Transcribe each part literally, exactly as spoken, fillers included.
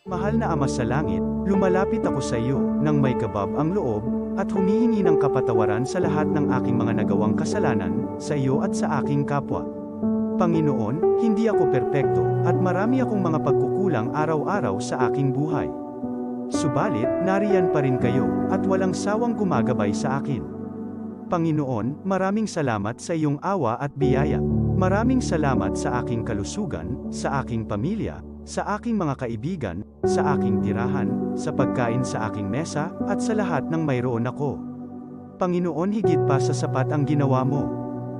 Mahal na Ama sa Langit, lumalapit ako sa iyo nang may kabab ang loob at humihingi ng kapatawaran sa lahat ng aking mga nagawang kasalanan sa iyo at sa aking kapwa. Panginoon, hindi ako perpekto at marami akong mga pagkukulang araw-araw sa aking buhay. Subalit, nariyan pa rin kayo at walang sawang gumagabay sa akin. Panginoon, maraming salamat sa iyong awa at biyaya. Maraming salamat sa aking kalusugan, sa aking pamilya, sa aking mga kaibigan, sa aking tirahan, sa pagkain sa aking mesa, at sa lahat ng mayroon ako. Panginoon, higit pa sa sapat ang ginawa mo.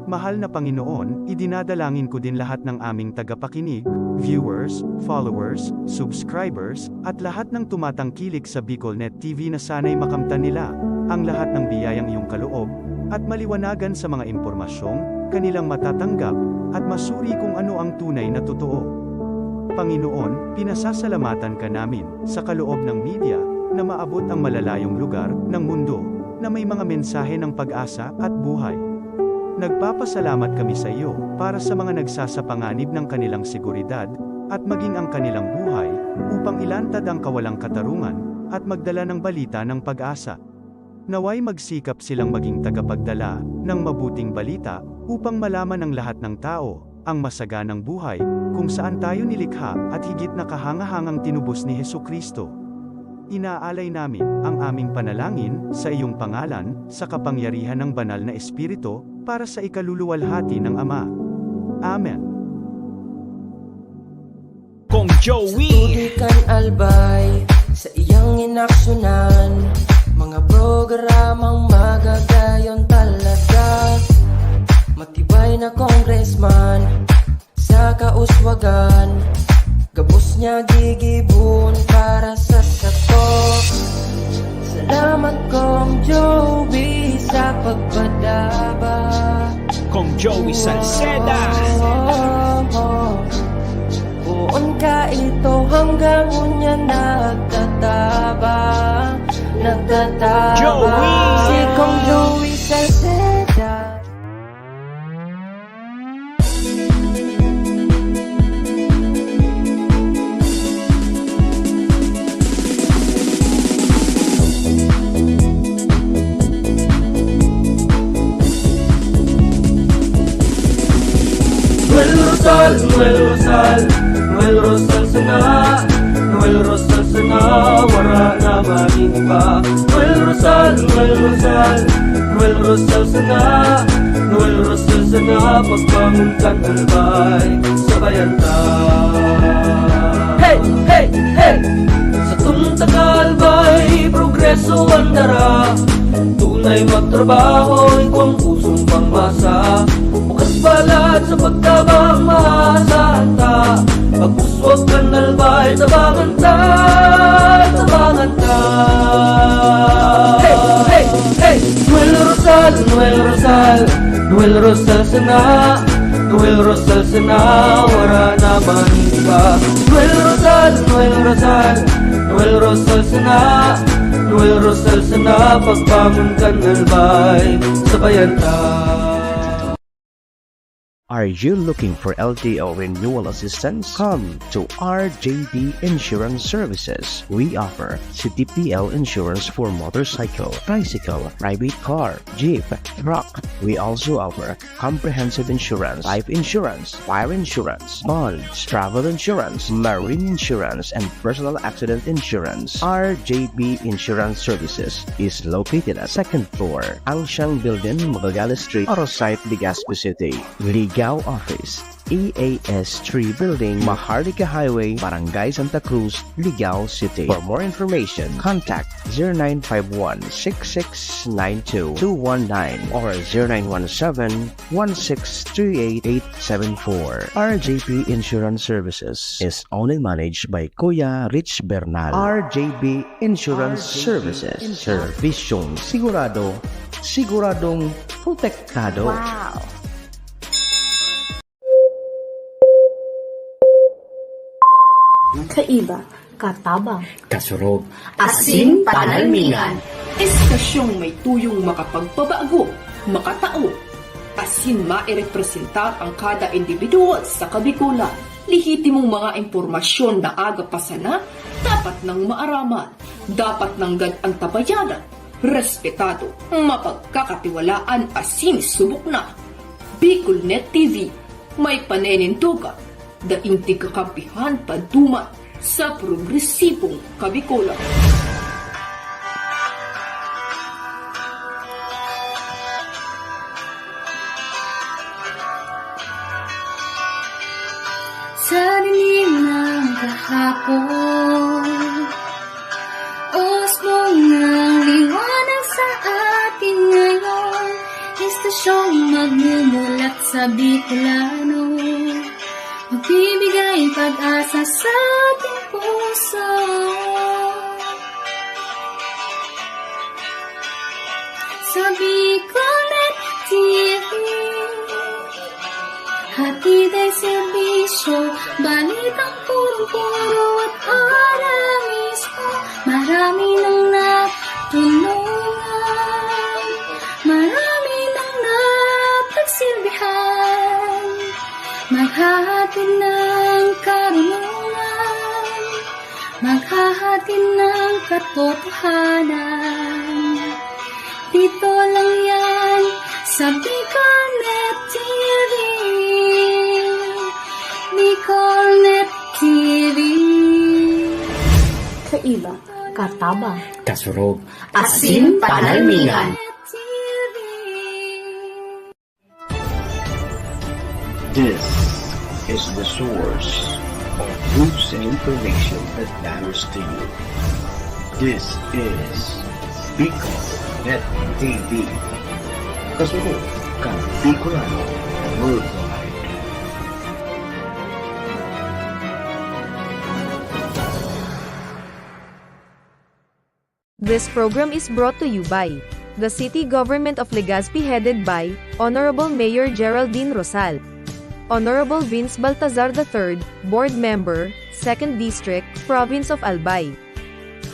Mahal na Panginoon, idinadalangin ko din lahat ng aming tagapakinig, viewers, followers, subscribers, at lahat ng tumatangkilik sa BicolNet T V na sana'y makamtan nila ang lahat ng biyayang iyong kaloob at maliwanagan sa mga impormasyong kanilang matatanggap at masuri kung ano ang tunay na totoo. Panginoon, pinasasalamatan ka namin sa kaloob ng media na maabot ang malalayong lugar ng mundo na may mga mensahe ng pag-asa at buhay. Nagpapasalamat kami sa iyo para sa mga nagsasapanganib ng kanilang seguridad at maging ang kanilang buhay upang ilantad ang kawalang katarungan at magdala ng balita ng pag-asa. Naway magsikap silang maging tagapagdala ng mabuting balita upang malaman ng lahat ng tao ang masaganang buhay kung saan tayo nilikha at higit na kahangahangang tinubos ni Jesu-Cristo. Inaalay namin ang aming panalangin sa iyong pangalan, sa kapangyarihan ng Banal na Espiritu, para sa ikaluluwalhati ng Ama. Amen. Kong Joey. Sa tubig kan Albay, sa iyang inaksyonan, mga programang magagayon talaga. Matibay na congressman, sa kauswagan, gabos niya gigibon para sa sato. Salamat, Kong Joey, sa pagpadaba. Kong Joey Salceda. Poon ka ito hanggang unya nagtatabang, nagtatabang. Joey! Si Kong Joey Salceda. Noel Rosal, Noel Rosal, Noel Rosal sana, Noel Rosal sana, wara na man iba. Noel Rosal, Noel Rosal, Noel Rosal sana, Noel Rosal sana, pagbangon kan Albay, sabayan ta. Hey, hey, hey! Satong taga-Albay, progreso an dara. Tunay magtrabaho, igwang pusong pangmasa. Bukas palad sa pagtabang, maasahan ta. Pag-uswag kan Albay, tabangan ta, tabangan ta. Hey, hey, hey! Noel Rosal, Noel Rosal, Noel Rosal sana, Noel Rosal sana, wara na man iba. Noel Rosal, Noel Rosal, Noel Rosal sana, Noel Rosal sana, pagbangon kan Albay, sabayan ta. Are you looking for L T O renewal assistance? Come to R J B Insurance Services. We offer C T P L insurance for motorcycle, tricycle, private car, jeep, truck. We also offer comprehensive insurance, life insurance, fire insurance, bonds, travel insurance, marine insurance, and personal accident insurance. R J B Insurance Services is located at second floor, Angshang Building, Magallanes Street, Arosite, Legazpi City. Ligao Office, E A S three Building, Maharlika Highway, Barangay Santa Cruz, Ligao City. For more information, contact zero nine five one six six nine two two one nine or zero nine one seven one six three eight eight seven four. R J P Insurance Services is owned and managed by Kuya Rich Bernal. R J P Insurance Services. Servisyong sigurado, siguradong protektado. Wow! Kaiba, katabang, kasurog, asin panalmingan. Estasyong may tuyong makapagpabago, makatao, asin mairepresentar ang kada individual sa Kabikolan. Lehitimong mga impormasyon na aga pa sana, dapat nang maaraman, dapat nanggad antabayanan, respetado, mapagkakatiwalaan asin subok na. Bicol Net T V, may paninindogan, daing tigkakampihan paduman sa progresibong Kabikolan. Sa dilim ng kahapon, usbong ng liwanag sa atin ngayon. Estasyong magmumulat sa Bicolano, magbibigay pag-asa sa ating puso. Sa Bicolnet T V, hatid ay serbisyo, balitang punong-puno at ora mismo. Marami nang natulungan, marami nang napagsilbihan. Maghahatid ng karunungan, maghahatid ng katotohanan. Dito lang yan sa Bicolnet T V. Bicolnet T V. Kaiba, katabang, kasurog, asin panalmingan. This is the source of news and information that matters to you. This is Bicol Net T V. Kasunod kan Bicolano Worldwide. This program is brought to you by the City Government of Legazpi, headed by Honorable Mayor Geraldine Rosal, Honorable Vince Baltazar the third, Board Member, Second District, Province of Albay.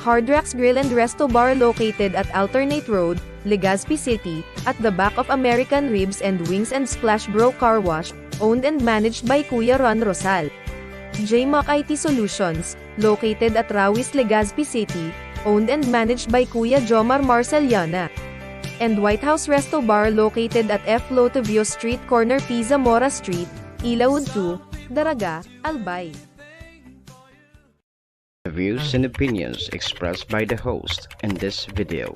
Hard Rocks Grill and Resto Bar, located at Alternate Road, Legazpi City, at the back of American Ribs and Wings and Splash Bro Car Wash, owned and managed by Kuya Ron Rosal. J Mac I T Solutions, located at Rawis, Legazpi City, owned and managed by Kuya Jomar Marceliana. And White House Resto Bar, located at F Lotovio Street, corner P Zamora Street, Ilaud two, Daraga, Albay. The views and opinions expressed by the host in this video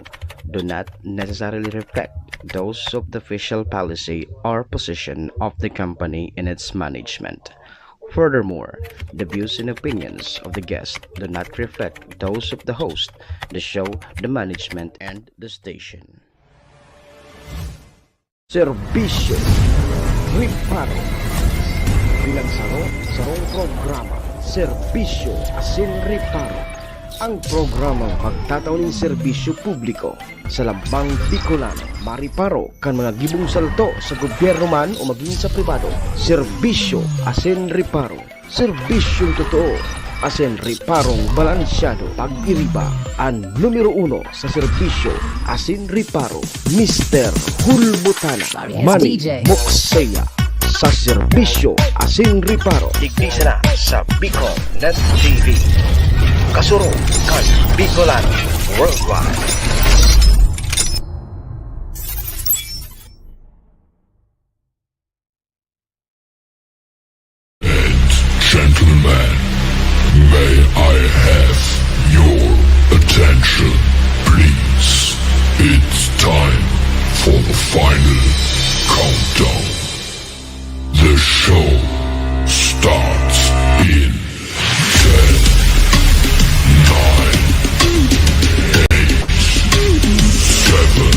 do not necessarily reflect those of the official policy or position of the company and its management. Furthermore, the views and opinions of the guest do not reflect those of the host, the show, the management, and the station. Serbisyo, reparo. Bilang saro, sarong programa, serbisyo asin reparo. Ang programang magtatao nin serbisyo publiko sa lambang Bicolano, mareparo kan mga gibong salto sa gobyerno man o magin sa pribado. Serbisyo asin reparo. Serbisyong totoo asin reparong balansyado. Pag-iriba an numero uno sa serbisyo asin reparo, Mister Hulbutana Manny Mokseya. Sa serbisyo asin reparo, digdi sana sa Bicol Net T V. Kasurog kan Bicolano Worldwide. And gentlemen, may I have your attention, please? It's time for the final countdown. The show starts in ten, nine, eight, seven,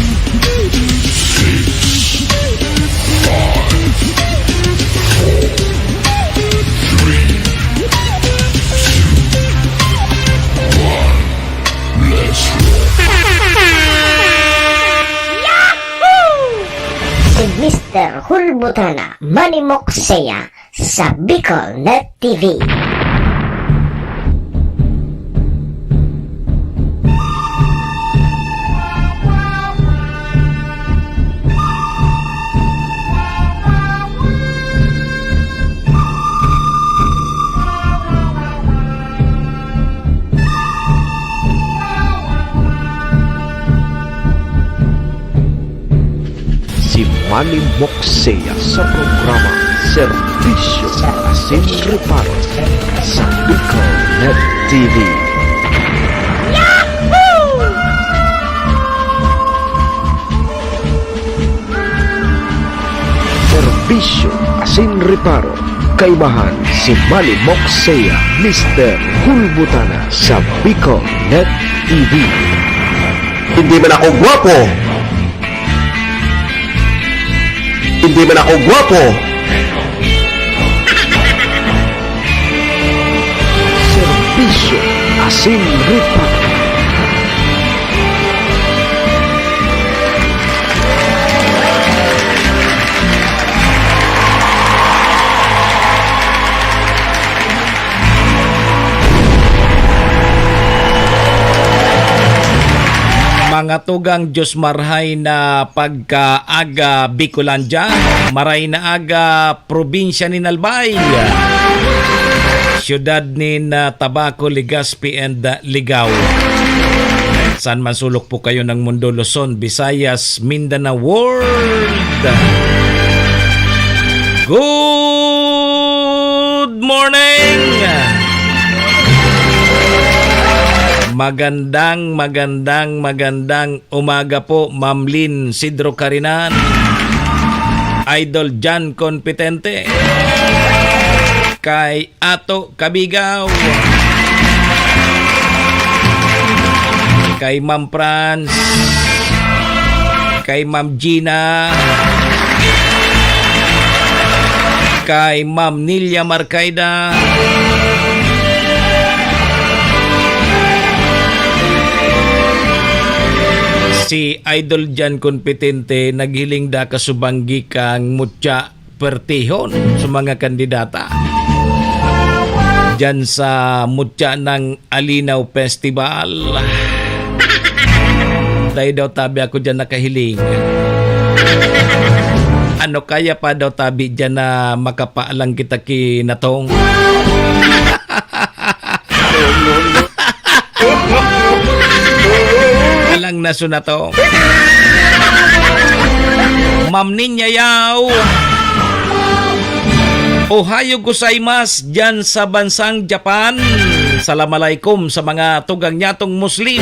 six, five, four, three, two, one. Let's rock. Si Mister Hulbutana Manny Mokseya sa Bicol Net T V. Manny Moksea sa programa Serbisyo Asin Reparo sa Bicol Net T V. Serbisyo Asin Reparo, kaibahan si Manny Moksea, Mister Hulbutana sa Bicol Net T V. Hindi man ako gwapo. Hindi man ako gwapo. Serbisyo Asin Reparo. Mga tugang, Diyos marhay na pagkaaga, Bicolandia, maray na aga, probinsya nin Albay, siyudad nin, ah, Tabaco, Legazpi, and, ah, Ligao. Saan man sulok po kayo ng mundo, Luzon, Visayas, Mindanao World. Good morning! Magandang, magandang, magandang umaga po, Ma'am Lynn Sidro Carinan, Idol John Competente, kay Ato Kabigaw, kay Ma'am Franz, kay Ma'am Gina, kay Ma'am Nilia Marcaida. Si Idol Jan Competente naghiling da kasubanggi kan mutya pertihon sa mga kandidata diyan sa mutya ng Alinaw Festival. Dai daw tabi ako diyan nakahiling. Ano kaya pa daw tabi diyan na makapaalang kita ki Natong? Alang na su Natong. Ma'am Ninya Yao. Ohayo gozaimasu diyan sa bansang Japan. Salam alaikum sa mga tugang nyatong Muslim.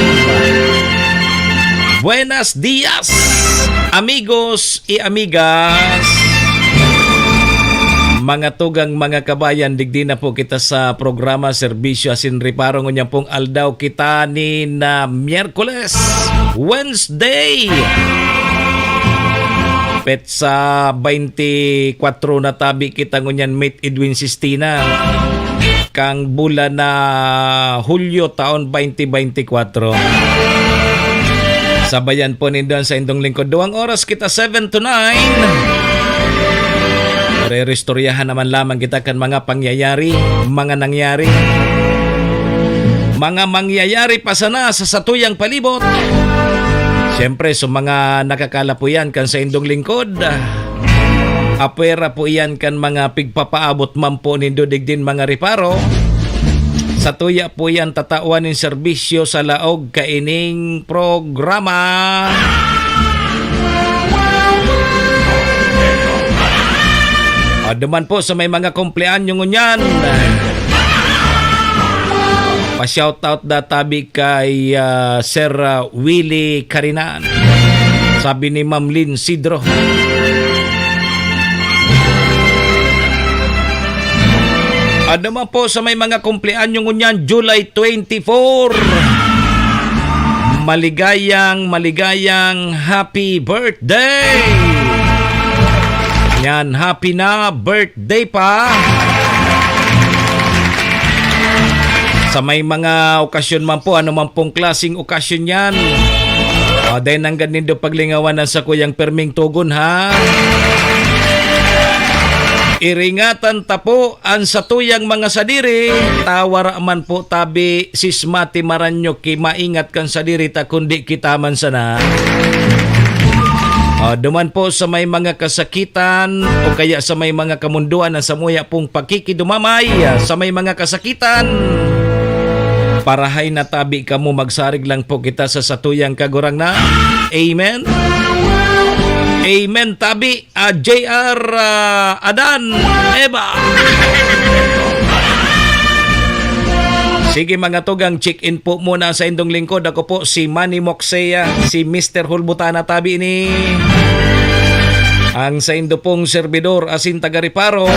Buenas dias, amigos y amigas. Mga tugang, mga kabayan, digdi na po kita sa programa Serbisyo Asin Reparo. Ngunyan pong aldaw kita ni na Miyerkules, Wednesday. Petsa baynti kwatro na tabi kita ngunyan, Met Edwin Sistina, kang bulan na Hulyo, taon baynti baynti kwatro. Sabayan po nindo an saindong lingkod. Duwang oras kita, seven to nine. Rerestoryahan naman lamang kita kan mga pangyayari, mga nangyari, mga mangyayari pa sana sa satuyang palibot. Siyempre, sa mga nakakalapuyan kan saindong lingkod, apwera po iyan kan mga pigpapaabot man po nindo digdin mga reparo. Satuya po iyan tatawan nin serbisyo sa laog kaining programa. Ado man po sa may mga kumpleanyo ngunyan, pa-shoutout da tabi kay, ah, Sir, ah, Willie Carinan. Sabi ni Ma'am Lynn Sidro. Ano man po sa may mga kumpleanyo ngunyan, July twenty-four. Maligayang, maligayang happy birthday! Yan, happy na birthday pa. Sa may mga okasyon man po, ano man pong klaseng okasyon yan, ah, dai nanggad nindo paglingawan an sakuyang perming togon, ha? Iringatan ta po an satuyang mga sadiri, ta wara man po tabi sismati maranyo ki maingat kan sadiri ta, kundi kita man sana. Ah, duman po sa may mga kasakitan o kaya sa may mga kamundoan na samuya pong pakikidumamay, ah, sa may mga kasakitan, parahay na tabi kamo, magsarig lang po kita sa satuyang Kagurangnan. Amen. Amen, tabi, ah, J R, ah, Adan, Eva. Sige, mga tugang, check-in po muna sa indong lingkod. Ako po si Manny Moxea, si Mister Hulbutana tabi ni ang saindo pong servidor, asin taga-reparo.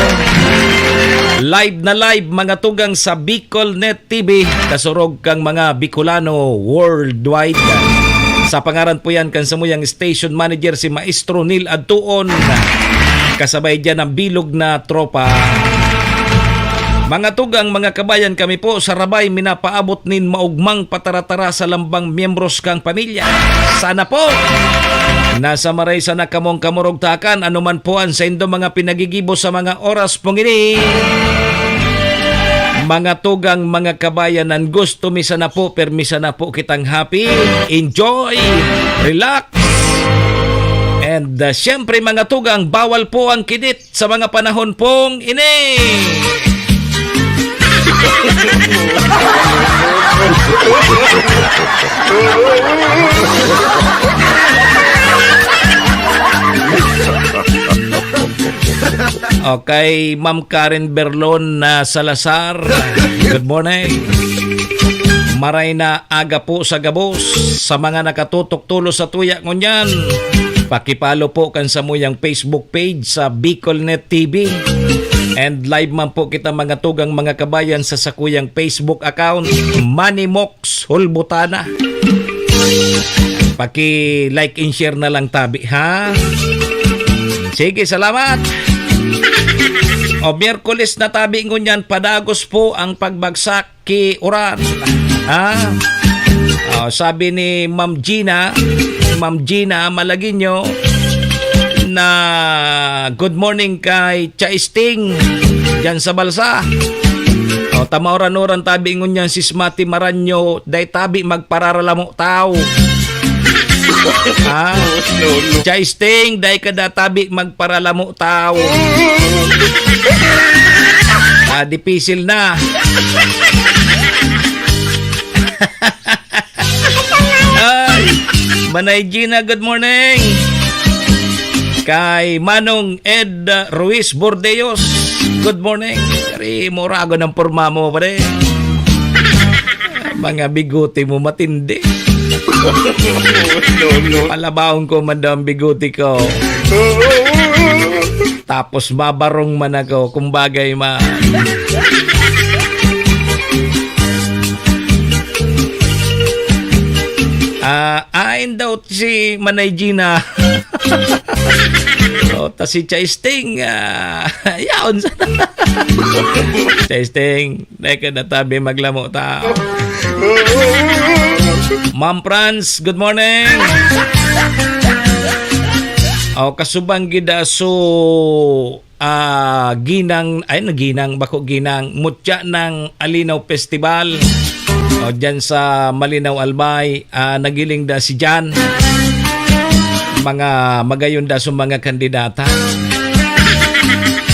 Live na live, mga tugang, sa Bicol Net T V, kasurog kang mga Bicolano worldwide. Sa pangaran po yan kan samuyang station manager, si Maestro Neil Adtuon. Kasabay diyan ang bilog na tropa. Mga tugang, mga kabayan, kami po sa Rabay minapaabot nin maugmang pataratara sa lambang miyembros kang pamilya. Sana po nasa maray sana kamong kamurugtakan, anuman po ang saindo mga pinagigibo sa mga oras pong ini. Mga tugang, mga kabayan, ang gusto mi sana po, permi sana po kitang happy, enjoy, relax, and, uh, siyempre, mga tugang, bawal po ang kinit sa mga panahon pong ini. Okay, Ma'am Karen Berlon na Salazar. Good morning. Maray na aga po sa gabos sa mga nakatutok tulos sa tuya ngunyan. Pakipalo po kan samuyang Facebook page sa Bicol Net T V. And live man po kita, mga tugang, mga kabayan, sa sakuyang Facebook account, Manny Mox Hulbutana. Paki-like and share na lang tabi, ha? Sige, salamat. O, Miyerkules na tabi ngunyan, padagos po ang pagbagsak ki uran. Ha? O, sabi ni Ma'am Gina, Ma'am Gina Malagueño, na good morning kay Cha Sting diyan sa Balsa. O, ta mauran-uran tabi ngunyan si Smati Maranyo, dai tabi magpararalamo tao. Ha? No, no. Cha Sting, dai ka da tabi magparalamo tao. Ah, dipisil na. Ay, Manay Gina, good morning. Kay Manong Ed, uh, Ruiz Bordeos, good morning. Kari, murago ng porma mo, pare. Mga bigote mo, matindi. No, no. Palabaon ko man daw ang bigote ko. Tapos babarong man ako, kung bagay man. Ah, ain daw si Manay Gina. O, ta si Cha Sting, ah, yaon sa Cha Sting, dai ka na tabi maglamo ta. Ma'am Franz, good morning. O, kasubang gid, ah, so, ah, ginang, ay, naginang, bako ginang, mutya ng Alinaw Festival. O, dyan sa Malinaw, Albay, ah, nagiling da si Jan. Mga magayon da sa mga kandidata.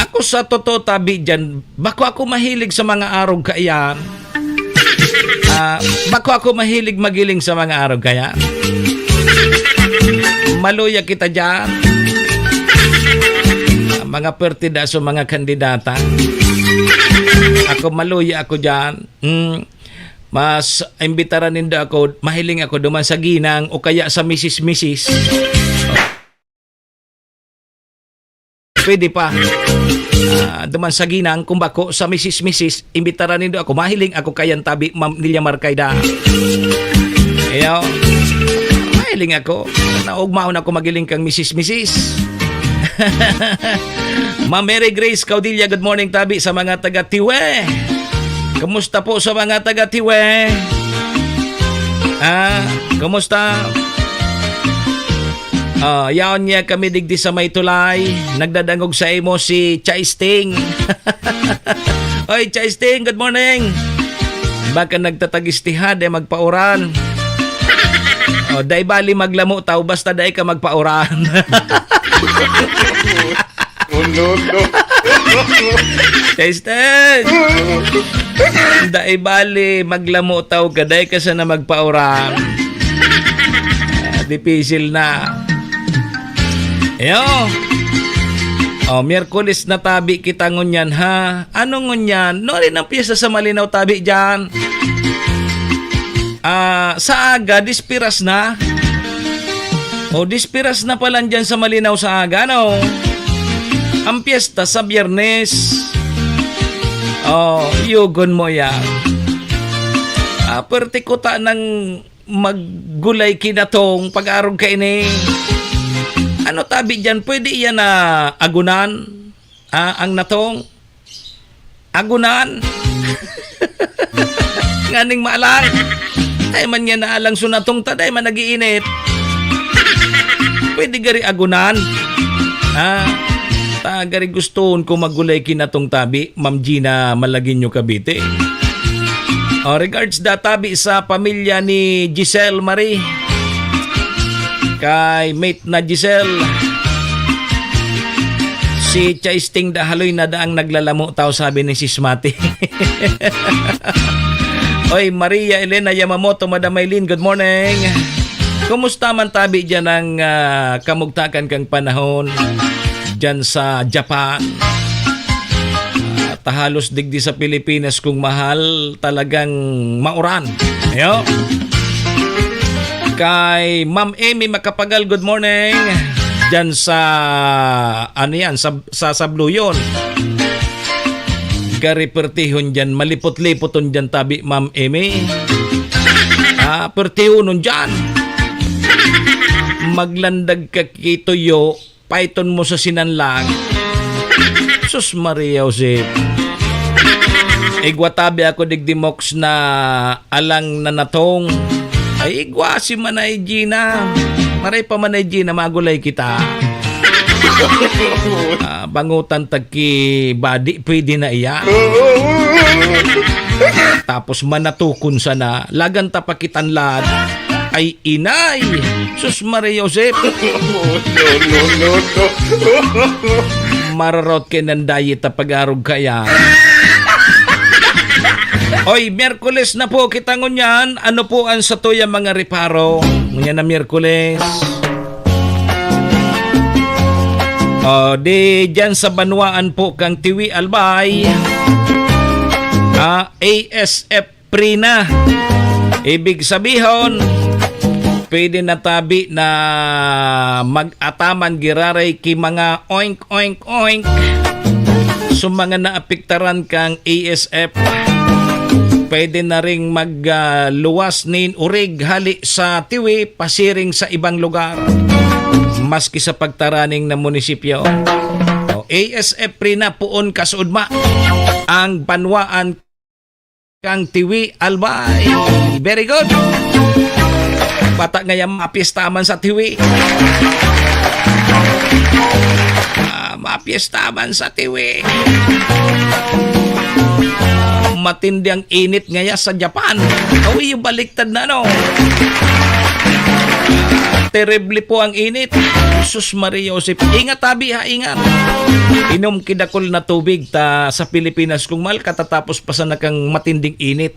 Ako sa totoo, tabi dyan, bako ako mahilig sa mga arog kaiyan. Ah, bako ako mahilig magiling sa mga arog kaya. Maluya kita dyan. Ah, mga pwerte da sa mga kandidata. Ako, maluya ako dyan. Mm, mas imbitaran nindo ako, mahiling ako duman sa ginang o kaya sa misis-misis. Pwede pa. Ah, duman sa ginang, kung bako sa misis-misis, imbitaran nindo ako. Mahiling ako kayan tabi, Ma'am Nilia Marcayda. Iyo. Mahiling ako. Naugmaon ako magiling kang misis-misis. Ma'am Mary Grace Caudilla, good morning, tabi sa mga taga Tiwe. Kumusta po sa mga taga Tiwe? Ah, kumusta? Ah, yaon niya kami digdi sa may tulay. Nagdadangog sa imo si Chai Sting. Oy, Chai Sting, good morning. Baka nagtatagistihad, eh, magpauran. O, dai bali maglamo taw, basta dai ka magpauran. Oh, no, no. Tested! Dai bali, maglamo taw ka, dai ka sana magpauran. Ah, dipisil na. Iyo. O, Miyerkules na tabi kita ngunyan, ha? Ano ngunyan? Nuarin ang pyesta sa Malinaw tabi diyan? Ah, sa aga, dispiras na. O, dispiras na pala diyan sa Malinaw sa aga, no? Ang pyesta sa Biyernes. O, yugon mo yan. Ah, pwerte kuta ng maggulay ki natong pag-arog kaini. Ano tabi diyan? Pwede iyan na agunan? Ah, ang natong? Agunan? Nganing maalang? Ay man niya naalang so natong ta, dai man nag-iinit. Pwede gari agunan? Ah, ta gari gustoon ko maggulay ki natong tabi, Ma'am Gina Malagueño, Cavite. Oh, regards da tabi sa pamilya ni Giselle Marie. Kay mate na Giselle. Si Chaisting da haloy na daang naglalamo tao, sabi ni Sis Mati. Oy, Maria Elena Yamamoto, Madam Maylene, good morning. Kumusta man tabi diyan ang, ah, kamugtakan kang panahon diyan sa Japan? Ah, ta halos digdi sa Pilipinas, kung mahal, talagang mauran. Ayo. Kay Ma'am Amy Macapagal, good morning. Diyan sa, ano yan, sa, sa Sabluyon. Gari pertihon diyan, malipot-lipoton diyan tabi, Ma'am Amy. Ah, pertihonon diyan. Maglandag ka ki tuyo, paiton mo sa sinanlag. Sus Maria Josep. Igwa tabi ako digdi, Moks, na alang na natong. Ay, igwa si Manay Gina. Maray pa, Manay Gina, magulay kita. Ah, bangutan tag ki badi, pwede na iya. Tapos manatukon sana, lagan ta pakitanlad. Ay, inay! Sus Maria Josep! No, no, no, no. Mararot kay nandayit ta pag-arog kaya. Oy, Miyerkules na po kita ngunyan. Ano po ang satuya mga reparo? Ngunyan na Miyerkules. Oh, di dyan sa banwaan po kang Tiwi Albay. Ah, A S F Prina. Ibig sabihon, pwede na tabi na mag-ataman giraray ki mga oink, oink, oink. So, mga naapektaran kang A S F, pwede na ring mag, ah, luwas nin urig hali sa Tiwi pasiring sa ibang lugar, maski sa pagtaraning na munisipyo. O, A S F Prina, poon kasuodma ang banwaan kang Tiwi Albay. Very good. Bata ngaya mapiesta man sa Tiwi. Ah, mapiesta man sa Tiwi. Matindi ang init ngaya sa Japan. Uy, baliktad na, no? Terrible po ang init. Sus Maria Josep. Ingat, tabi, ha, ingat. Inom kidakol na tubig ta sa Pilipinas kung mahal katatapos pa sana kang matinding init.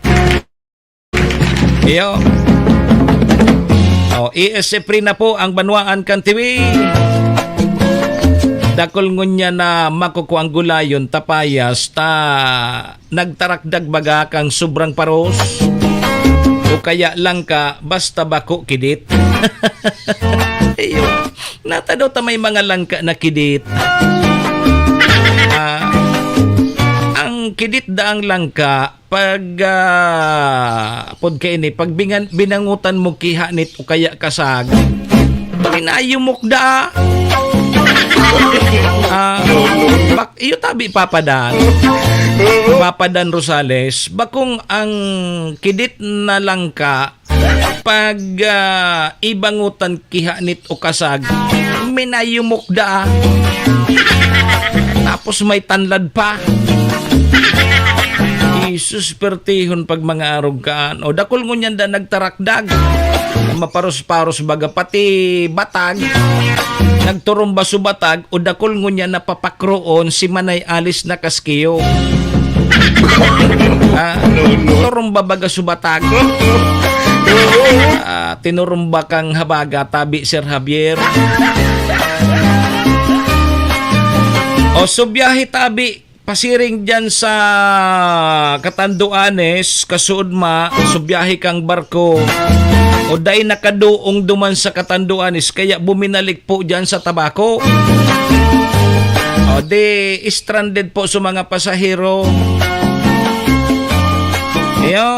Iyo. O, A S F Prina po ang banwaan kan Tiwi. Dakol ngunyan na makukuang gulayon, tapayas, ta nagtarakdag baga kang sobrang paros. O kaya langka, basta bako kidit. Iyo. Natado ta may mga langka na kidit. Ah, ang kidit daang langka, pag, ah, pod kaini, pag bingan-, binangutan mo ki hanit o kaya kasag, pinayumok da. Ah, bak-, iyo tabi papadan. Papadan Rosales, bakong ang kidit na langka, pag, ah, ibangutan ki hanit o kasag, minayumok da. Tapos may tanlad pa. Jesus, pertihon pag mga arog kaan. O, dakul ngunyan da nagtarakdag. Maparos-paros baga pati batag. Nagturumba so batag, o dakul ngunyan napapakroon si Manay Alice na kaskiyo. Ah, turumba baga so batag. Ah, tinurumba kang habaga, tabi, Sir Javier. O, so biyahe tabi, pasiring dyan sa Catanduanes, kasuodma, so biyahe kang barko, o dai nakaduong duman sa Catanduanes, kaya buminalik po dyan sa Tabaco. O, di, stranded po sa mga pasahero. Iyo.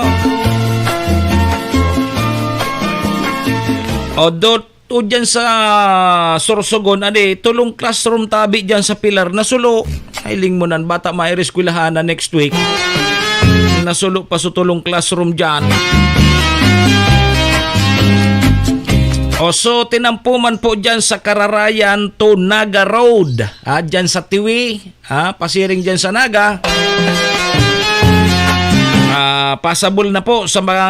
O, dot, o dyan sa Sorsogon, adi, tulong classroom tabi dyan sa Pilar, nasulo. Ay, lingmonan, bata mairis kwelahan na next week. Nasulo pa sa tulong classroom dyan. O, so, tinampo man po dyan sa Kararayan to Naga Road. Ah, dyan sa Tiwi, ah, pasiring dyan sa Naga. Ah, pasabol na po sa mga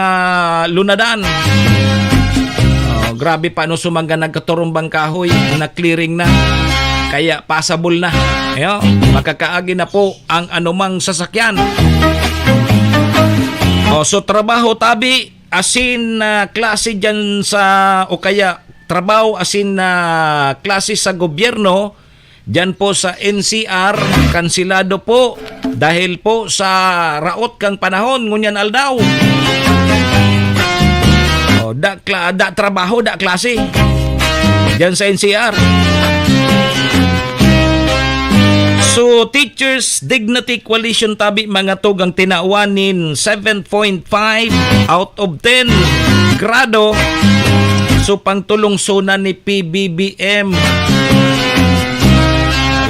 lunadan. Oh, grabe pa, no, sumangga nagkaturumbang kahoy, na-clearing na. Kaya pasabol na. Ayo, makakaagi na po ang anumang sasakyan. Oh, so trabaho tabi, asin na klase dyan sa, o kaya trabaho asin na klase sa gobyerno, dyan po sa N C R, kanselado po dahil po sa raot kang panahon ngunyan aldaw. Oh, da, kla, da trabaho, da klase. Dyan sa N C R. So, Teachers Dignity Coalition tabi, mga tugang, tinawan nin seven point five out of ten grado. So, pangtulong suna ni P B B M.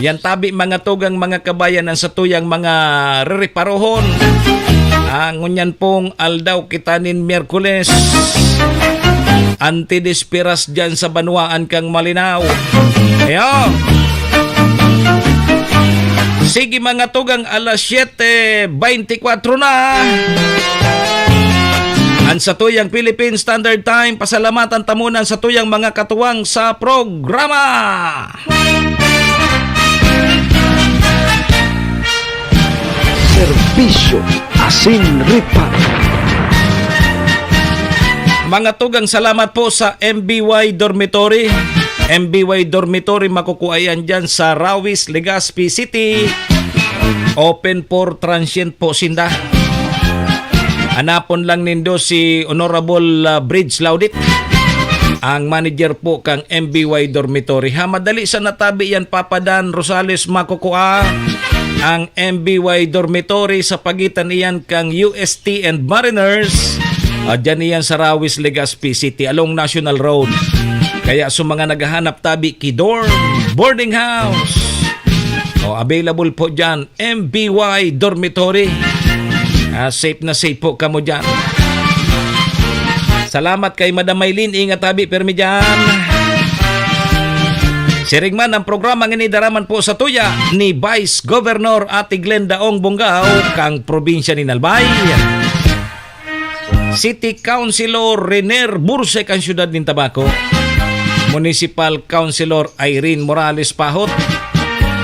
Yan tabi, mga tugang, mga kabayan, ang satuyang mga rereparohon. Ah, ngunyan pong aldaw kita nin Miyerkules. Antidesperas dyan sa banwaan kang Malinao. Ayo. Sige, mga tugang, alas siyete beintikwatro na. Ang satuyang Philippine Standard Time, pasalamatan ta muna ang satuyang mga katuwang sa programa. Serbisyo asin reparo. Mga tugang, salamat po sa M B Y Dormitory. M B Y Dormitory, makukua yan dyan sa Rawis, Legazpi City. Open for transient po sinda. Hanapon lang nindo si Honorable, ah, Bridge Laudit, ang manager po kang M B Y Dormitory. Ha, madali sa natabi yan, Papa Dan Rosales, makukua ang M B Y Dormitory sa pagitan iyan kang U S T and Mariners. Ah, dyan iyan sa Rawis, Legazpi City, along National Road. Kaya sa mga naghahanap tabi ki dorm, boarding house, o, available po dyan, M B Y Dormitory. Ah, safe na safe po kamo dyan. Salamat kay Madam Maylin. Ingat tabi, permi dyan. Siring man ang programa ngini, daraman po sa tuya ni Vice Governor Ate Glenda Ong Bongao, kang probinsya ni Albay. City Councilor Renier Bursek ang siyudad nin Tabaco, Municipal Councilor Irene Morales Pahot,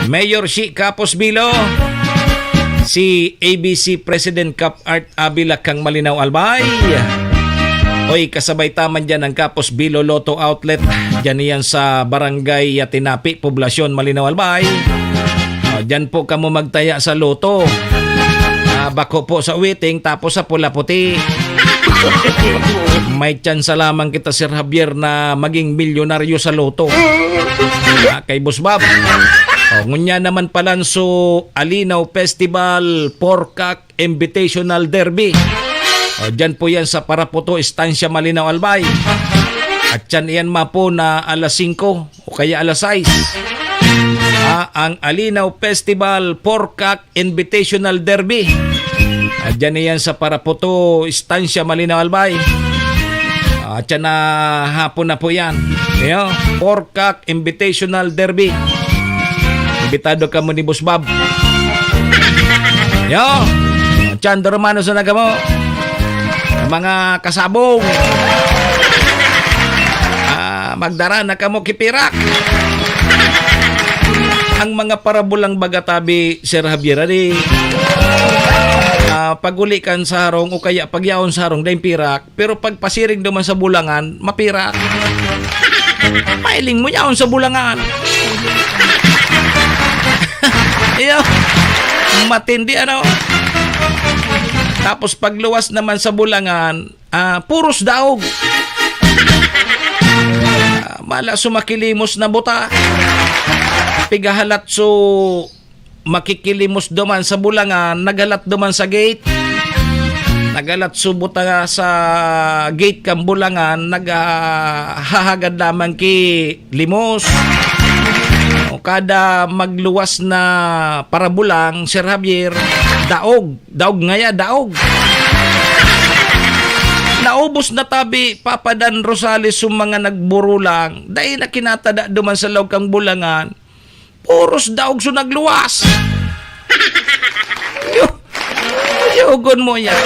Mayor Shi Capos Bilo, si A B C President Cap Art Avila kang Malinao, Albay. Oy, kasabay ta man dyan ang Capos Bilo Lotto Outlet. Dyan iyan sa Barangay Yatinapi, Poblacion, Malinao, Albay. O, dyan po kamo magtaya sa Lotto. Ah, bako po sa Witing, tapos sa Pula Puti. May tsansa lamang kita, Sir Javier, na maging milyonaryo sa Lotto. Ah, kay Boss Bob. O, ngunyan naman palanso, Alinaw Festival, Porkak Invitational Derby. O, dyan po yan sa Paraputo, Estancia Malinao, Albay. At yan iyan mapo na alas singko o kaya alas sais. Ah, ang Alinaw Festival Porkak Invitational Derby. At dyan iyan sa Paraputo, Estancia Malinao, Albay. At yan na hapon na po yan. Iyo, Porkak Invitational Derby. Imbitado kamo ni Boss Bob. Yo! Chan, Dormano sa Nagamo. Mga kasabong. Ah, magdara na kamo kipirak. Ang mga parabolang bagatabi, Sir Javier, adi, ah, pag-uli kan sa harong o kaya pagyaon sa harong, dahil pirak, pero pag pasiring duman sa bulangan, mapirak. Pailing mo yaon sa bulangan. Iyo, matindi, ano? Tapos pagluwas naman sa Bulangan, ah, puros daog. Ah, mala su makilimos na buta. Pigahalat su makikilimos duman sa Bulangan, naghalat duman sa gate. Naghalat su buta sa gate kan Bulangan, naghahagad lamang ki limos. O, kada magluwas na parabulang, Sir Javier, daog. Daog ngaya, daog. Naubos na tabi, Papa Dan Rosales, su mga nagburulang. Dai na kinatada duman sa laog kan Bulangan. Puros daog su nagluwas. Yo, yogon mo yan.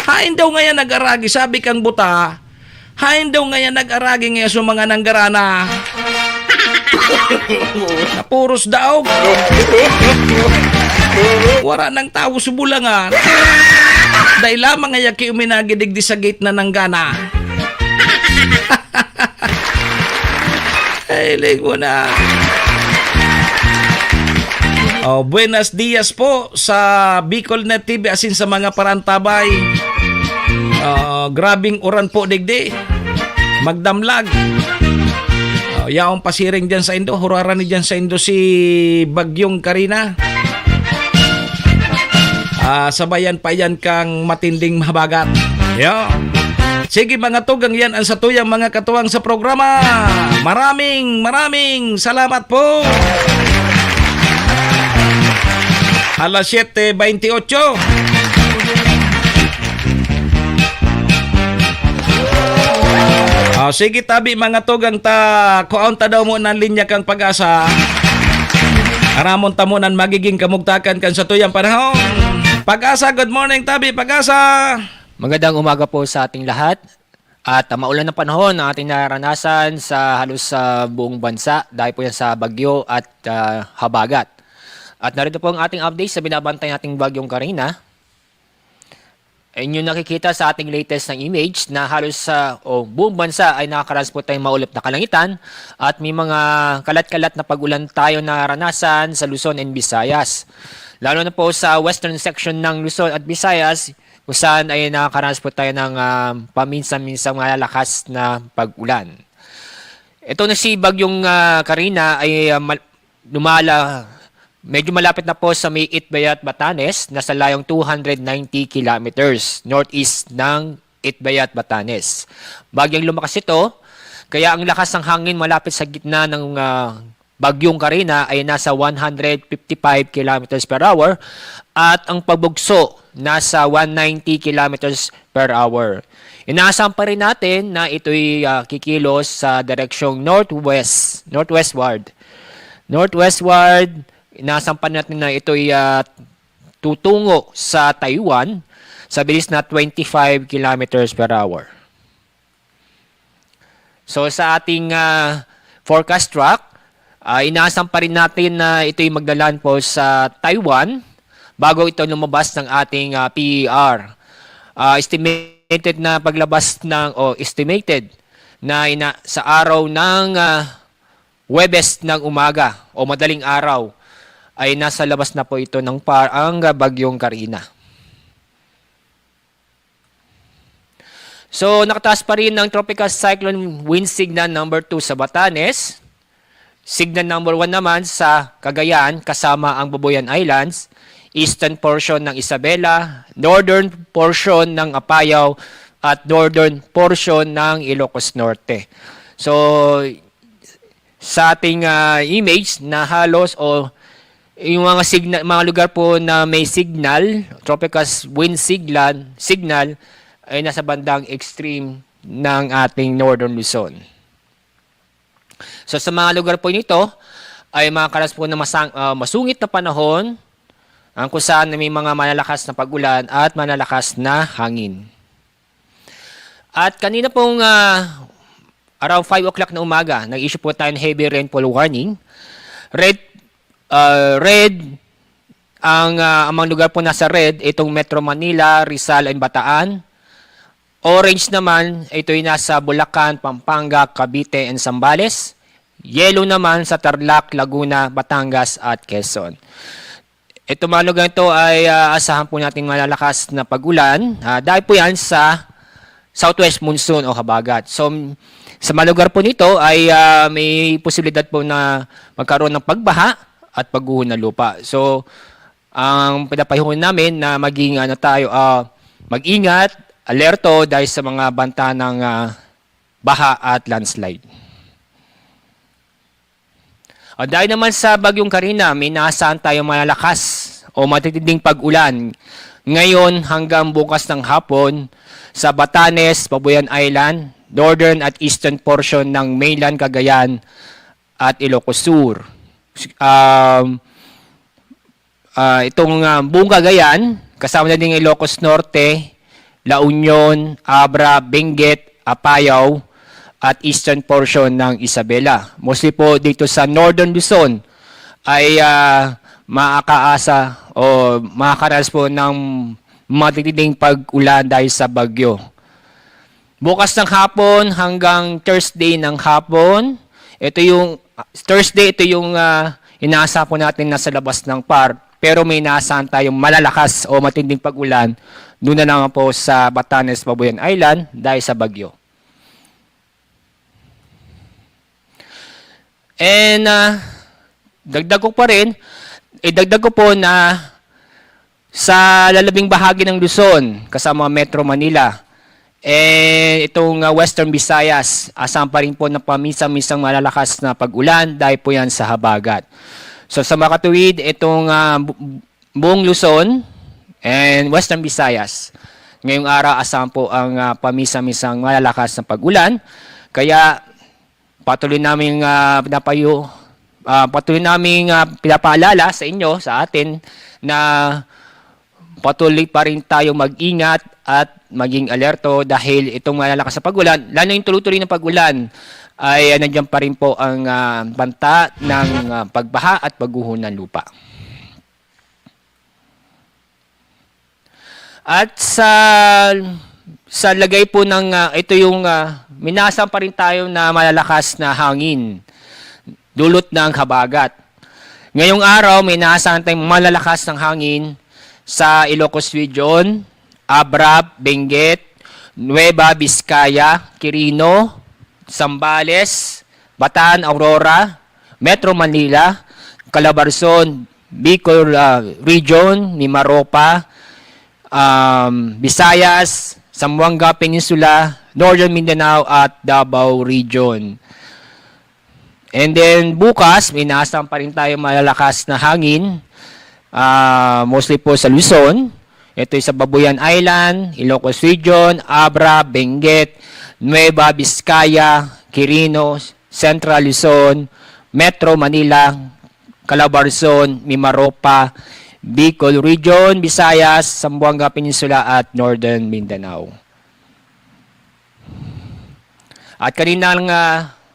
Hain daw ngaya nag-aragi, sabi kang buta. Hain daw ngaya nag-aragi ngaya su mga nanggarana. Na puros daog. Wara nang tawo su Bulangan. Dai lamang ngaya ki uminagi digdi sa gate na nanggana. Ay, lig mo na. Oh, buenos dias po sa Bicol Net T V asin sa mga parantabay. Ah, grabing uran po digdi. Magdamlag. Oh, yaong pasiring diyan sa indo, huraran ni diyan sa indo si Bagyong Karina. Ah, sabayan pa yan kang matinding mabagat. Yo. Sige, mga tugang, yan ang satuyang mga katuwang sa programa. Maraming, maraming salamat po. Alas siyete baynti otso. Ah, sige, tabi, mga tugang ta, kuhaon ta daw mo ng linya kang Pag-asa. Aramon ta mo nan magiging kamugtakan kan satuyang panahon. Pag-asa, good morning, tabi, Pag-asa. Magandang umaga po sa ating lahat. At, ah, maulan na panahon ang ating naranasan sa halos sa buong bansa, dahil po yan sa bagyo at, ah, habagat. At narito po ang ating update sa binabantay nating Bagyong Karina. Inyo nakikita sa ating latest na image na halos sa, o buong bansa ay nakakaranas po tayong maulap na kalangitan at may mga kalat-kalat na pag-ulan tayo naranasan sa Luzon and Visayas. Lalo na po sa western section ng Luzon at Visayas, kung saan ay nakakaranas po tayo ng, ah, paminsan-minsang malalakas na pag-ulan. Ito na si Bagyong, ah, Karina ay, ah, mal-, lumala-, medyo malapit na po sa may Itbayat, Batanes, nasa layong two hundred ninety kilometers northeast ng Itbayat, Batanes. Bagyong lumakas ito, kaya ang lakas ng hangin malapit sa gitna ng, ah, Bagyong Karina ay nasa one hundred fifty-five kilometers per hour at ang pagbugso nasa one ninety kilometers per hour. Inaasahan pa rin natin na ito'y, ah, kikilos sa direksyong northwest, northwestward. Northwestward, inaasahan pa rin natin na ito'y, ah, tutungo sa Taiwan sa bilis na twenty-five kilometers per hour. So, sa ating, ah, forecast track, ah, inaasahan pa rin natin na ito'y maglaland po sa Taiwan bago ito lumabas ng ating, ah, P E R. Ah, estimated na paglabas ng, o estimated na ina-, sa araw ng, ah, Huwebes ng umaga o madaling araw ay nasa labas na po ito ng P A R ang, ah, Bagyong Karina. So, nakataas pa rin ang Tropical Cyclone Wind Signal number two sa Batanes. Signal number one naman sa Cagayan, kasama ang Babuyan Islands, eastern portion ng Isabela, northern portion ng Apayao, at northern portion ng Ilocos Norte. So, sa ating, ah, image na halos o yung mga signal, mga lugar po na may signal, tropical s-, wind signal, signal, ay nasa bandang extreme ng ating Northern Luzon. So, sa mga lugar po nito, ay makakaras po ng masang-, ah, masungit na panahon, ang kung saan may mga malalakas na pag-ulan at malalakas na hangin. At kanina pong, ah, around five o'clock na umaga, nag-issue po tayo ng heavy rainfall warning. Red, ah, red, ang, ah, ang mga lugar po nasa red, itong Metro Manila, Rizal, and Bataan. Orange naman, ito'y nasa Bulacan, Pampanga, Cavite, and Zambales. Yellow naman sa Tarlac, Laguna, Batangas, at Quezon. Itong mga lugar ito ay, ah, asahan po natin malalakas na pag-ulan. Ah, dahil po yan sa southwest monsoon o habagat. So, m-, sa mga lugar po nito ay, ah, may posibilidad po na magkaroon ng pagbaha at pagguho ng lupa. So, ang pinapayo namin na maging, ano, tayo, ah, mag-ingat, alerto dahil sa mga banta ng, ah, baha at landslide. O, dahil naman sa Bagyong Karina, may inaasahan tayong malalakas o matitinding pag-ulan ngayon hanggang bukas ng hapon sa Batanes, Babuyan Island, northern at eastern portion ng mainland Cagayan at Ilocos Sur. Um, ah, itong, ah, buong Cagayan, kasama na din ang Ilocos Norte, La Union, Abra, Benguet, Apayao, at eastern portion ng Isabela. Mostly po dito sa Northern Luzon ay, ah, makakaasa o makakaranas po ng matitinding pag-ulan dahil sa bagyo. Bukas ng hapon hanggang Thursday ng hapon, ito yung, Thursday, ito yung, ah, inaasa po natin na sa labas ng par, pero may inaasahan tayong malalakas o matinding pag-ulan doon na naman po sa Batanes, Babuyan Island dahil sa bagyo. And, ah, dagdag ko pa rin, idagdag ko po na sa lalabing bahagi ng Luzon, kasama Metro Manila, and itong, ah, Western Visayas, asahan pa rin po ng pamisa-misang malalakas na pag-ulan dahil po yan sa habagat. So, sa makatuwid, itong, ah, bu-, buong Luzon and Western Visayas, ngayong araw, asahan po ang, ah, pamisa-misang malalakas na pag-ulan. Kaya, patuloy naming, ah, pinapayo-, ah, patuloy naming, ah, pinapaalala sa inyo, sa atin, na patuloy pa rin tayong mag-ingat at maging alerto dahil itong malalakas na pag-ulan, lalo yung tuloy-tuloy na pag-ulan, ay, ah, nandiyan pa rin po ang, ah, banta ng, ah, pagbaha at pagguho ng lupa. At sa, sa lagay po ng, ah, ito yung, ah, may inaasahan pa rin tayo na malalakas na hangin, dulot ng habagat. Ngayong araw, may inaasahan tayong malalakas ng hangin sa Ilocos Region, Abra, Benguet, Nueva Vizcaya, Quirino, Zambales, Bataan, Aurora, Metro Manila, Calabarzon, Bicol, ah, Region, Mimaropa, um, Visayas, Zamboanga Peninsula, Northern Mindanao at Davao Region. And then bukas, may inaasahan pa rin tayo malalakas na hangin, ah, mostly po sa Luzon. Ito ay sa Babuyan Island, Ilocos Region, Abra, Benguet, Nueva Vizcaya, Quirino, Central Luzon, Metro Manila, Calabarzon, Mimaropa, Bicol Region, Visayas, Zamboanga Peninsula at Northern Mindanao. At kanina nga,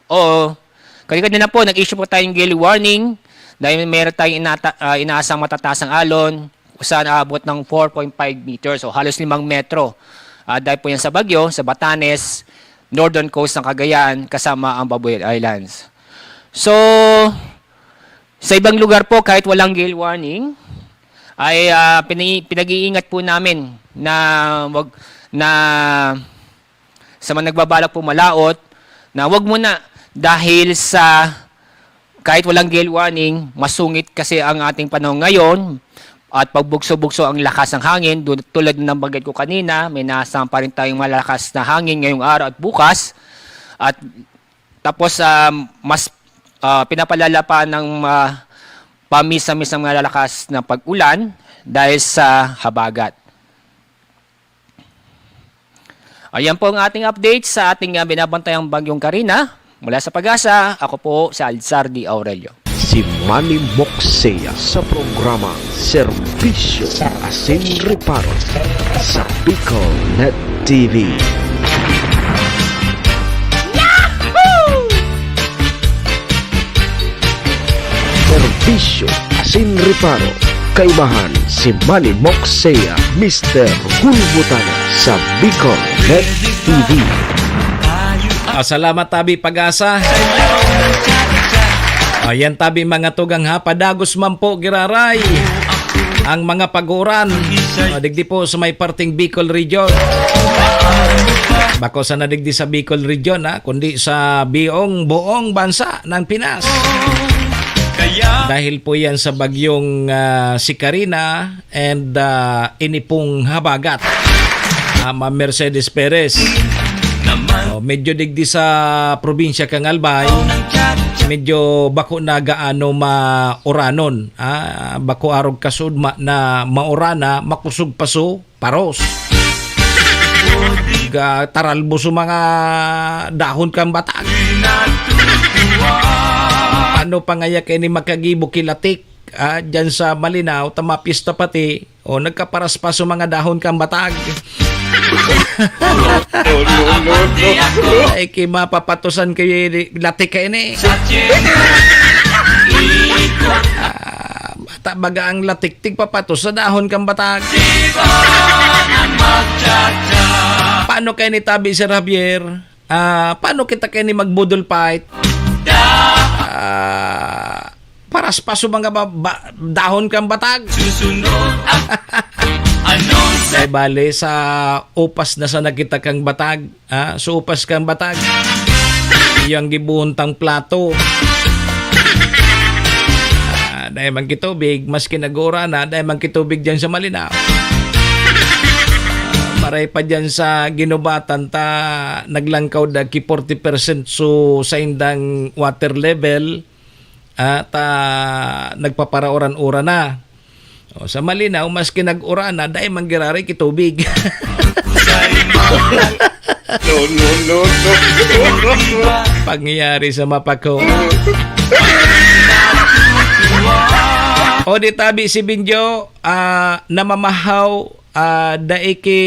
oo, kanina po, nag-issue po tayong gale warning dahil meron tayong inata-, ah, inaasang matataas ang alon, kung saan aabot ng four point five meters o halos limang metro. Ah, dahil po yan sa bagyo, sa Batanes, northern coast ng Cagayan, kasama ang Babuyan Islands. So, sa ibang lugar po, kahit walang gale warning, ay, ah, pini-, pinag-iingat po namin na wag, na sa mga nagbabalak po malaot, na wag muna dahil sa kahit walang gale warning, masungit kasi ang ating panahon ngayon at pagbugso-bugso ang lakas ng hangin, du-, tulad ng nabanggit ko kanina, may inaasahan pa rin tayong malakas na hangin ngayong araw at bukas. At tapos, ah, mas, ah, pinapalala pa ng, ah, pamisa-misang malalakas na pag-ulan dahil sa habagat. Ayan po ang ating update sa ating, ah, binabantayang Bagyong Karina. Mula sa Pag-asa, ako po si Alzardi Aurelio. Si Manny Moxea sa programa Serbisyo Asin Reparo sa Bicol Net T V. Serbisyo Asin Reparo. Kaibahan si Manny Moxea, Mister Hulbutana sa Bicol Net T V. Ah, salamat, tabi Pag-asa. Ayan, tabi mga tugang ha, padagos man po giraray. ang mga pag-uuran, ah, digdi po sa may parteng Bicol Region. Bako sana digdi sa Bicol Region, ha, kundi sa biong buong bansa ng Pinas. Dahil po yan sa bagyong, ah, si Karina and, ah, ini pong habagat, ah, Ma'am Mercedes Perez. Oh, medyo digdi sa probinsya kan Albay, medyo bako na gaano mauranon. Ah, bako arog kasudma na maurana, makusog paso, paros. Ga, taralbo sa mga dahon kan batag. Ano pa ngaya kaini makagibo ki latik, ah, dyan sa Malinao, ta mapista pati, o nagkaparaspas sa mga dahon kan batag. No, no, no, no. Ay, ki mapapatusan kay latik kaini. Ah, bata baga ang latik, tigpapatos sa dahon kan batag. Paano kaini tabi, Sir Javier? Ah, paano kita kaini magbudol fight? Ah, paraspas sa mga ba-, ba-, dahon kan batag. Susunod ang anong sa Ay, bale, sa upas na sana kita kan batag. Ah, sa upas kan batag. Iyang gibuhon tang plato. Ah, dai man ki tubig, maski nag-uurana, dai man ki tubig diyan sa Malinao. Maray pa diyan sa ginubatan ta, naglangkaw da ki forty percent so saindang water level, ah, ta nagpaparauran-uran na. O, sa Malinao, maski nag-uran na, dai man giraray ki tubig. No, no, no, no. Pangyayari sa mapako. O, di tabi si Binjo, ah, namamahaw, ah, dai ki,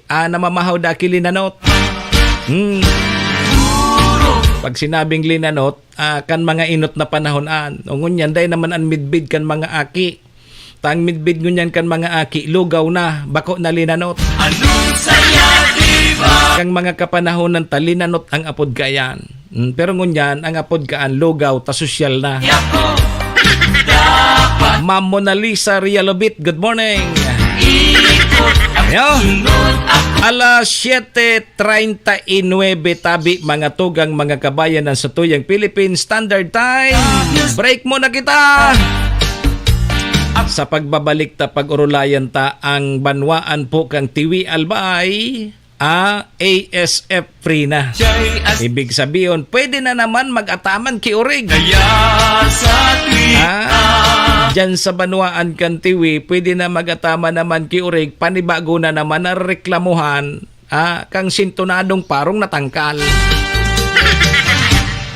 ah, namamahaw da ki linanot. Hmm. Pag sinabing linanot, ah, kan mga inot na panahon an. O ngunyan, dai naman an midbid kan mga aki. Ta ang midbid ngunyan kan mga aki, lugaw na, bako na linanot. Anong saya, di ba? Kang mga kapanahonan ta, linanot ang apod kayan. Mm, pero ngunyan, ang apod kaan, lugaw, ta sosyal na. Yako, dapat. Ma'am Mona Lisa Realobit, good morning. Ikot ang Yo. Sunod ako. Alas siyete treinta y nuebe tabi, mga tugang, mga kabayan, ang satuyang Philippine Standard Time. Break muna kita. Sa pagbabalik ta, pag-urulayan ta ang banwaan po kang Tiwi Albay, ah, A S F free na. Ibig sabihin, pwede na naman mag-ataman ki Orig. Kaya sa tuwing Ah, dyan sa banwaan kan Tiwi, pwede na mag-ataman naman ki Orig, panibago na naman na reklamuhan. Ah, kang sintonadong parong natangkal.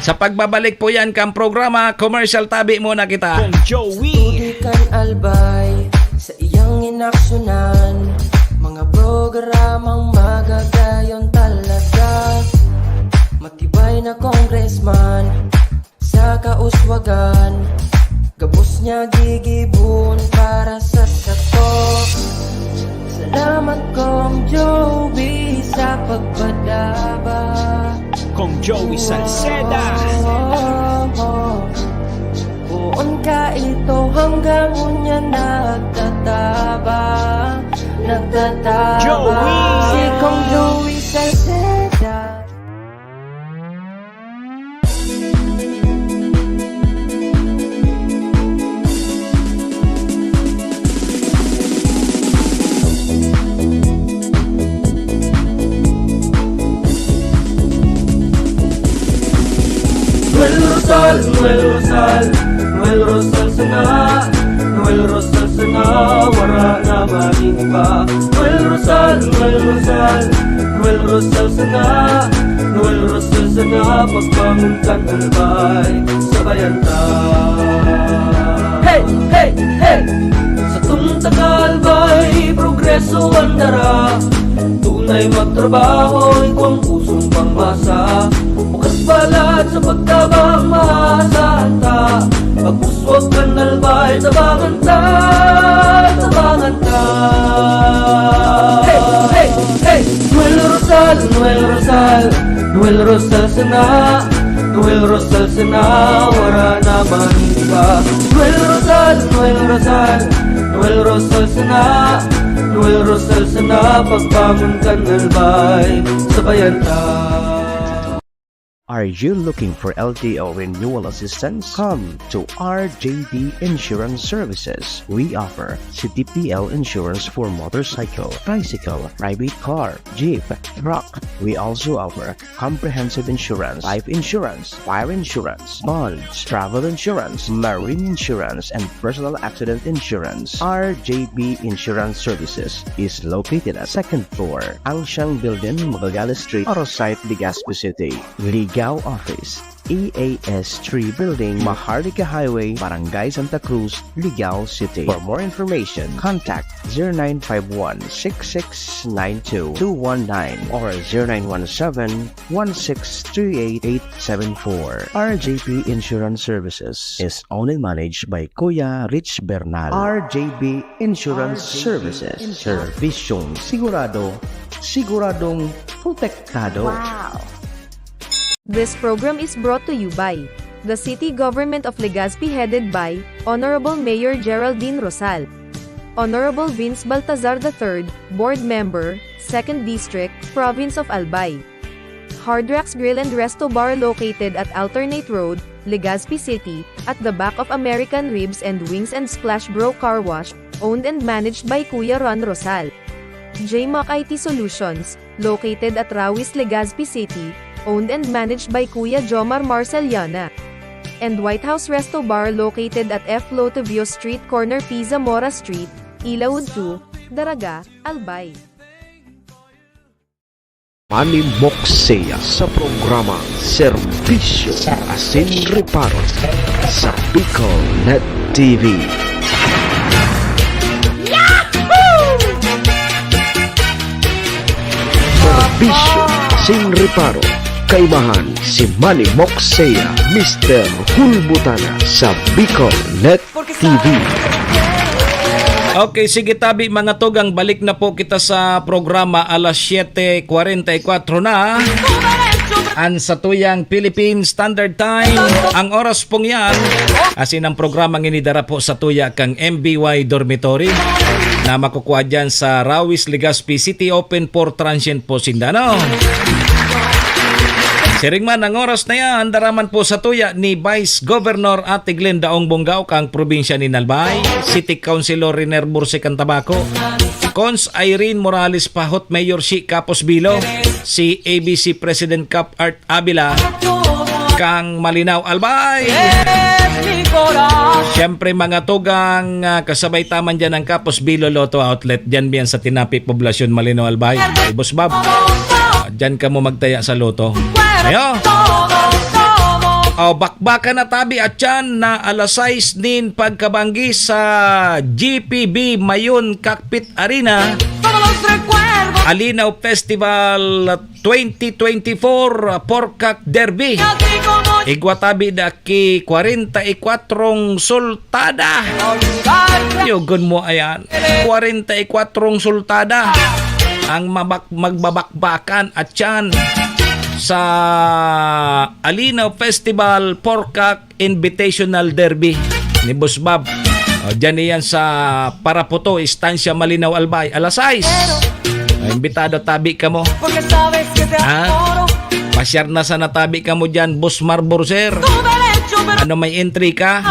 Sa pagbabalik po yan kang programa, commercial tabi muna kita. Kong Joey. Sa tubig kan Albay, sa iyang inaksyonan, mga programang magagayon talaga. Matibay na congressman, sa kauswagan, gabos niya gigibon para sa sato. Salamat, Kong Joey, sa pagpadaba. Kong Joey Salceda. Poon ka ito hanggang unya nagtataba, nagtataba. Joey! Si Kong Joey Salceda. Noel Rosal, Noel Rosal, Noel Rosal sana, Noel Rosal sana, wara na man iba. Noel Rosal, Noel Rosal, Noel Rosal sana, Noel Rosal sana, pagbangon kan Albay, sabayan ta. Hey, hey, hey! Sa tungtag Albay, progreso ang dara. Tunay magtrabaho, ikaw ang pusong pangmasa. Bukas balat sa pagtabang, maasahan ta. Pag-uswag kan Albay, tabangan ta, tabangan ta. Hey, hey, hey! Noel Rosal, Noel Rosal, Noel Rosal sana, Noel Rosal sana, wara na man iba. Noel Rosal, Noel Rosal, Noel Rosal Noel Rosal sana pagbangon kan Albay, sabayan ta. Are you looking for L T O renewal assistance? Come to R J B Insurance Services. We offer C T P L insurance for motorcycle, tricycle, private car, jeep, truck. We also offer comprehensive insurance, life insurance, fire insurance, bonds, travel insurance, marine insurance, and personal accident insurance. R J B Insurance Services is located at second floor, Angsiang Building, Magallanes Street, Arosite, Legazpi City. Ligao Office, E A S three Building, Maharlika Highway, Barangay Santa Cruz, Ligao City. For more information, contact zero nine five one six six nine two two one nine or zero nine one seven one six three eight eight seven four. R J P Insurance Services is owned and managed by Kuya Rich Bernal. R J B Insurance Services. Servisyong sigurado, siguradong protektado. Wow! This program is brought to you by the City Government of Legazpi, headed by Honorable Mayor Geraldine Rosal, Honorable Vince Baltazar the third, Board Member, Second District, Province of Albay. Hard Rocks Grill and Resto Bar, located at Alternate Road, Legazpi City, at the back of American Ribs and Wings and Splash Bro Car Wash, owned and managed by Kuya Ron Rosal. J Mac I T Solutions, located at Rawis, Legazpi City, owned and managed by Kuya Jomar Marceliana. And White House Resto Bar, located at F Lotovio Street, corner P Zamora Street, Ilawod two, Daraga, Albay. Manny Moxea sa programa Serbisyo Asin Reparo sa Bicol Net T V. Serbisyo Asin Reparo, kaimahan si Manny Moxea, Mister Hulbutana sa Bicol Net T V. Okay, sige tabi, mga tugang, balik na po kita sa programa, alas siyete kwarenta y kwatro na. An satuyang Philippine Standard Time, ang oras pong yan, asin ang programa nginidara po sa tuya kang M B Y Dormitory na makukuha dyan sa Rawis, Legazpi City, open for transient po sinda, no? Siring man, ang oras na yan, daraman po sa tuya ni Vice Governor Ate Glenda Ong Bongao kang probinsya ni Albay, City Councilor Riner Burse kang Tabaco, Cons Irene Morales Pahot, Mayor si Capos Bilo, si A B C President Cap Art Avila, kang Malinao, Albay. Siyempre, mga tugang, ah, kasabay taman dyan ang Capos Bilo Lotto Outlet. Dyan biyan sa Tinapi, Poblacion, Malinao, Albay. Ay, Boss Bob, ah, dyan kamo magtaya sa Lotto. Ayo. Oh, bakbakan na tabi at yan na alas sais nin pagkabanggi sa G P B Mayon Cockpit Arena. Alinaw Festival twenty twenty-four Porkak Derby. Igwa tabi na ki kwarenta y kwatro sultada. Yugon mo ayan. Kwarenta y kwatro sultada ang mabak-, magbabakbakan at yan sa Alinaw Festival Porkak Invitational Derby ni Boss Bob. O, dyan iyan sa Paraputo, Estancia Malinao, Albay, alas sais. Ay, imbitado tabi kamo. Ha? Pasyar na sana tabi kamo dyan, Boss Marbor, sir. Ano, may entry ka?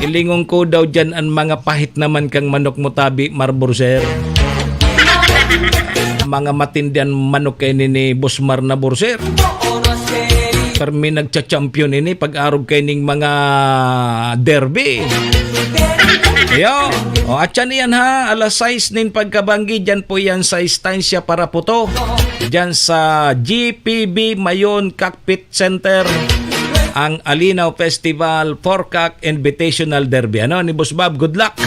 Ilingon ko daw dyan ang mga pahit naman kang manok mo tabi, Marbor, sir. Mga matindi an manok kay ni, ni Boss Mar na Burser. Permi nagcha-champion ini pag-arog kay ning mga derby. Yo, o, at yan iyan ha, alas sais nin pagkabanggi, dyan po yan sa Estancia Paraputo. Dyan sa G P B Mayon Cockpit Center, ang Alinaw Festival Porkak Invitational Derby. Ano, ni Boss Bob, good luck.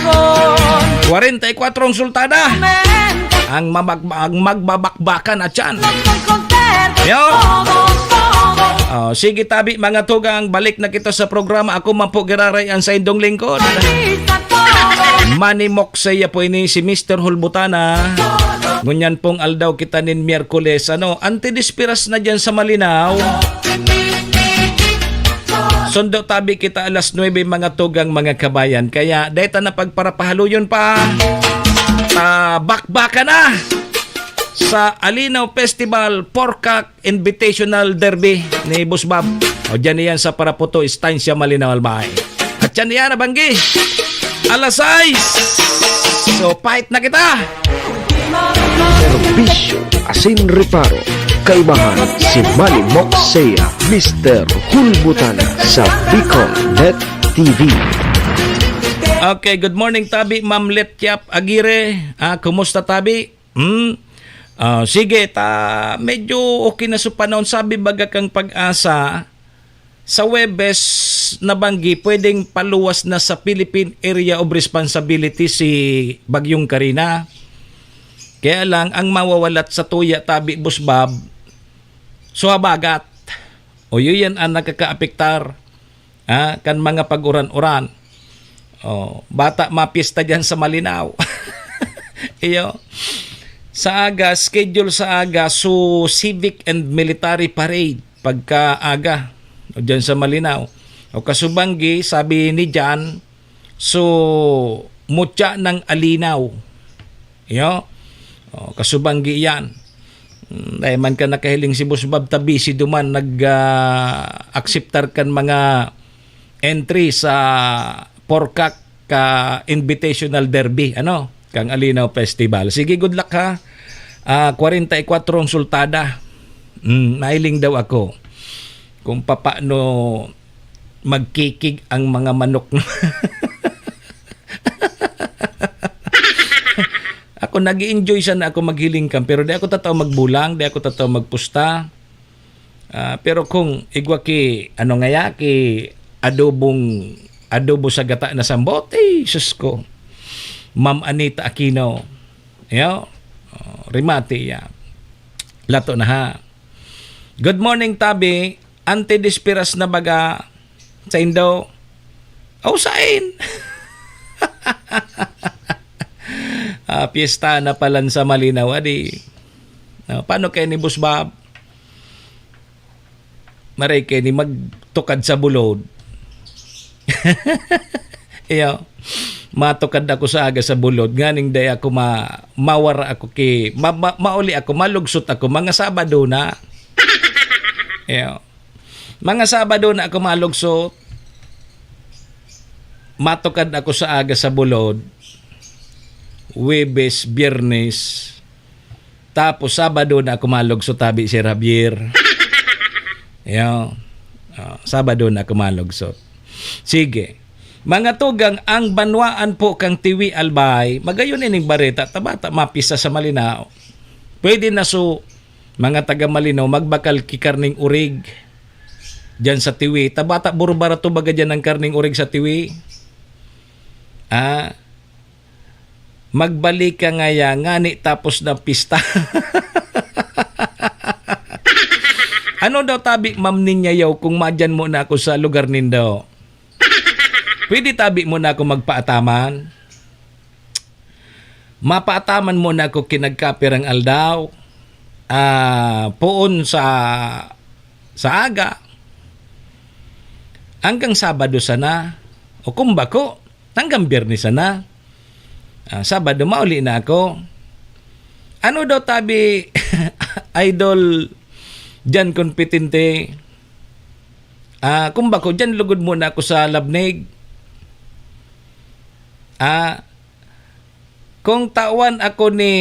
Kwarenta y kwatro ang sultada. Ang mamag-, ang magbabakbakan at yan. Yo. Oh, sige tabi, mga tugang, balik na kita sa programa. Ako man po giraray ang sa indong lingkod. Manimok saya po ini si Mister Hulbutana. Ngunyan pong aldaw kita nin Miyerkules, ano, antidespiras na dyan sa Malinao. Sundo tabi kita alas nuebe, mga tugang, mga kabayan. Kaya deta na pagparapahaloyon pa. Ta bakbaka na sa Alinaw Festival Porkak Invitational Derby ni Boss Bob. O, dyan iyan sa Paraputo, Estancia, Malinao, Albay. At yan iyan, nabanggi. Alas sais. So, fight na kita. Serbisyo asin reparo. Kaibahan si Manny Moxea, Mister Hulbutan sa Bicol Net T V. Okay, good morning, Tabi, Ma'am Letyap Aguirre. Ah, kumusta, Tabi? Hmm? Ah, sige, ta medyo okay na sa panahon. Sabi baga kang Pag-asa, sa Webes nabanggi, pwedeng paluwas na sa Philippine Area of Responsibility si Bagyong Karina. Kaya lang, ang mawawalat sa tuya, Tabi, Boss Bob, so habagat. O, yun yan ang nakakaapektar, ah, kan mga pag-uran-uran. O, bata mapista dyan sa Malinao. Iyo. Sa aga, schedule sa aga, so civic and military parade pagka aga. O, dyan sa Malinao. O, kasubanggi, sabi ni Jan, so mutya ng alinaw. Iyo. O, kasubanggi yan. Hmm, dai man ka nakahiling si Boss Bob ta busy duman nag, ah, akseptar kan mga entry sa Porkak ka Invitational Derby, ano, kang Alinaw Festival. Sige, good luck ha. Ah, kwarenta y kwatro ang sultada. Hmm, mahiling daw ako kung papaano magkikig ang mga manok. Ako, nag-i-enjoy sana ako maghiling kan, pero di ako tatao magbulang, di ako tatao magpusta. Ah, pero kung igwa ki, ano ngaya, ki adobong, adobo sa gata na sambot, eh, sus ko. Ma'am Anita Aquino. Yo, oh, rimati ya. Lato na ha. Good morning, Tabi. Ante Desperas na baga sa Indo. O, sain? Ah, piyesta na palan sa Malinaw, adi. Ah, paano kayo ni Boss Bob? Maray kayo ni magtukad sa bulod. Iyo, matukad ako sa aga sa bulod, nganing dai ako ma-, mawara ako ki, ma-, ma-, mauli ako, malugsot ako, mga Sabado na. Iyo. Mga Sabado na ako malugsot. Matukad ako sa aga sa bulod. Huwebes, Biyernes. Tapos Sabado na ako malugsot, tabi si Javier. Yo. Ah, Sabado na ako malugsot. Sige. Mga tugang, ang banwaan po kang Tiwi Albay, magayon ining bareta, tabata mapisa sa Malinao. Pwede na so, mga taga Malinao, magbakal ki karning urig diyan sa Tiwi. Tabata burbarato baga diyan ang karning urig sa Tiwi. Ah, magbalik ka ngaya, ngani tapos na pista. Ano daw tabi, Ma'am Ninyayaw, kung madyan mo na ako sa lugar nindo? Pwede tabi mo na ako magpaataman? Mapaataman mo na ako kinagkapirang aldaw, ah, poon sa, sa aga. Hanggang Sabado sana. O kung bako, hanggang Biyernes sana. Ah, Sabado, mauli na ako. Ano daw tabi, Idol Jan Competente? Ah, kung bako, dyan lugod muna ako sa Labnig. Ah, kung tawan ako ni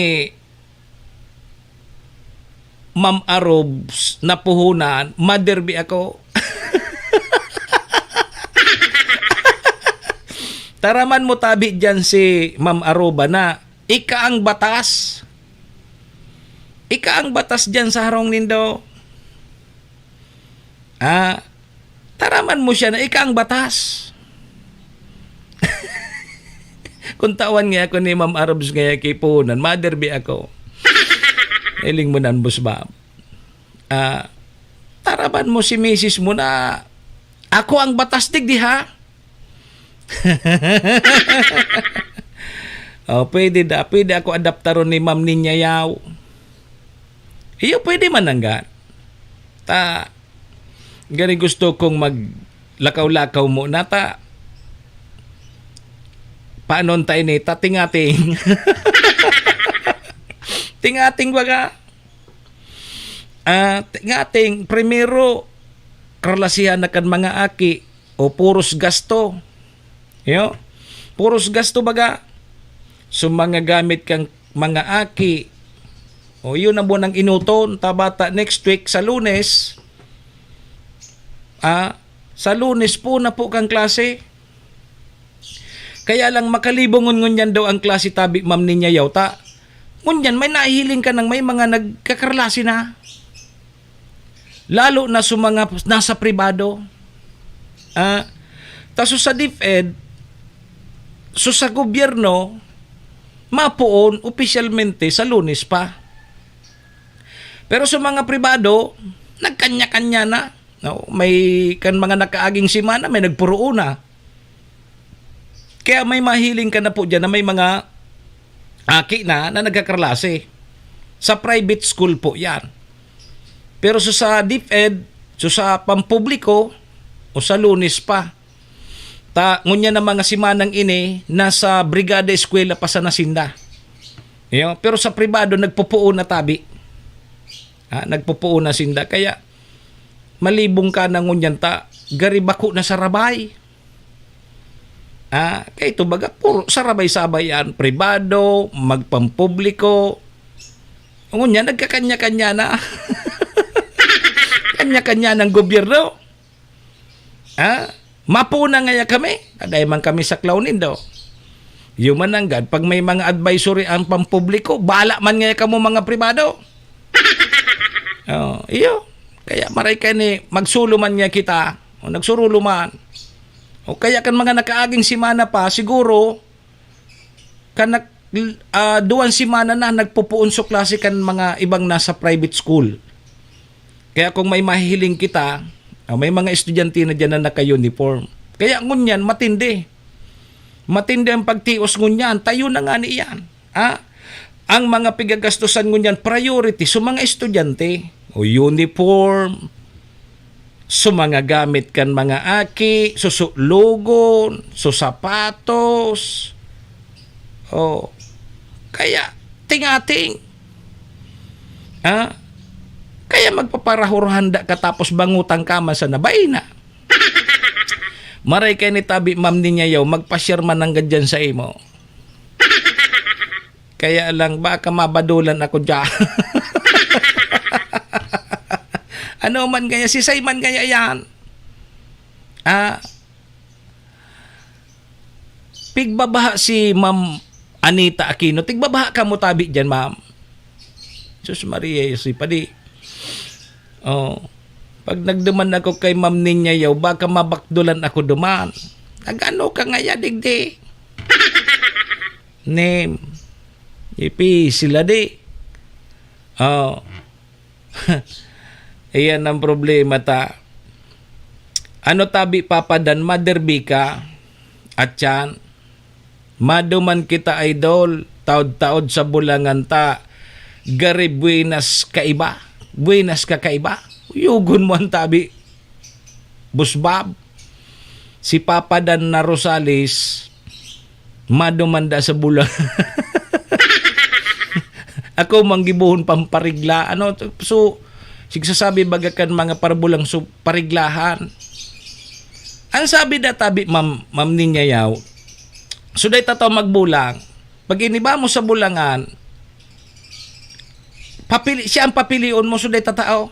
Ma'am Arobs na puhunan, maderbi ako. Taraman mo tabi dyan si Ma'am Aroba na ika ang batas. Ika ang batas dyan sa harong nindo. Ah, taraman mo siya na ika ang batas. Kung tawan nga ako ni Ma'am Arabs nga kipunan, maderbi ako. Iling mo nan, Boss Bob. Ah, taraman mo si misis mo na ako ang batas, digdi, ha? Oh, pwede da, pwede ako adaptaron ni Ma'am Ninya Yao. Iyo, pwede man nangga. Ta, gani gusto kong mag, lakaw-lakaw mo na ta. Paano tayo ni ta? Tingating. Tingating baga. Ah, tingating, primero, karlasihan na kan mga aki o puros gasto. Yo? Puros gasto baga. So, mga gamit kang mga aki. O, yun ang bunang inuton. Tabata next week sa Lunes. Ah, sa Lunes po na po kang klase. Kaya lang makalibongon ngunyan daw ang klase tabi, Ma'am Ninya Yauta. Ngunyan, may nahihiling ka nang may mga nagkakarlase na. Lalo na sa mga nasa pribado. Ah, taso sa DepEd, so sa gobyerno, mapoon opisyalmente sa Lunes pa. Pero sa mga pribado, nagkanya-kanya na. No? May kan mga nakaaging semana, may nagpuruon na. Kaya may mahiling ka na po dyan na may mga aki na, na nagkakarlase. Sa private school po yan. Pero so sa DepEd, so sa pampubliko, o sa Lunes pa. Ta, ngunyan ang mga simanang ini, nasa brigada eskwela pa sana sinda. Yo, pero sa pribado, nagpupuon na tabi. Ha, nagpupuon na sinda. Kaya, malibong ka na ngunyan ta, gari bako na sarabay. Ah, kay ito baga, puro sarabay-sabay yan. Pribado, magpampubliko. Ngunyan, nagkakanya-kanya na. Kanya-kanya ng gobyerno. Ha? Mapuna ngaya kami. Aday man kami sa clown nindo. Yun man nanggad, pag may mga advisory ang pampubliko, bala man ngaya kamo mga pribado. Oh, iyo. Kaya maray ka ni, magsulo man ngaya kita. O, nagsurulo man. O kaya kan mga nakaaging semana pa, siguro, kan nag-, ah, duwang semana na nagpupuon so klase kan mga ibang nasa private school. Kaya kung may mahihiling kita, ah, may mga estudyante na diyan na naka-uniform. Kaya ngunyan, matindi. Matindi ang pagtios ngunyan. Tayo na nga ni iyan. Ha? Ang mga pigagastusan ngunyan, priority sa mga estudyante. O uniform, sa mga gamit kan mga aki, susulogon, so sapatos. Oh. Kaya, tingating. Ha? Kaya magpaparahurhanda ka tapos bangutang ka man sa nabay na. Maray kay ni tabi, Ma'am Ninya Yao, magpa-share man nanggad dyan sa imo. Kaya lang, baka mabadulan ako dyan. Ano man kaya, si Simon kaya yan? Ah, pigbabaha si Ma'am Anita Aquino. Tigbabaha ka mo tabi dyan, ma'am. Sus Maria, si padi. Oh. Pag nagduman ako kay Ma'am Ninya Yao, baka mabakdulan ako duman. Nagano ka ngaya, digdi? Name. Ipi sila di. Oh. Iyan ang problema ta. Ano tabi, Papa Dan, maderbi ka? At yan, maduman kita, idol, taod-taod sa bulangan ta. Gari buenas kaiba. Buenas ka kaiba. Yugon mo ang tabi. Boss Bob, si Papa Dan na Rosales, madumanda sa bulang. Ako, manggibohon pamparigla. Ano, so, sigsasabi baga kan mga parabulang so, pariglahan. Ang sabi da tabi, Ma'am, Ma'am Ninya Yao, so, dahil tataw magbulang, pag iniba mo sa bulangan, papili, siya ang papilion mo, so, dahil tatao.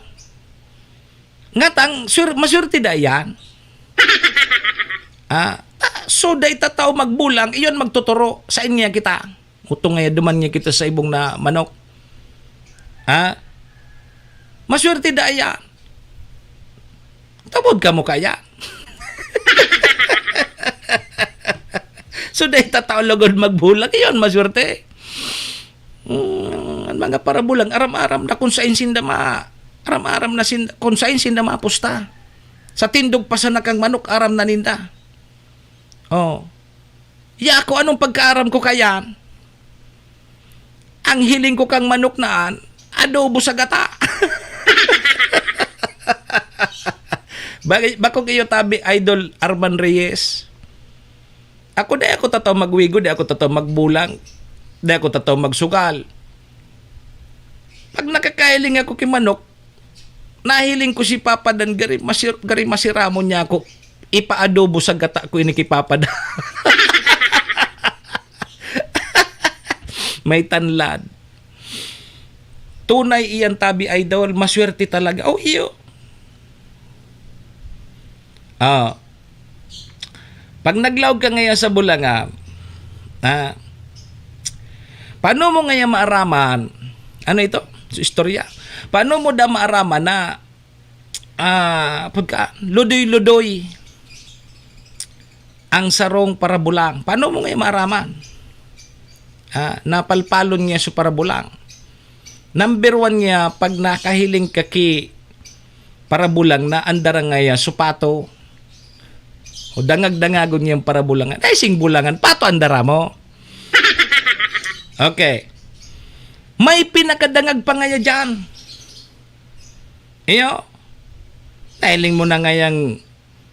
Ngatang, sur-, maswerte da yan. Ah, ta-, so, dahil tatao magbulang, iyon magtuturo sa inya kita. Utong nga duman niya kita sa ibong na manok. Ha? Maswerte da yan. Tabod ka mo kaya? So, dahil tatao lugod magbulang, iyon, maswerte. Mm, ang mga parabulang, aram-aram na kung sain sinda ma-, aram-aram na sin-, kung sain sinda mapusta. Sa tindog pa sana kang manok, aram na ninda. Oh. Ya, kung anong pagkaaram ko kayan, ang hiling ko kang manok naan, adobo sa gata. Bagay, bakong iyo tabi, Idol Arman Reyes. Ako, di ako tataw magwigo, di ako tataw magbulang, di ako tataw magsugal. Pag nakakahiling ako ki manok, nahiling ko si Papa Dan, gari masir-, gari masiramon niya ako. Ipaadobo sa gata ko ini ki Papa Dan. May tanlad. Tunay iyan tabi, Idol. Maswerte talaga. Oh, iyo. Ah. Pag naglaog ka ngayon sa bulangan, ah, paano mo ngayon maaraman? Ano ito? Sa istorya. Paano mo da maaraman na, ah, pagka ludoy-ludoy ang sarong parabulang? Paano mo ngayon maaraman? Ah, napalpalon niya sa parabulang. Number one niya, pag nakahiling ka ki parabulang na andara ngaya supato, o dangag-dangagon niyang parabulangan, ay, sing bulangan, pato andara mo. Okay. May pinakadangag pa ngaya dyan. Iyo, nahiling mo na ngayang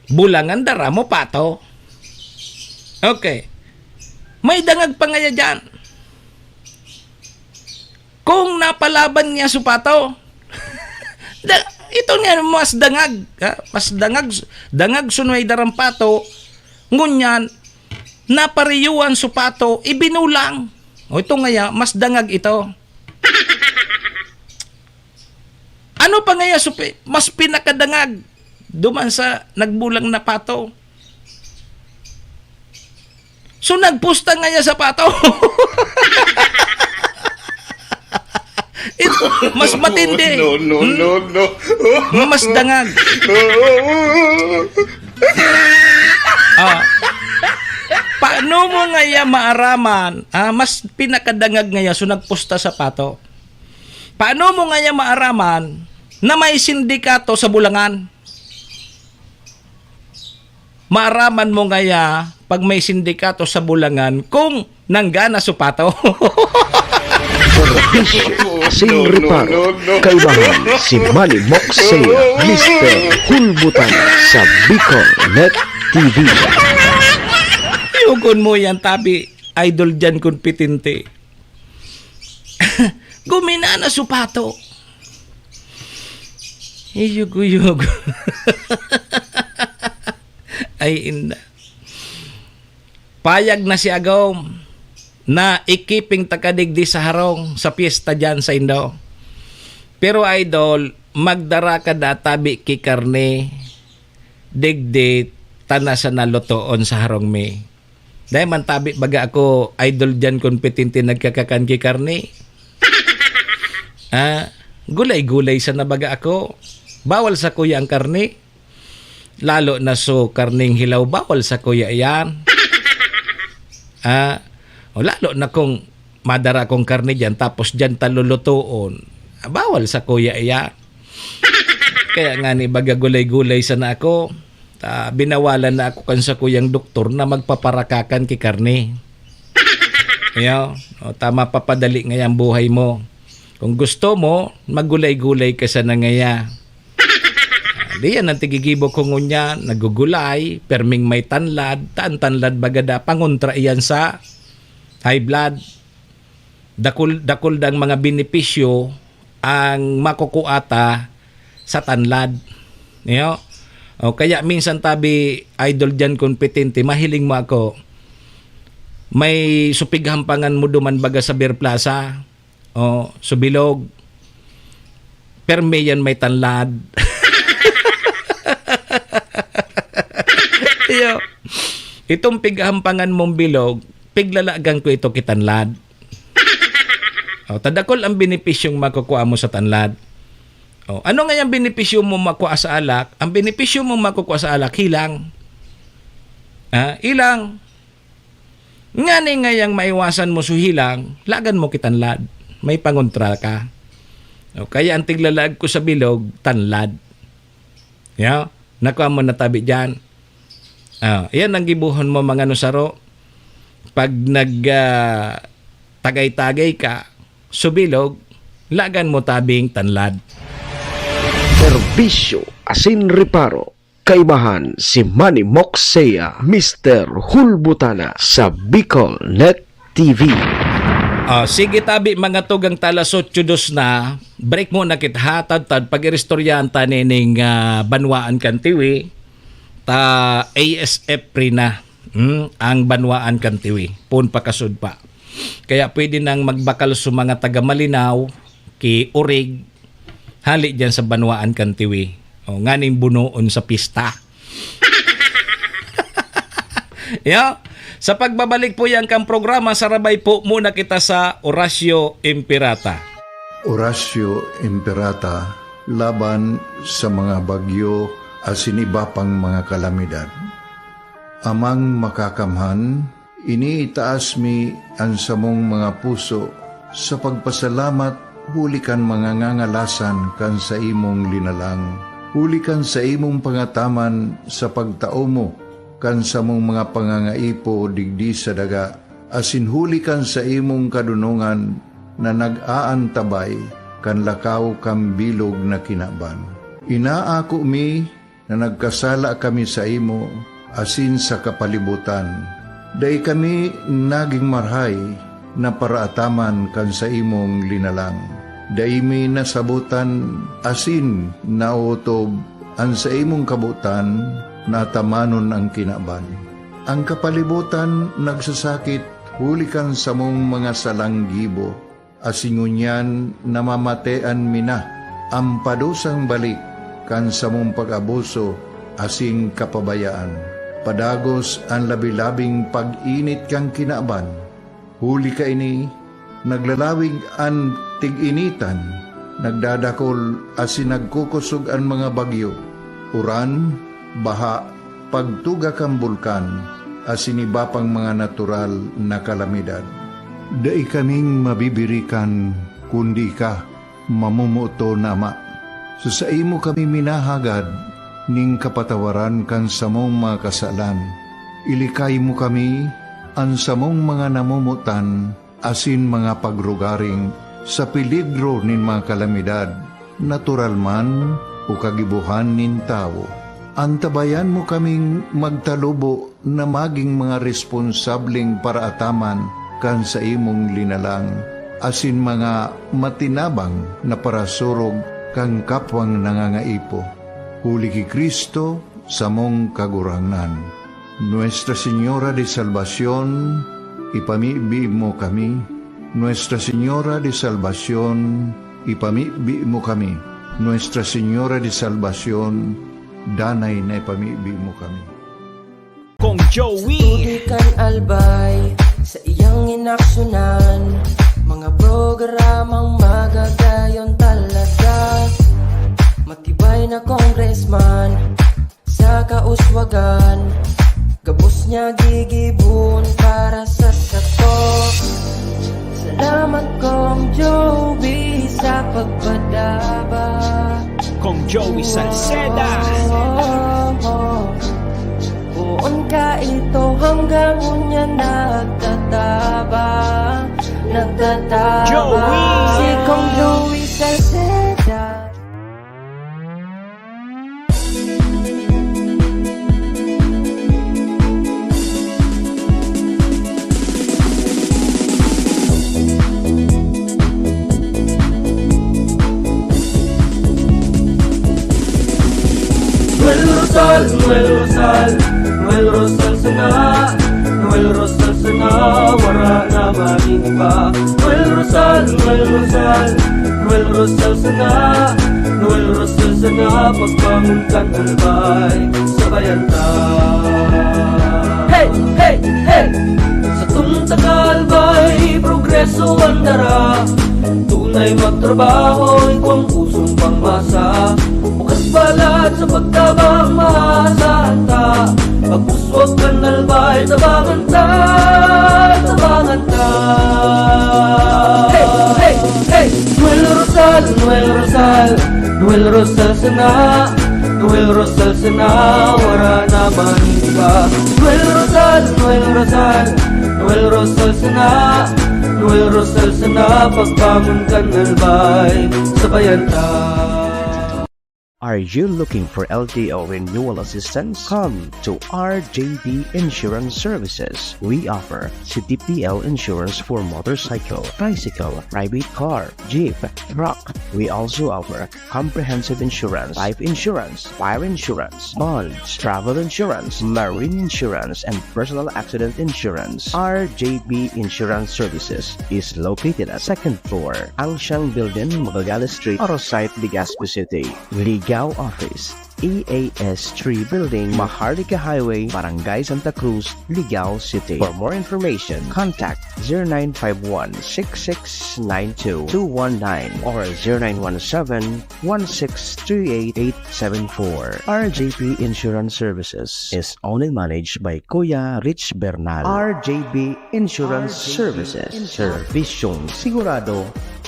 bulangan, dara mo, pato. Okay. May dangag pa ngaya dyan. Kung napalaban niya su pato, da-, ito nga mas dangag, ha? Mas dangag, dangag su may darang pato, ngunyan, napariyuan su pato, ibinulang. O, ito ngaya, mas dangag ito. Ano pa ngaya su pi-, mas pinakadangag duman sa nagbulang na pato? So, nagpusta ngaya sa pato. Ito, mas matindi. No, no, Hmm? no, no. Mas dangag. Ah. Paano mo ngaya maaraman? Ah, mas pinakadangag ngaya, so nagpusta sa pato. Paano mo ngaya maaraman na may sindikato sa bulangan? Maaraman mo ngaya pag may sindikato sa bulangan kung nanggana su pato. Serbisyo, asin reparo. Kaibahan si Manny Moxea, Mister Hulbutan sa Bicol Net T V. Yugon mo yan, tabi, Idol Jan Competente. Guminana su pato. Iyog-uyog. Ay, inda. Payag na si Agom na ikiping ta ka digdi sa harong sa piyesta diyan sa Indo. Pero, Idol, magdara ka da tabi ki karne, digdi ta na sana lutoon sa harong mi. Dai man tabi baga ako, Idol Jan Competente, nagkakakan ki karne. Ah, gulay-gulay sana baga ako. Bawal sakuya ang karne. Lalo na su karneng hilaw, bawal sakuya iyan. Ah, o lalo na kung madara akong karne diyan, tapos diyan ta lulutoon. Ah, bawal sakuya iyan. Kaya ngani baga gulay-gulay sana ako. Ta, binawalan na ako kan sakuyang doktor na magpaparakakan ki karne. Iyo, o, ta mapapadali ngaya an buhay mo. Kung gusto mo, maggulay-gulay ka sana ngaya. Ah, diyan an tigigibo ko ngunyan, nagugulay, perming may tanlad, ta an tanlad baga da, pangontra iyan sa high blood. Dakul-, dakul dang mga benepisyo ang makukua ta sa tanlad. Iyo? O, kaya minsan tabi, Idol Jan Competente, mahiling mo ako, may supighampangan mo duman baga sa Beer Plaza, o, su bilog, permi yan may tanlad. Iyo. Itong pighampangan mong bilog, piglalagan ko ito ki tanlad. O, ta dakul ang benepisyong makukua mo sa tanlad. O, ano nga yung benepisyo mo makua sa alak? Ang benepisyo mo makukua sa alak, hilang. Ha? Hilang. Ngani ngayang maiwasan mo su hilang, lagan mo ki tanlad. May pangontra ka. O, kaya ang tiglalaag ko sa bilog, tanlad. Ya? Nakua mo na tabi diyan. Ah, iyan ang gibohon mo, mga nusaro. Pag nag, ah, tagay-tagay ka, su bilog, lagan mo tabing tanlad. Serbisyo asin reparo. kaibahan si Manny Moksea, Mister Hulbutana sa Bicol Net T V. Ah, sige tabi, mga tugang, talas otso dos na. Break muna kita, ha, tadtad, pag-iristoryahan ta nining, ah, banwaan kan Tiwi, ta A S F free na, hmm, ang banwaan kan Tiwi. Pun pakasud pa. Kaya pwede nang magbakal sa mga taga Malinao, ki Orig, hali diyan sa banwaan kan Tiwi. O, nganing bunoon sa pista. Ya, sa pagbabalik po yan kang programa, sarabay po muna kita sa Orasyo Imperata. Orasyo Imperata laban sa mga bagyo asin iba pang mga kalamidad. Amang Makakamhan, iniitaas mi an samong mga puso sa pagpasalamat huli kan mga ngangalasan kan saimong linalang, huli kan saimong pangataman sa pagtao mo kan samong mga pangangaipo digdi sa daga, asin huli kan saimong kadonongan na nag-aantabay kan lakaw kan bilog na kinaban. Inaako mi na nagkasala kami saimo asin sa kapalibotan. Dai kami nagin marahay na paraataman kan saimong linalang. Dai mi nasabotan asin naotob an saimong kabotan na atamanon an kinaban. An kapalibotan nagsasakit huli kan samong mga salang gibo, asin ngunyan namamatean mi na an padusang balik kan samong pag-abuso asin kapabayaan. Padagos an labi-labing pag-init kan kinaban. Huli kaini, naglalawig an tig-initan, nagdadakol asin nagkukosog an mga bagyo, uran, baha, pagtuga kan bulkan, asin iba pang mga natural na kalamidad. Dai kaming mabibirikan kundi ika, mamomoton na Ama. Sa saimo kami minahagad nin kapatawaran kan samong mga kasalan. Ilikay mo kami, an samong mga namomotan, asin mga pagrugaring sa peligro nin mga kalamidad, natural man o kagibohan nin tawo. Antabayan mo kaming magtalubo na magin mga responsableng paraataman kan saimong linalang, asin mga matinabang na parasurog kan kapwang nangangaipo. Huli ki Cristo, samong Kagurangnan. Nuestra Señora de Salvacion, ipamibi mo kami. Nuestra Señora de Salvacion, ipamibi mo kami. Nuestra Señora de Salvacion, danay na ipamibi mo kami. Kong Joey. Tubig kan Albay, sa iyang inaksyonan, mga programang magagayon talaga. Matibay na congressman, sa kauswagan, gabos niya gigibon para sa sato. Salamat, Kong Joey, sa pagpadaba. Kong Joey Salceda. Poon ka ito hanggang unya nagtataba, nagtataba. Joey! Si Kong Joey Salceda. Noel Rosal, Noel Rosal, Noel Rosal sana, Noel Rosal sana, wara na maning iba. Noel Rosal, Noel Rosal, Noel Rosal sana, Noel Rosal sana, pagbangon kan Albay, sabayan ta. Hey, hey, hey! Satong taga-Albay, progreso an dara. Tunay magtrabaho, igwang pusong pangmasa. Bukas balat sa pagtabang, maasahan ta. Pagpuswag kan Albay, tabangan ta, tabangan ta. Hey, hey, hey! Noel Rosal, Noel Rosal, Noel Rosal sana, Noel Rosal sana, wara na man iba. Noel Rosal, Noel Rosal, Noel Rosal sana, Noel Rosal sana, pagbangon kan Albay, sabayan ta. Are you looking for L T O renewal assistance? Come to R J B Insurance Services. We offer C T P L insurance for motorcycle, tricycle, private car, jeep, truck. We also offer comprehensive insurance, life insurance, fire insurance, bonds, travel insurance, marine insurance, and personal accident insurance. R J B Insurance Services is located at second floor, Angsiang Building, Magallanes Street, Arosite, Legazpi City. Ligao Office, E A S three Building, Maharlika Highway, Barangay Santa Cruz, Ligao City. For more information, contact zero nine five one, six six nine two, two one nine or zero nine one seven, one six three eight, eight seven four. R J P Insurance Services is owned and managed by Kuya Rich Bernal. R J B Insurance Services. Servisyong sigurado,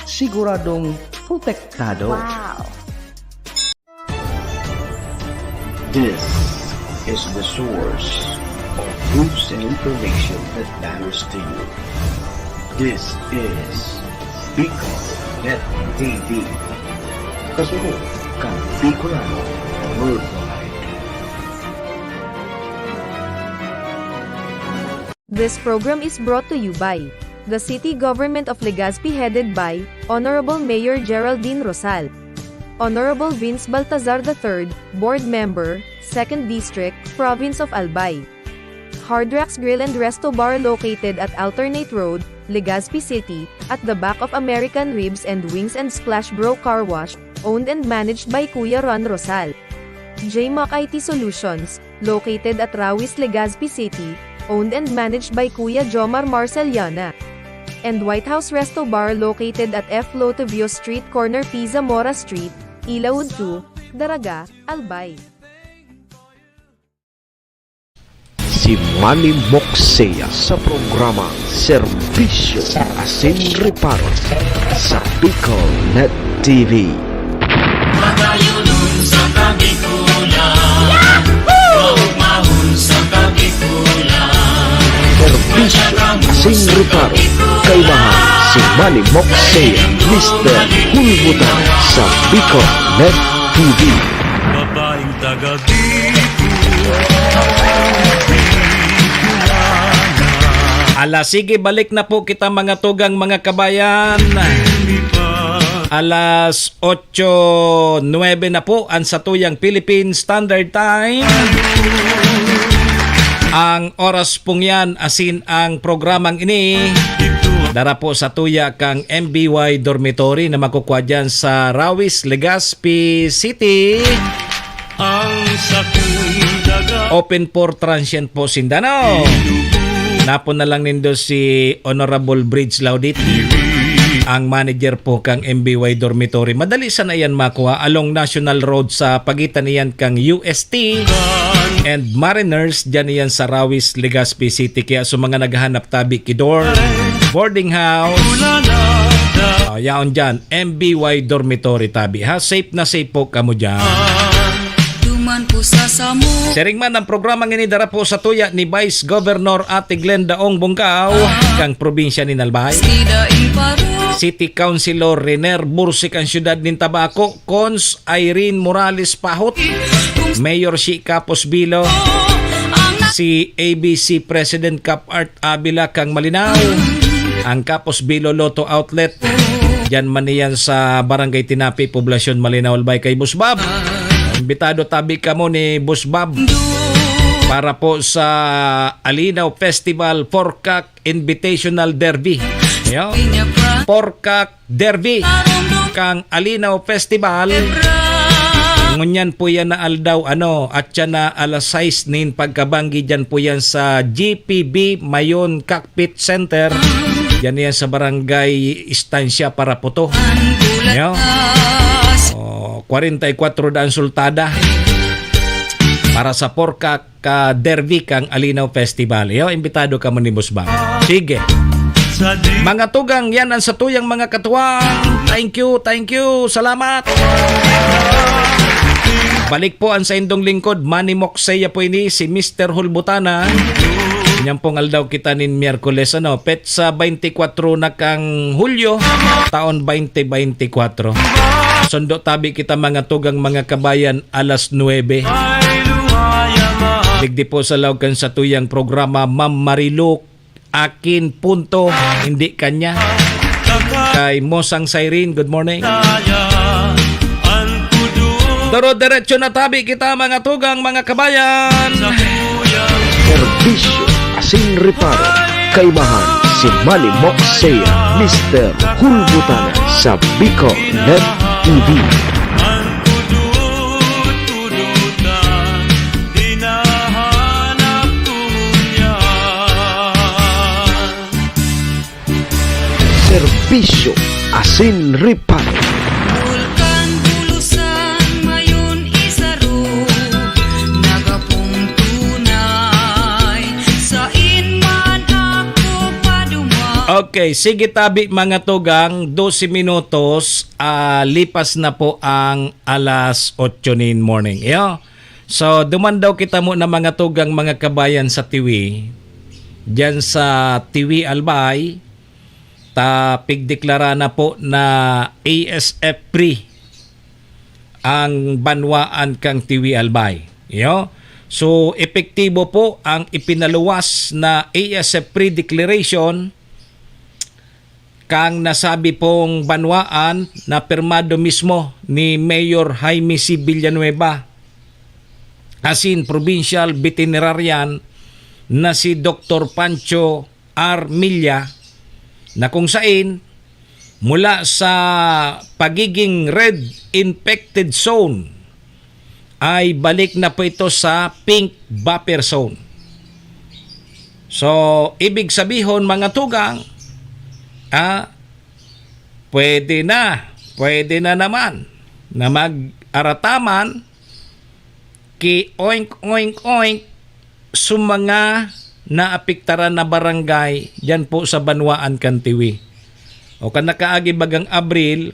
siguradong protektado. Wow! This is the source of news and information that matters to you. This is Bicol Net T V. Kasunod kan Bicolano Worldwide. This program is brought to you by the City Government of Legazpi, headed by Honorable Mayor Geraldine Rosal, Honorable Vince Baltazar the third, Board Member, Second District, Province of Albay. Hard Rocks Grill and Resto Bar, located at Alternate Road, Legazpi City, at the back of American Ribs and Wings and Splash Bro Car Wash, owned and managed by Kuya Ron Rosal. J Mac I T Solutions, located at Rawis, Legazpi City, owned and managed by Kuya Jomar Marceliana. And White House Resto Bar, located at F Lotivio Street, corner P Zamora Street, Ilaud two, Daraga, Albay. Si Manny Moxea sa programang Serbisyo Asin Reparo sa Bicol Net T V. Madayunon sa Kabikulan. Yahoo! Maugmahon sa Kabikulan. Serbisyo Asin Reparo, kaimahan si Manny Moxea, Mister Hulbutan sa Bicol Net T V. Babaeng taga Bicol. Ala, sige, balik na po kita, mga tugang, mga kabayan. Alas otso nuebe na po ang satuyang Philippine Standard Time. Ang oras pong yan, asin ang programang ini, dara po sa tuya kang M B Y Dormitory na makukwa dyan sa Rawis, Legazpi City. Ang sakong daga. Open for transient po sinda, no? Napon na lang nindo si Honorable Bridge Laudit, ang manager po kang M B Y Dormitory. Madali sana iyan makuha along National Road sa pagitan niyan kang U S T and Mariners. Diyan iyan sa Rawis, Legazpi City. Kaya sa mga naghahanap tabi ki dorm, boarding house, ah, yaon dyan, M B Y Dormitory tabi, ha? Safe na safe po kamo dyan. Duman po sa samo. Siring man ang programang ini dara po sa tuya ni Vice Governor Ate Glenda Ong Bongkaw, kang probinsya ni Albay. Sida in paro. City Councilor Riner Bursik ang siyudad nin Tabaco, Cons Irene Morales Pahot, Mayor Shi Capos Bilo, ang si A B C President Cap Art Avila kang Malinao, ang Capos Bilo Lotto Outlet. Diyan man iyan sa Barangay Tinapi, Poblacion Malinao, Albay, kay Boss Bob. Imbitado tabi kamo ni Boss Bob para po sa Alinaw Festival Porkak Invitational Derby. Yo. Porkak Derby kang Alinaw Festival. Ngunyan po yan na aldaw, ano, at siya na alas sais nin pagkabanggi, dyan po yan sa G P B Mayon Cockpit Center. Dyan yan sa Barangay Estancia, Parapoto. Yo. Oh, kwarenta y kwatro daan sultada para sa Porkak ka Derby kang Alinaw Festival. Iyo, imbitado kamo ni Boss Bang. Sige. Mga tugang, yan ang satuyang mga katuwang. Thank you, thank you. Salamat. Balik po ang saindong lingkod, Manny Moxea po ini, si Mister Hulbutana. Nyampong aldaw kita nin Miyerkules, ano, petsa twenty-four na kang Hulyo, taon twenty twenty-four. Sundo tabi kita, mga tugang, mga kabayan, alas nuebe. Digdi po sa laog kan satuyang programa, Ma'am Marilou, akin punto, hindi kanya. Kay Mosang Siren, good morning. Doro-derecho na tabi kita, mga tugang, mga kabayan. Serbisyo asin reparo. Kaimahan si Manny Moxea, Mister Hulbutana sa Bicol Net T V. Serbisyo asin reparo. Bulkan Bulusan, Mayon, Isaro, nagapong tunay, sain man ako paduman. Okay, sige tabi, mga tugang, dose minutos, ah, lipas na po ang alas otso nin morning. Iyo. So, duman daw kita muna, mga tugang, mga kabayan, sa Tiwi. Diyan sa Tiwi, Albay, ta pigdeklara na po na A S F free ang banwaan kan Tiwi, Albay. Iyo. So, epektibo po ang ipinaluwas na A S F free declaration kan nasabi pong banwaan na pirmado mismo ni Mayor Jaime C. Villanueva asin provincial veterinarian na si Doktor Pancho R. Milla, na kung sain, mula sa pagiging red infected zone, ay balik na po ito sa pink buffer zone. So, ibig sabihon, mga tugang, ah, pwede na, pwede na naman na mag-arataman ki oink, oink, oink sa mga naapektaran na barangay diyan po sa banwaan kan Tiwi. O kan nakaagi bagang Abril,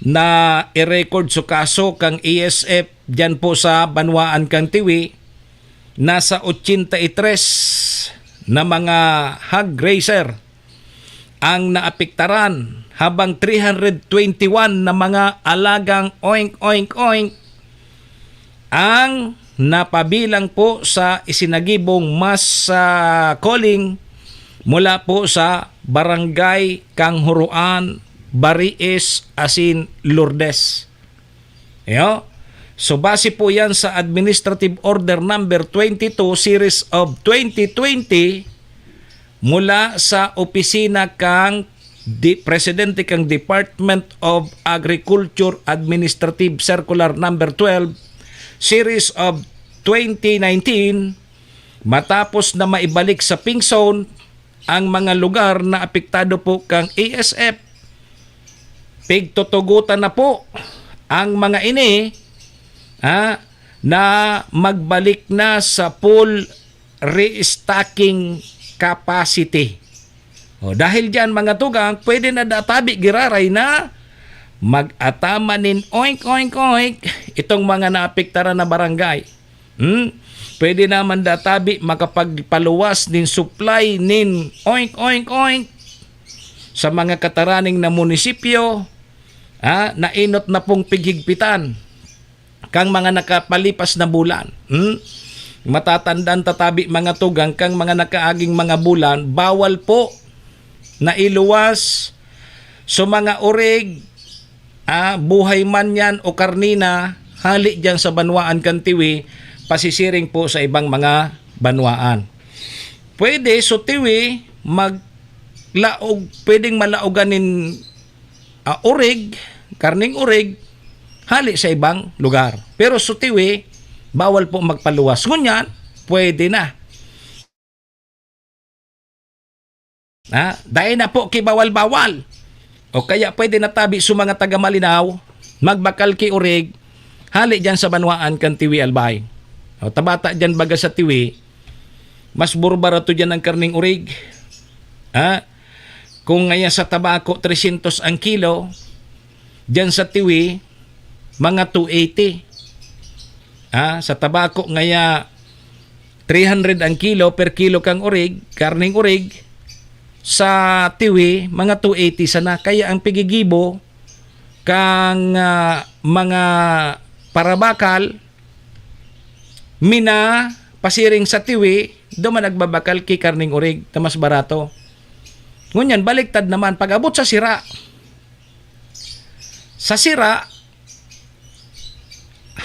na i-record sa kaso kang A S F diyan po sa banwaan kan Tiwi, nasa ochenta y tres na mga hog raiser ang naapektaran, habang three hundred twenty-one na mga alagang oink, oink, oink ang napabilang po sa isinagibong mass, ah, calling mula po sa Barangay Kanghuruan, Bariis, asin Lourdes. Iyo. So, base po yan sa Administrative Order Number twenty-two, Series of twenty twenty, mula sa opisina kang di-, presidente kang Department of Agriculture Administrative Circular Number twelve, Series of twenty nineteen, matapos na maibalik sa pink zone ang mga lugar na apektado po kang A S F, pigtutugutan na po ang mga ini, ha, na magbalik na sa full restocking capacity. O, dahil diyan, mga tugang, pwede na da tabi giraray na mag-ataman nin oink, oink, oink itong mga naapektaran na barangay. Hmm? Pwede naman da tabi makapagpaluwas nin supply nin oink, oink, oink sa mga kataraning na munisipyo, ha, na inot na pong pighigpitan kang mga nakapalipas na bulan. Hmm? Matatandaan ta tabi, mga tugang, kang mga nakaaging mga bulan, bawal po na iluwas sa mga orig, ah, buhay man yan o karne na, hali diyan sa banwaan kan Tiwi, pasisiring po sa ibang mga banwaan. Pwede, so Tiwi, maglaog, pwedeng malaogan nin, ah, orig, karneng orig, hali sa ibang lugar. Pero sa Tiwi, bawal po magpaluwas. Ngunyan, pwede na. Ha? Dai na po ki bawal-bawal. O kaya pwede na tabi sa mga taga Malinao, magbakal ki orig, hali diyan sa banwaan kan Tiwi, Albay. O, tabata diyan baga sa Tiwi, mas burbarato diyan ang karneng orig. Ha? Kung ngaya sa Tabaco, trescientos ang kilo, diyan sa Tiwi, mga two eighty. Ha? Sa Tabaco ngaya, three hundred ang kilo, per kilo kang orig, karneng orig, sa tiwi, mga two eighty sana. Kaya ang pigigibo kang, ah, mga parabakal, mina, pasiring sa tiwi, duman nagbabakal ki karneng orig na mas barato. Ngunyan, baliktad naman, pag-abot sa sira, sa sira,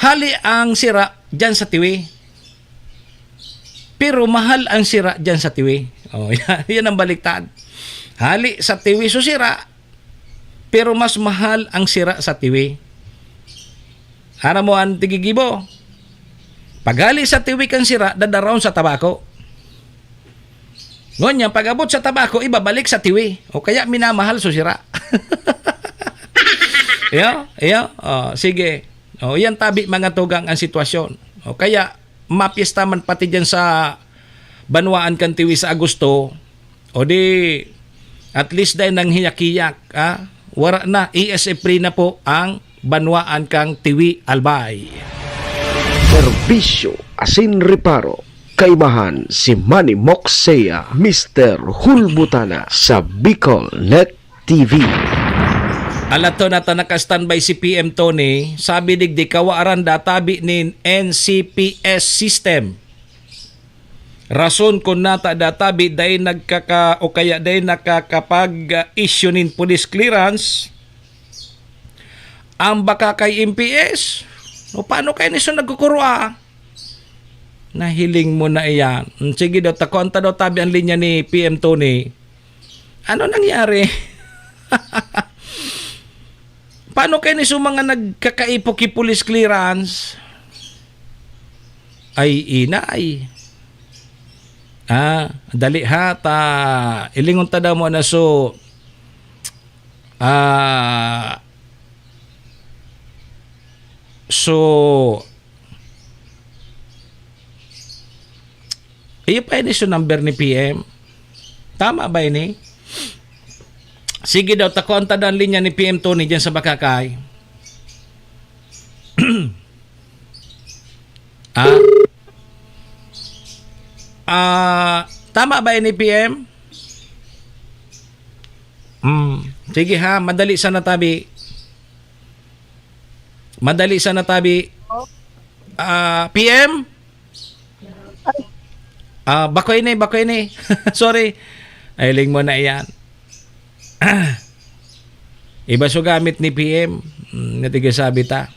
hali ang sira diyan sa tiwi. Pero mahal ang sira diyan sa tiwi. Oh, yan, yan ang baliktad. Hali sa tiwi so sira, pero mas mahal ang sira sa tiwi. Aram mo ang tigigibo? Paghali sa tiwi kan sira, dadaron sa tabako. Ngunyan, pag-abot sa tabako, ibabalik sa tiwi. O kaya minamahal so sira. Iyo, iyo. Oh, sige. Oh, yan tabi, mga tugang, ang sitwasyon. O kaya, mapyesta man pati dyan sa banwaan kan tiwi sa Agosto, o di, at least dahil nang hiyak-hiyak, ah, wara na, A S F free na po ang banwaan kang tiwi, Albay. Serbisyo asin reparo. Kaimahan si Manny Moxea, Mister Hulbutana sa Bicol Net T V. Alato na ta naka-standby si P M Tony, sabi digdi kawa aran databi nin N C P S system. Rason kun nata databi dai nagkaka-, o kaya dai nakakapag-issue nin police clearance ang Bakakay M P S. O paano kayo niso nagkukurwa? Nahiling mo na iyan. Hmm, sige daw, takuan ta daw tabi ang linya ni P M Tony. Ano nangyari? Paano kayo niso mga nagkakaipo ki police clearance? Ay, inay. Ah, dali ha, ta ilingon ta daw mo na so, ah, so, iyo pa ini so number ni P M. Tama ba ini? Sige daw, takuan ta daw ang linya ni P M Tony dyan sa Bakakay. Ah? Ah, tama ba ini, P M? Hmm. Sige ha, madali sana tabi. Madali sana tabi. Ah, P M? Ah, bako ini, bako ini. Sorry. Ay, ling mo na iyan. Iba so gamit ni P M. Hmm, natigasabi ta.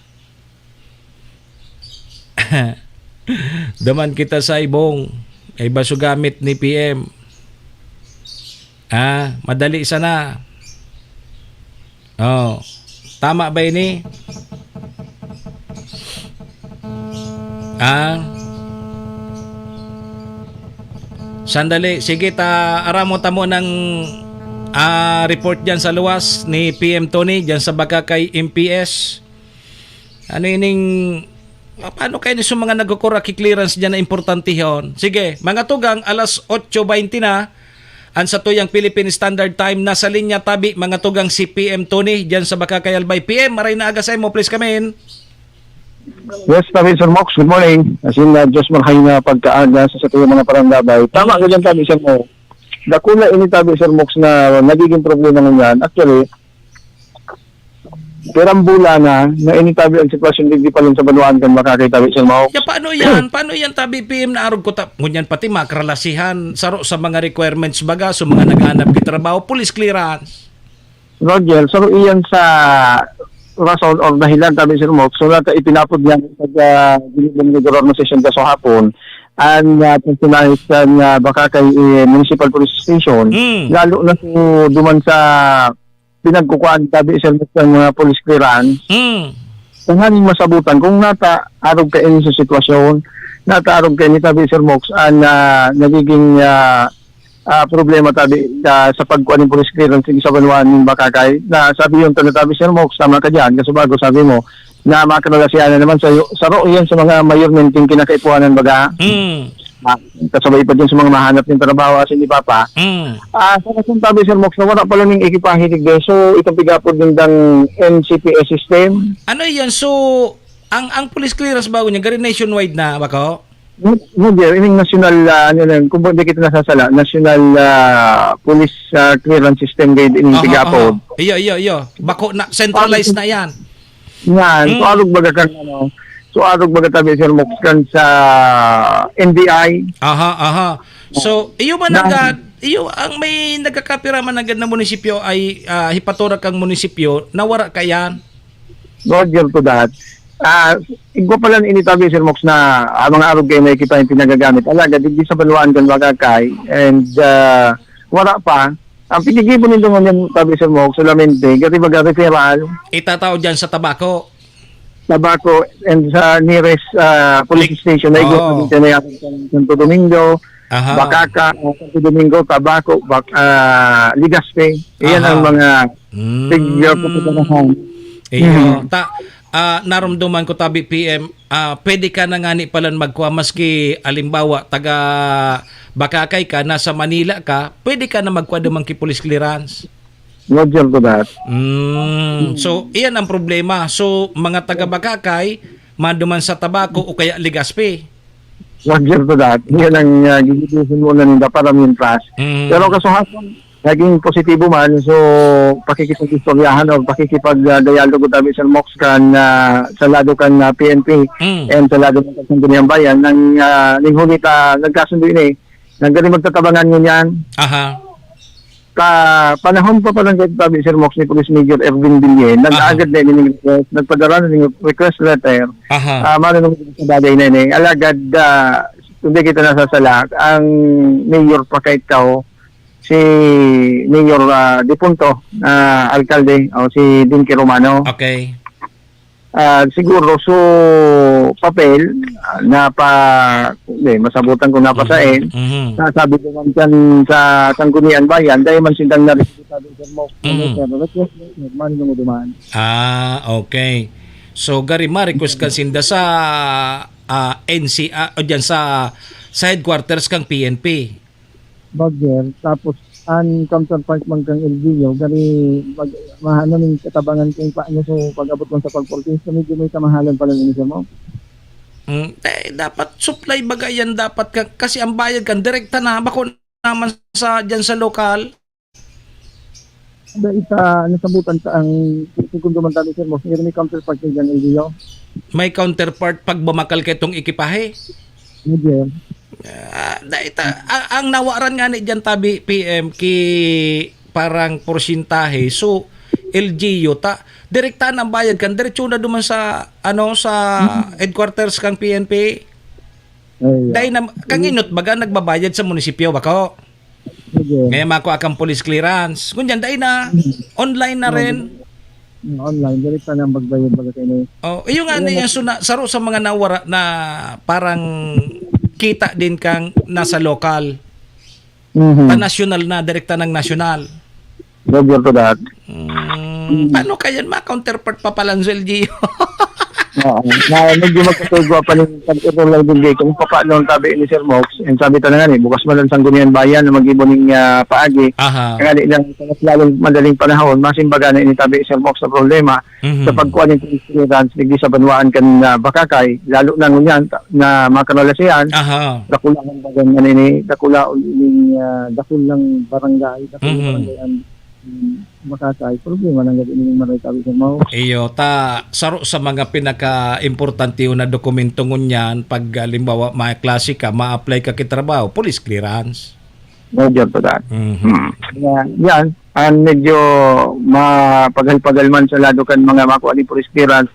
Duman kita sa ibong. Iba so gamit ni P M. Ah, madali sana. Oh, tama ba ini? Ah. Sandali, sige ta, aramo ta mo ng, ah, report diyan sa luwas ni P M Tony, diyan sa Bakakay M P S. Ano ining, pa-, paano kayo ni sa mga nagkukura ki clearance diyan na importantehon? Sige, mga tugang, alas otso baynte na, ang satuyang Philippine Standard Time, nasa linya tabi, mga tugang, si P M Tony, diyan sa Bakakay, Albay. P M, maray na aga sa imo, please come in. Yes, tabi, Sir Mox, good morning. As in, uh, Diyos marhay na pagkaaga sa satuyang mga parandabay. Tama ka dyan, tabi, Sir Mox. Dakula ini, tabi, Sir Mox, na nagiging problema ngunyan. Actually, pirang bulan na, na ini, tabi, ang sitwasyon digdi pa rin sa banwaan kan Makakay, tabi, Sir Mox. Ya, paano yan? Paano yan, tabi, P M, na arog ko ta-, ngunyan pati makralasihan, saro sa mga requirements baga, sa mga naghahanap ng trabaho, police clearance. Roger, so iyan sa rason or dahilan, tabi, Sir Mox, so nata ipinapod niya sa, ah, Gobernador Session kaso hapon, ang, ah, personahe sa, ah, Bakakay, eh, Municipal Police Station, Hmm. lalo na so duman sa pinagkukuhaan, tabi, Sir Mox, ang mga police clearance. Hmm. Tanganing masabutan kung nata arog kaini sa sitwasyon, nata arog kaini, tabi, Sir Mox, ang, ah, nagiging, ah, ah, problema tabi, ah, sa pagkuha ng police clearance sa banwaan ng Bakakay. Na sabi yung tanda tabi, Sir Mox, tama ka dyan. Kasi bago sabi mo, na makarelasihan na naman sa, sa ro-, yan sa mga mayormenteng kinakaipuhanan baga. Mm. Ah, kasabay pa dyan sa mga mahanap ng trabaho, asin ni Papa. Mm. Ah, sa kasuntabi, Sir Mox, na wala pala ning ekipahe digdi. So, itong pigapod nindang N C P S system. Ano yan? So, ang, ang police clearance bago niya, gari nationwide na, bako? Roger, ining national, ah, ano lang, kung di kita nasasala, national, ah, police, ah, clearance system gayud ining Aha, tigapod. Aha. Iyo, iyo, iyo. Bako na, centralized na yan. Yan. So, Mm. arog baga kan, ano, so, arog baga tabi, Sir Mox, kan sa N B I. Aha, aha. So, iyo man Na- ang ga-, iyo ang may nagkakapira man agad na munisipyo ay, ah, hipatura kang munisipyo, nawara ka yan? Roger to that. Ah, igwa pa lang ini tabi, Sir Mox, na, ah, mga arog kayo na kita yung pinagagamit. Alagad, hindi sa banwaan kan Bagakay. And, ah, wala pa. Ang pinigibo nindo ngunyan, tabi, Sir Mox, solamente, gati baga referral, Itatao dyan sa Tabaco. Tabaco, and sa nearest, ah, police Lik-, station na igwa pa oo. din siya na yata sa Santo Domingo, Aha. Bacaca, ah, Santo Domingo, Tabaco, Bac-, ah, Legazpi. Iyan ang Aha. mga Mm. tig-, ah, pupuntahan. Iyo. Mm. Ta-, ah, narumduman ko, tabi, P M, ah, pwede ka na ngani palan magkuha, maski, alimbawa, taga Bacacay ka, nasa Manila ka, pwede ka na magkuha duman ki police clearance. Roger ko that. Mm. So, iyan ang problema. So, mga taga Bacacay, maduman sa Tabaco o kaya Legazpi. Roger ko that. Yan ang, ah, gigibusin mo na ninda para mintras. Mm. Pero kasuhasan, naging positibo man, so pakikipag-istoryahan o pakikipag, ah, dialogo tabi sa Mox kan, ah, sa lado kan, ah, P N P Mm. and sa lado ng Sangguniang Bayan nang, ah, ning huli ta nagkasundo ini. Nang gani magtatabangan ngunyan. Aha. Ka panahon pa palang kay tabi, Sir Mox, ni Police Major Erwin Villen, Aha. nag-aagad na ini ning request, nagpadara na ning request letter. Aha. Ah, manunungod sa bagay na ini. Alagad, ah, kung di kita nasasala, ang mayor pa kay tao, si Mayor, ah, depunto, ah, alkalde, o si Dinky Romano. Okay. Ah, siguro, so, papel, ah, napa, hindi, masabutan ko napa sa Mhm, mhm. Nasabi ko man dyan sa Sanggunian Bayan, dahil man sindang na-receive sa Sir Mo, Mhm. Sir, request, request, man yung dumaan. Ah, okay. So, gari ma-request ka sinda sa, ah, N C A, o dyan sa, sa headquarters kang P N P? Bagger, tapos an counterpart man kan L G U, gani mag-, maano ning katabangan kang pa niya, so pag-abot man sa pag-protesta, medyo may kamahalan pala ni Sir Mo. Mm, eh, dapat supply baga yan, dapat ka, kasi ang bayad kan direkta na, bako naman sa, dyan sa lokal. Dai ta nasabutan ta ang segundo man tabi, Sir Mo, may counterpart niya dyan, L G U. May counterpart pag bumakal ka itong ekipahe? Hindi. Ah, dai ta, a-, ang nawaran nga ni dyan tabi, P M, ki parang porsyentahe. So, L G U ta, direkta na ang bayad kan, diretso na duman sa, ano, sa Mhm. headquarters kang P N P. Ay, Dai ah. na, kang inot baga nagbabayad sa munisipyo, bako? Sige. Ngayon, makua kang police clearance. Ngunyan, dai na. Mhm. Online na Oo, rin. Mm, online, direkta na ang pagbayad, baga kayo na. Oh, iyo nga Ayun na na. yung suna-, saro sa mga nawara na parang kita din kang nasa lokal. Mhm. Ta nasyonal na, direkta ng nasyonal. Roger to that. Mm, Mm. paano kaya ma-counterpart pa pala ang sweldo? Oo. Na medyo magkasugwa pa rin pag-enroll lang din dito. Kung paano ang tabi ni Sir Mox, and sabi ta na nga ni, bukas man ang Sanggunian Bayan na mag-ibo ning, ah, paagi. Aha. Kaya di lang sa mas lalong madaling panahon, masimbaga na ini tabi ni Sir Mox sa problema Mhm. sa pagkuha ng clearance, digdi sa banwaan kan, ah, Bacacay, lalo na ngunyan, ta-, na mga kanalasihan, Aha. dakula ang bagan na nini, dakula ang ini, ah, dakul ng barangay, dakul ng Mhm. barangay ang, mm, Bacacay. Problema lang gani ini, maray tabi sa mao. Iyo, ta, saro sa mga pinaka-importante na dokumento ngunyan, pag, halimbawa, may klase ka, ma-apply ka ki trabaho, police clearance. Roger to that. Mhm. Hmm. Yan, yan. Ang medyo mapagal-pagal man sa lado kan mga makuha ni police clearance,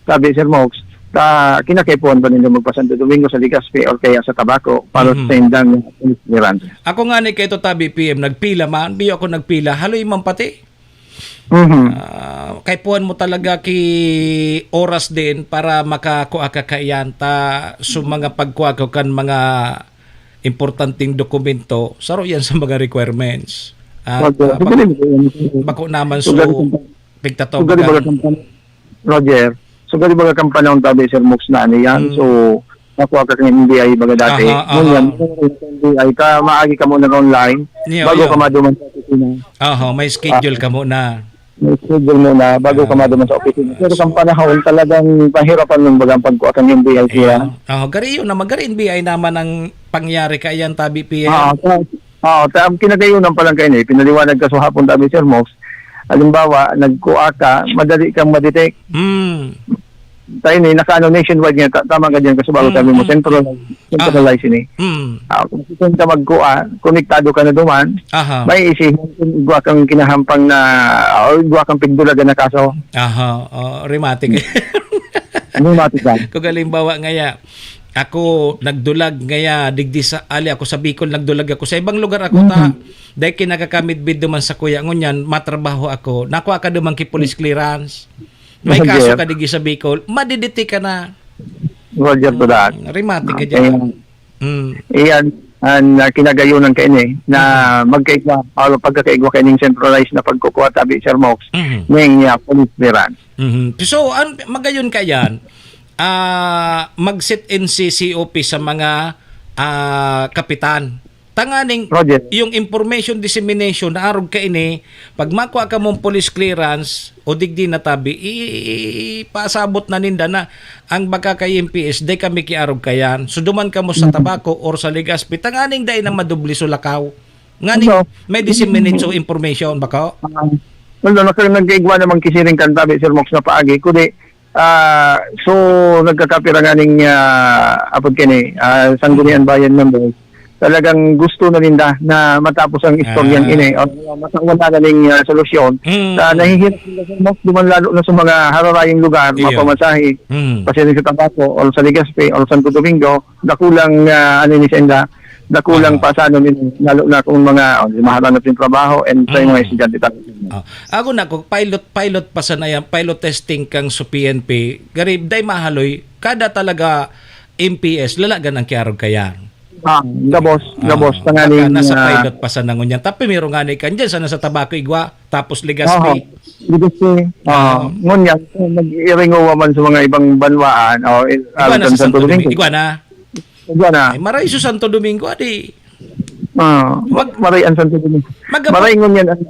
sabi, Sir Mox, ta, kinakaipuhan ba ninyo magpa-Santo Domingo sa Legazpi or kaya sa Tabaco para Mhm. sa indang police clearance? Ako nga ni kaito tabi, P M, nagpila man, biyo ako nagpila, haloy man pati. Mhm. Ah, kaipuhan mo talaga ki oras din para makakua ka kaiyan ta, so mga pagkua ko kan mga importanteng dokumento, saro yan sa mga requirements. At, Pag, ah, ah, bak-, bigyan mo ko yan. bako naman So, so, ganito, pigtataw so, ganito baga baga kan pan-, Roger, so, ganito baga kan panahon tabi, Sir Mox, na ano yan. Mm. So, nakuha ka sa N B I baga dati. Aha, Ngunyan, aha. Sa N B I ka, maagi ka muna online, Iyo, bago iyo. ka maduman sa opisina. Aha, may schedule Ah. ka muna. May schedule muna bago ka Ah. maduman sa opisina. Pero So, kang panahon, talagang mahirapan mong bagang pagkuha kang N B I siya. Ayan. Oh, gari yun naman, gari N B I naman ang pangyari kaiyan, tabi, P M. Ah, sa, ah, sa kinagayunan pa lang kayo, eh, pinaliwanag ka sa hapon, tabi, Sir Mox. Halimbawa, nagkuha ka, madali kang ma-detect. Hmm. Tayo ni, nakaano, nationwide nga, ta-, tama ka dyan, kasi bago Mm, sabi mo, mm. central, centralized ini. Mm. Ah, kung saan ka magkuha, konektado ka na duman, Aha. may isihan kung igwa kang kinahampang na, o igwa kang pigdulagan na kaso. Aha, oh, rematic. Ano yung mati ka? Kung halimbawa ngaya, ako nagdulag ngaya, digdi sa, ali ako sa Bicol, nagdulag ako sa ibang lugar ako ta, Mhm. dahil kinakakamidbid duman sa kuya, ngunyan, matrabaho ako, nakuha ka duman ki police clearance. May Roger. kaso ka digdi sa Bicol, madiditi ka na. Roger to that. Mm, rematic ka Okay. dyan. Mm. Iyan, ang, ah, kinagayunan ka ini, na Mhm. magkaigwa, o pagkakaigwa ka ining centralized na pagkukuha, tabi, Sir Mox, Mhm. ning, ah, police clearance. Mhm. So, an-, magayon ka yan, ah, mag-sit in si C O P sa mga, ah, kapitan. Tanganing Roger. yung information dissemination, naarog ka ini, pag makwa ka mong police clearance o digdi na tabi, i-, i-, i-, ipaasabot na ninda na ang baka kay M P S, dai kami kiarog kayan. So, duman kamo sa Mm. Tabaco or sa Legazpi, tanganing dai na madubli so lakaw. Nganing Ano? may disseminate so information, bako? Ah, wala, naka-, nagkaigwa naman kisiring kan tabi, Sir Mox, na paagi, kundi, ah, so, nagkakapira nga ning, ah, apod kini, ah, Sanggunian Bayan members, talagang gusto na ninda na matapos ang istoryang Ah. ini, o matawala na ning, ah, solusyon. Mm. Sa nahihirap sila, Sir Mox, duman lalo na sa mga hararayong lugar, Iyo. mapamasahe, Mm. pasiring sa Tabaco, or sa Legazpi, or Santo Domingo, dakulang, ah, ano ni sa inda, dakulang Aha. pasano ni, lalo na kung mga, oh, mahalanap yung trabaho and sa mga Mm. estudyante tayo. Ah, ako na, kung pilot, pilot pa sana yan, pilot testing kang sa P N P, garib, day mahaloy, kada talaga M P S, lalagan ang kiarog kayan. Ah, gabos, Ah, gabos, tanganing, baka nasa ah, pilot pa sana ngunyan. Tapi meron nga ni kan dyan, sana sa Tabaco Igwa, tapos Legazpi. Aha, Legazpi. Ah, Ah. ngunyan, nag-iringawa man sa mga ibang banwaan, o, il-, Igwa na alkan sa Santo Santo Domingo. Domingo. Igwa na. Igwa na. Ay, maray sa Santo Domingo, adi. Ah, Mag-, maray ang Santo Domingo. Magapot. Maray ngunyan ang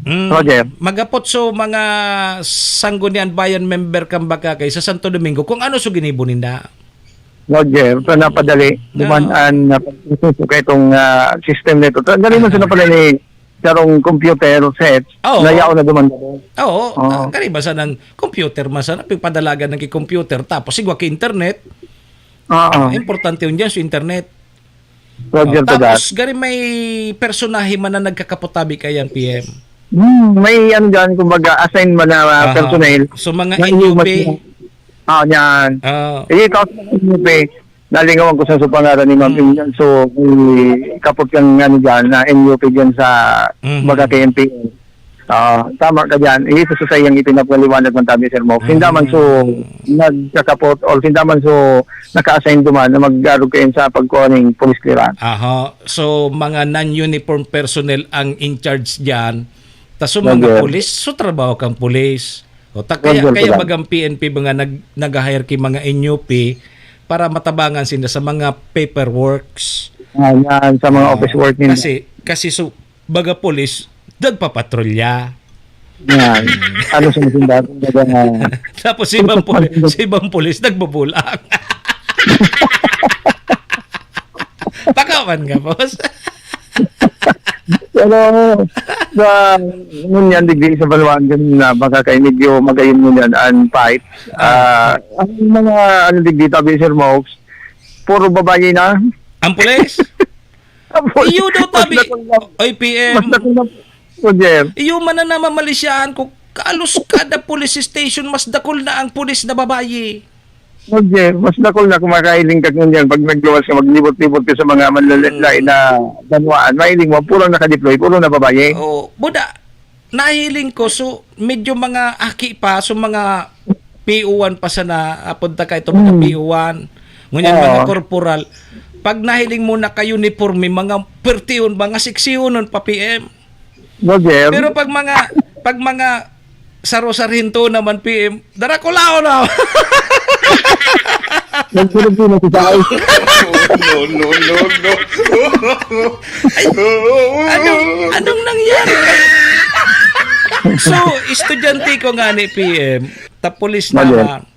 Mm. Roger. Magapot so mga Sanggunian Bayan member kan baka kay sa Santo Domingo, kung ano so ginibo ninda. Roger, so napadali, Ah. duman an, ah, pagsusuko itong, ah, system nito. Ta-, galing man Aha. sila pala ni sarong computer set, Oo. na yaon na duman. Oo, Oo. ah, kaiba sa nang computer man sana, pagpadalagan ng computer, tapos igwa ki internet. Oo. Ah, importante yun dyan, sa internet. Roger Oh, to that. tapos, gari may personahe man na nagkakaputabi kayan, P M. Hmm, may ano dyan, kumbaga, assigned man na, ah, Aha. personnel. So, mga Na N U P. iwas na. Ah, yan. Ah. Eh, tapos mga N U P, nalingawan ko sa, sa pangalan ni Ma'am Hmm. Emilian. So, may kapot kang ano dyan, na N U P dyan sa Mhm. baga K M P L. Ah, tama ka dyan. Ito sa sayang ipinapaliwanag ng tabi, Sir Mo. Sinda man so Hmm. nagkakapot or sinda man so naka-assign duman na mag-arog kayo sa pagkuha ng police clearance. Aha. So, mga non-uniform personnel ang in charge dyan. Ta so mga Roger. pulis, so trabaho kang pulis. O, ta kaya, Roger, kaya sir. bagang P N P mga nag-, nag-hire ki mga N U P para matabangan sinda sa mga paperworks. Ah, yan, sa mga Ah, office work nila. kasi, kasi so, baga pulis, nagpapatrolya. Yan. Ano sa mga simbahan? Kumbaga, Tapos si ibang pulis, si ibang pulis, nagbubulang. Pakawan ka, boss. Pero, sa, ngunyan, digdi sa Banwaan, ganun na, baka kay medyo magayon ngunyan, ang fight. Ah. Ah, ang mga, ano, digdi, tabi, Sir Mox, puro babae na. Ang pulis? Ang pulis, Iyo daw, mas tabi. dakul na, Ay, P M. mas dakul na, Roger. Iyo man na namamalisyahan ko, kalos kada police station, mas dakul na ang pulis na babae. Roger, mas dakul na kumakahiling ka ngunyan pag nagluwas ka, maglibot-libot ka sa mga manlalay Hmm. na banwaan. Mahiling mo, puro nakadeploy, puro na babae. Oo. Buda, nahiling ko, so, medyo mga aki pa, so, mga P O one pa sana, apunta ka itong mga Hmm. P O one. Ngunyan, Oo. mga korporal. Pag nahiling mo, naka-uniforme, mga pertihon, mga seksyonon pa, P M. Roger. Pero pag mga, pag mga saro-sarhinto naman, P M, darakulaw na. Nagsunod din ako sa ay. No, no, no, no. Ay, anong, anong nangyari? So, estudyante ko nga ni P M, ta pulis na Bagay.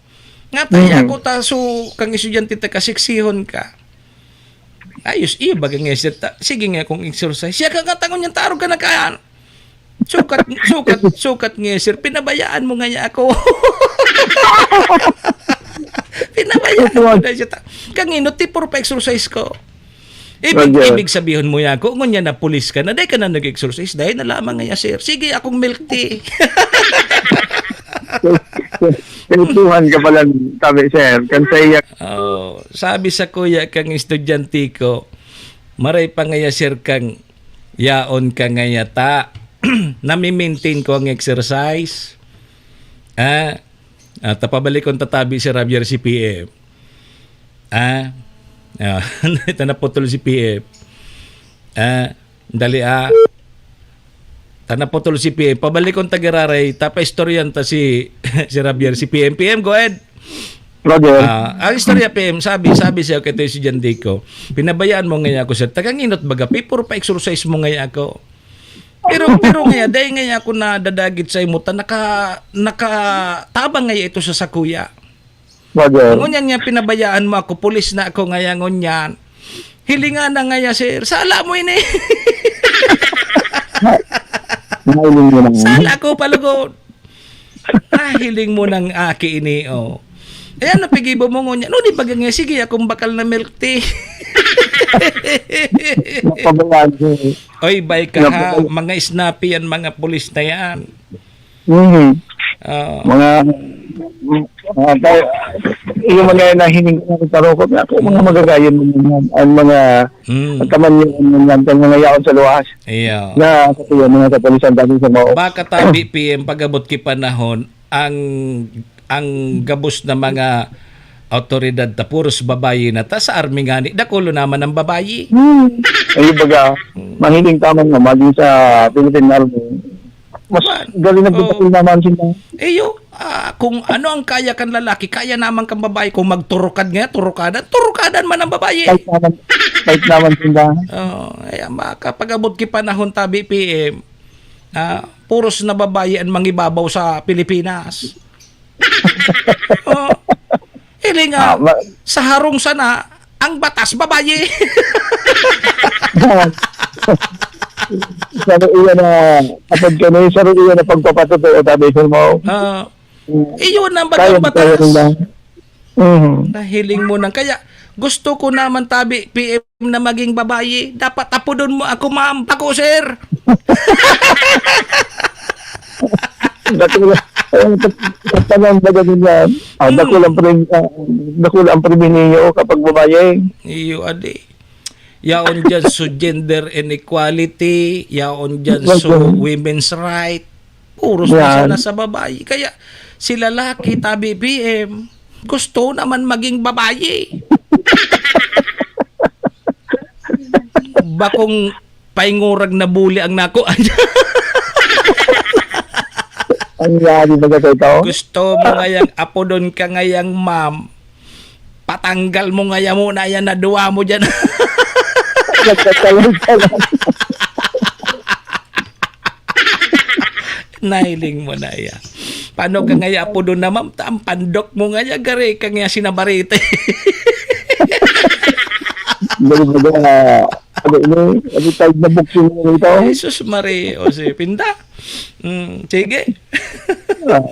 Nga tayo Mm. ako ta, so, kang estudyante ta kasiksihon ka. Ayos, iyo, baga nga, sir, ta, sige nga kung exercise. Siya ka katangon niyang tarog ka na ka. Sukat, sukat, sukat nga, sir. Pinabayaan mo nga niya ako. Pinabayaan mo nga siya. Ta, kang inot, ti, puro pa exercise ko. Ibig, Roger. Ibig sabihin mo yan, kung ngunyan na pulis ka na, dahil ka na nag-exercise, dahil na lamang nga, sir. Sige, akong milk tea. Kwentuhan ka pala, sabi, sir. Kan sa iya. Oh, sabi sa kuya kang estudyante ko, maray pa ngaya, sir, kang yaon ka ngaya ta. Nami-maintain ko ang exercise. Ah, ah, tapabalikon tatabi si Javier si P M. Ah, ah, ito na putol si P M. Ah, dali, ah. Tana putol si P M. Pabalikon ta giraray, tapaistoryan ta si, si Javier, si P M. P M, go ahead. Roger. Ah, ang istorya, P M, sabi, sabi siya kay Toy si Jan Dico, "Pinabayaan mo ngayon ako, sir. Taganginot baga, pi, puro pa-exercise mo ngayon ako." Pero, pero ngayon, dahil ngayon ako nadadagit sa imo, ta naka, nakatabang ngayon ito sa sakuya. Bagay. Ngunyan nga pinabayaan mo ako, pulis na ako ngaya ngunyan. Hilingan na ngaya, sir. Sala mo ini. Mahiling mo na nga. Sala ko, palugod. Nahiling mo nang aki ini, oh. Ayan, napigibo mo ngunyan. No, di ba nga, sige, akong bakal na milk tea. Napabayaan ko. Oy, bay ka ha. Napabayaan. Mga snappy yan, mga pulis na yan. Mhm. Oo. Mga, mga tayo, yung mga nahiling ko ng tarokot na ako, mga Mm. magagayon mo naman, ang mga, Mm. ang kamanyaman mo naman, ang mga yaon sa luwas. Iya. Na, sa tuyo, mga kapulisan, dati sa mao. Baka tabi, P M, pag-abot ki panahon, ang, ang gabos na mga awtoridad ta puros babayi na ta, sa army ngani, dakulo naman ang babayi. Hmm. Ay, baga, Hmm. mahiling tama nga, maging sa Philippine Army, mas Kuwan. galing nagdadakil Oo. naman sila. Iyo, ah, kung ano ang kaya kan lalaki, kaya naman kan babae. Kung magturukad nga, turukadan, turukadan man ang babae. Fight naman, fight naman sila. Oo, kaya makapag-abot ki panahon tabi, P M, ah, puros na babae ang mangibabaw sa Pilipinas. Oh, ili nga, Ah, ma- sa harong sana, ang batas, babae. Saro iyan na, kapag kami, saro iyan na pagpapatuto, o sabi ko mo. Ah, Mm. Iyon ang Kaya, bagang batas. kaya nila. Mm. Nahiling mo nang, kaya gusto ko naman tabi, P M, na maging babae. Dapat apodon mo ako, ma'am. Ako, sir. Dakula, eh, tanan ba ganun yan? Ah, Mm. dakula ang prim-, ah, dakula ang pribilehiyo kapag babae. Iyo, adi. Yaon dyan so gender inequality, yaon dyan so Opo. women's right. Puros na Yan. sana sa babae. Kaya si lalaki, tabi, P M, gusto naman maging babae. Bakong paingurag na buli ang nako. Ang yari ba sa ito? Gusto mo ngayang apodon ka ngayang ma'am? Patanggal mo ngaya muna yan na duwa mo dyan. Nagkakaroon ka lang. Nahiling mo na yan. Paano ka ngaya apodon na, ma'am? Ta-, ang pandok mo ngaya, gari ka ngaya sinabarite. Dali ba ba, ano ini? Ano tawag na boxing mo ito? Jesus Maria, o si Pinda. Mm, sige. Ah.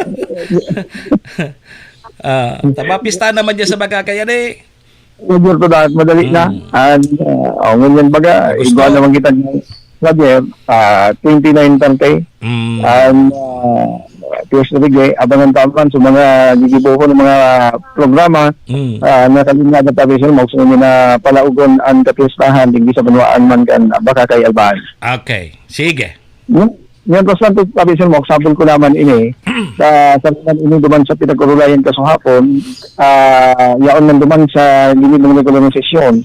Ah, taba pista naman dyan sa Bagakay, adi. Medyo to lahat, madali na. Mm. And, ah, oh, ngunyan baga, Gusto. Igwa naman kita ni Javier, ah, twenty-nine thirty. Mm. And, ah, P S Rodrigue, abangan ta man sa mga gigibohon ng mga programa, Mm. ah, na kalinga na tabi sa mga gusto nyo na palaugon ang kapistahan, digdi sa banwaan man kan Bagakay, Albahan. Okay. Sige. Yan, yan, Roslan, tabi sa mga sabol ko naman ini, sa, sa naman ini duman sa pinag-urulayan kaso hapon, ah, yaon man duman sa gini mong regular na sesyon,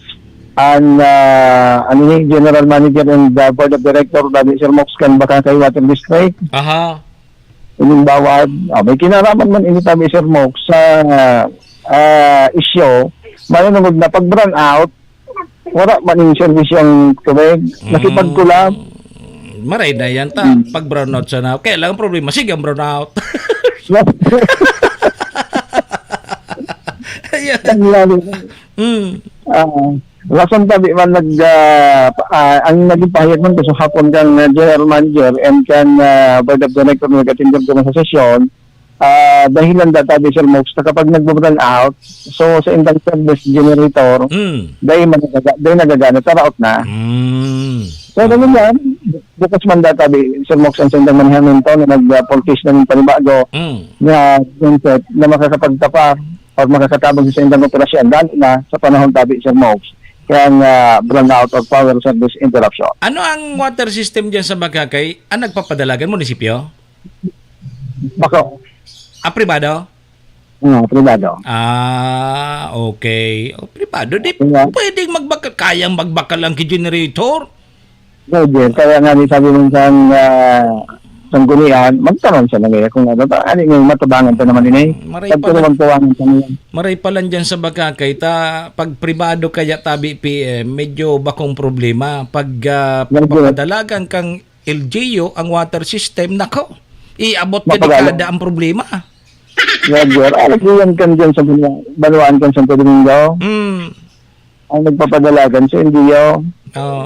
ang, ah, ano ni, General Manager and, ah, Board of Director, Tabi Sir Mox, kan Bagakay Water District. Aha. Ining bawat, ah, may kinaraman man ini, Tabi Sir Mox, sa, ah, isyu, manunungod na pag-brownout, wala man yung serbisyo ang tubig. Mm. Nakipagkulab. Maray na yan ta. Hmm. Pag brownout siya na. Kaya lang ang problema, sige ang brownout. Ayan. Ang lalo na. Hmm. Ah, rason tabi man nag, ah, pa- ah, ang naging pahayag man ko sa hapon kan, ah, General Manager and kan, ah, Board of Director na nag-attend ko sa sesyon, ah, dahilan da tabi, Sir Mox, na kapag nagbo-brown out, so sa indang service generator, Hmm. dahil man nagaga-, dahil nagagana, taraot na. Hmm. So, ganun Ah. yan, bu- bukas man da tabi, Sir Mox, ang sa indang manehamiento na nag-, ah, purchase na ng panibago Hmm. na genset na makakapagtapa or makakatabang sa indang operasyon, lalo na sa panahon tabi, Sir Mox, kaya nga brownout or power service interruption. Ano ang water system dyan sa Bagakay? Ang nagpapadalagan, munisipyo? Bako. Ah, pribado? Ah, pribado. Ah, okay. O, pribado, di Pribado. pwedeng magbakal, kayang magbakal ang generator? Pwede. Kaya nga, di sabi mo sa, ah, sanggunian, magtanom siya na ngayon kung ano ba. Ano yung matabangan pa naman ini? Maray pala, Pagtulungan-tuwangan pa naman. Maray pala dyan sa Bagakay, ta, pag pribado kaya tabi P M, medyo bakong problema. Pag, ah, Medyo. papadalagan kang L G U ang water system, nako, iabot ka Mapagalo. dekada ang problema. Roger, ah, nag-iwan kan dyan sa banwa-, banwaan kan Santo Domingo. Mm. Ang nagpapadalagan sa L G U. Oo.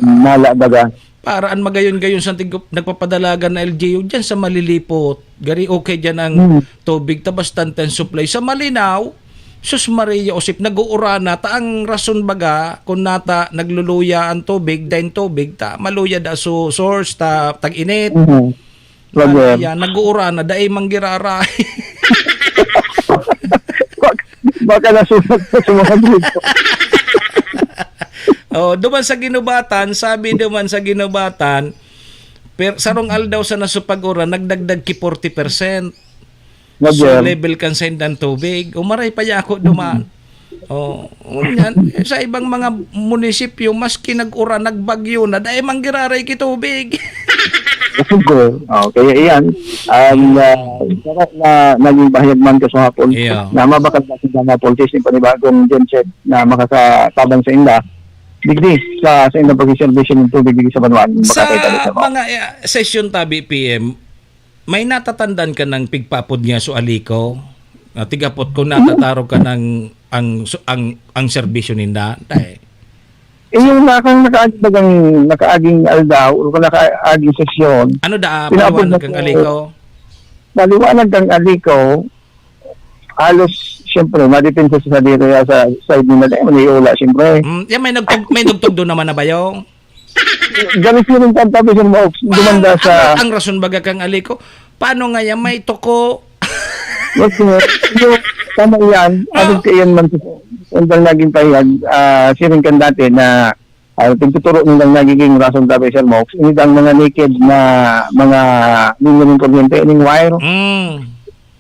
Mala baga. Para an magayon-gayon sa tig-, nagpapadalagan na L G U dyan sa Malilipot. Gari okay dyan ang Hmm. tubig, ta bastante ang supply. Sa Malinao, Sus Maria, Osip, nag-uurana ta ang rason baga kun nata nagluluya an tubig, daing tubig, ta maluya da su source, ta tag-init. Mhm. Ano Roger. yan, nag-uurana, dai manggiraray. Bak-, baka nasunog pa sa mga gripo. Oh, duman sa ginubatan, sabi duman sa ginubatan, per-, sarong aldaw sa nasupag uran, nagdagdag ki forty percent. So, Roger. level kan sa indang tubig. Umaray pa yako duman. Oh, ngunyan, sa ibang mga munisipyo, maski nag-uran, nagbagyo na, dai manggiraray ki tubig. Siguro. Oh, kaya iyan, ang, ah, sarap na naging bahayag man ka sa hapon Iyo. na mabakal na sa mga pultis ng panibagong genset na makakatabang sa inda. Digdi sa, sa indang pagsiservisyo ng tubig digdi sa banwaan, Sa baka tayo tayo sa mga, eh, sesyon tabi, P M, may natatandaan ka ng pigpaapod niya so Alico? Na tigapot ko natatarog ka ng ang, so, ang, ang serbisyo ninda? Dai. Eh, yung nakang nakaaging bagang, nakaaging aldaw o nakaaging sesyon, Ano da, pinaapod paliwanag na kang po, Alico? paliwanag kang Alico, halos, siyempre, madepende sa sadiri sa side nila, dahil maniula, siyempre. Mm, yan, may nagtug-, may nagtugdo naman na bayo? Ganun yun ang tantabi sa mga ops-, Paano, dumanda sa ang, ang rason baga kang Alico? Paano nga yan? May tuko. Yes, sir. Yung, tama yan. Ah. Abot ka yan man sa, ang naging pahayag, ah, siring kan dati na, ah, tigtuturo nilang nagiging rason tabi, Sir Mox, ini ang mga naked na mga linya ng kuryente, ining wire. Mm.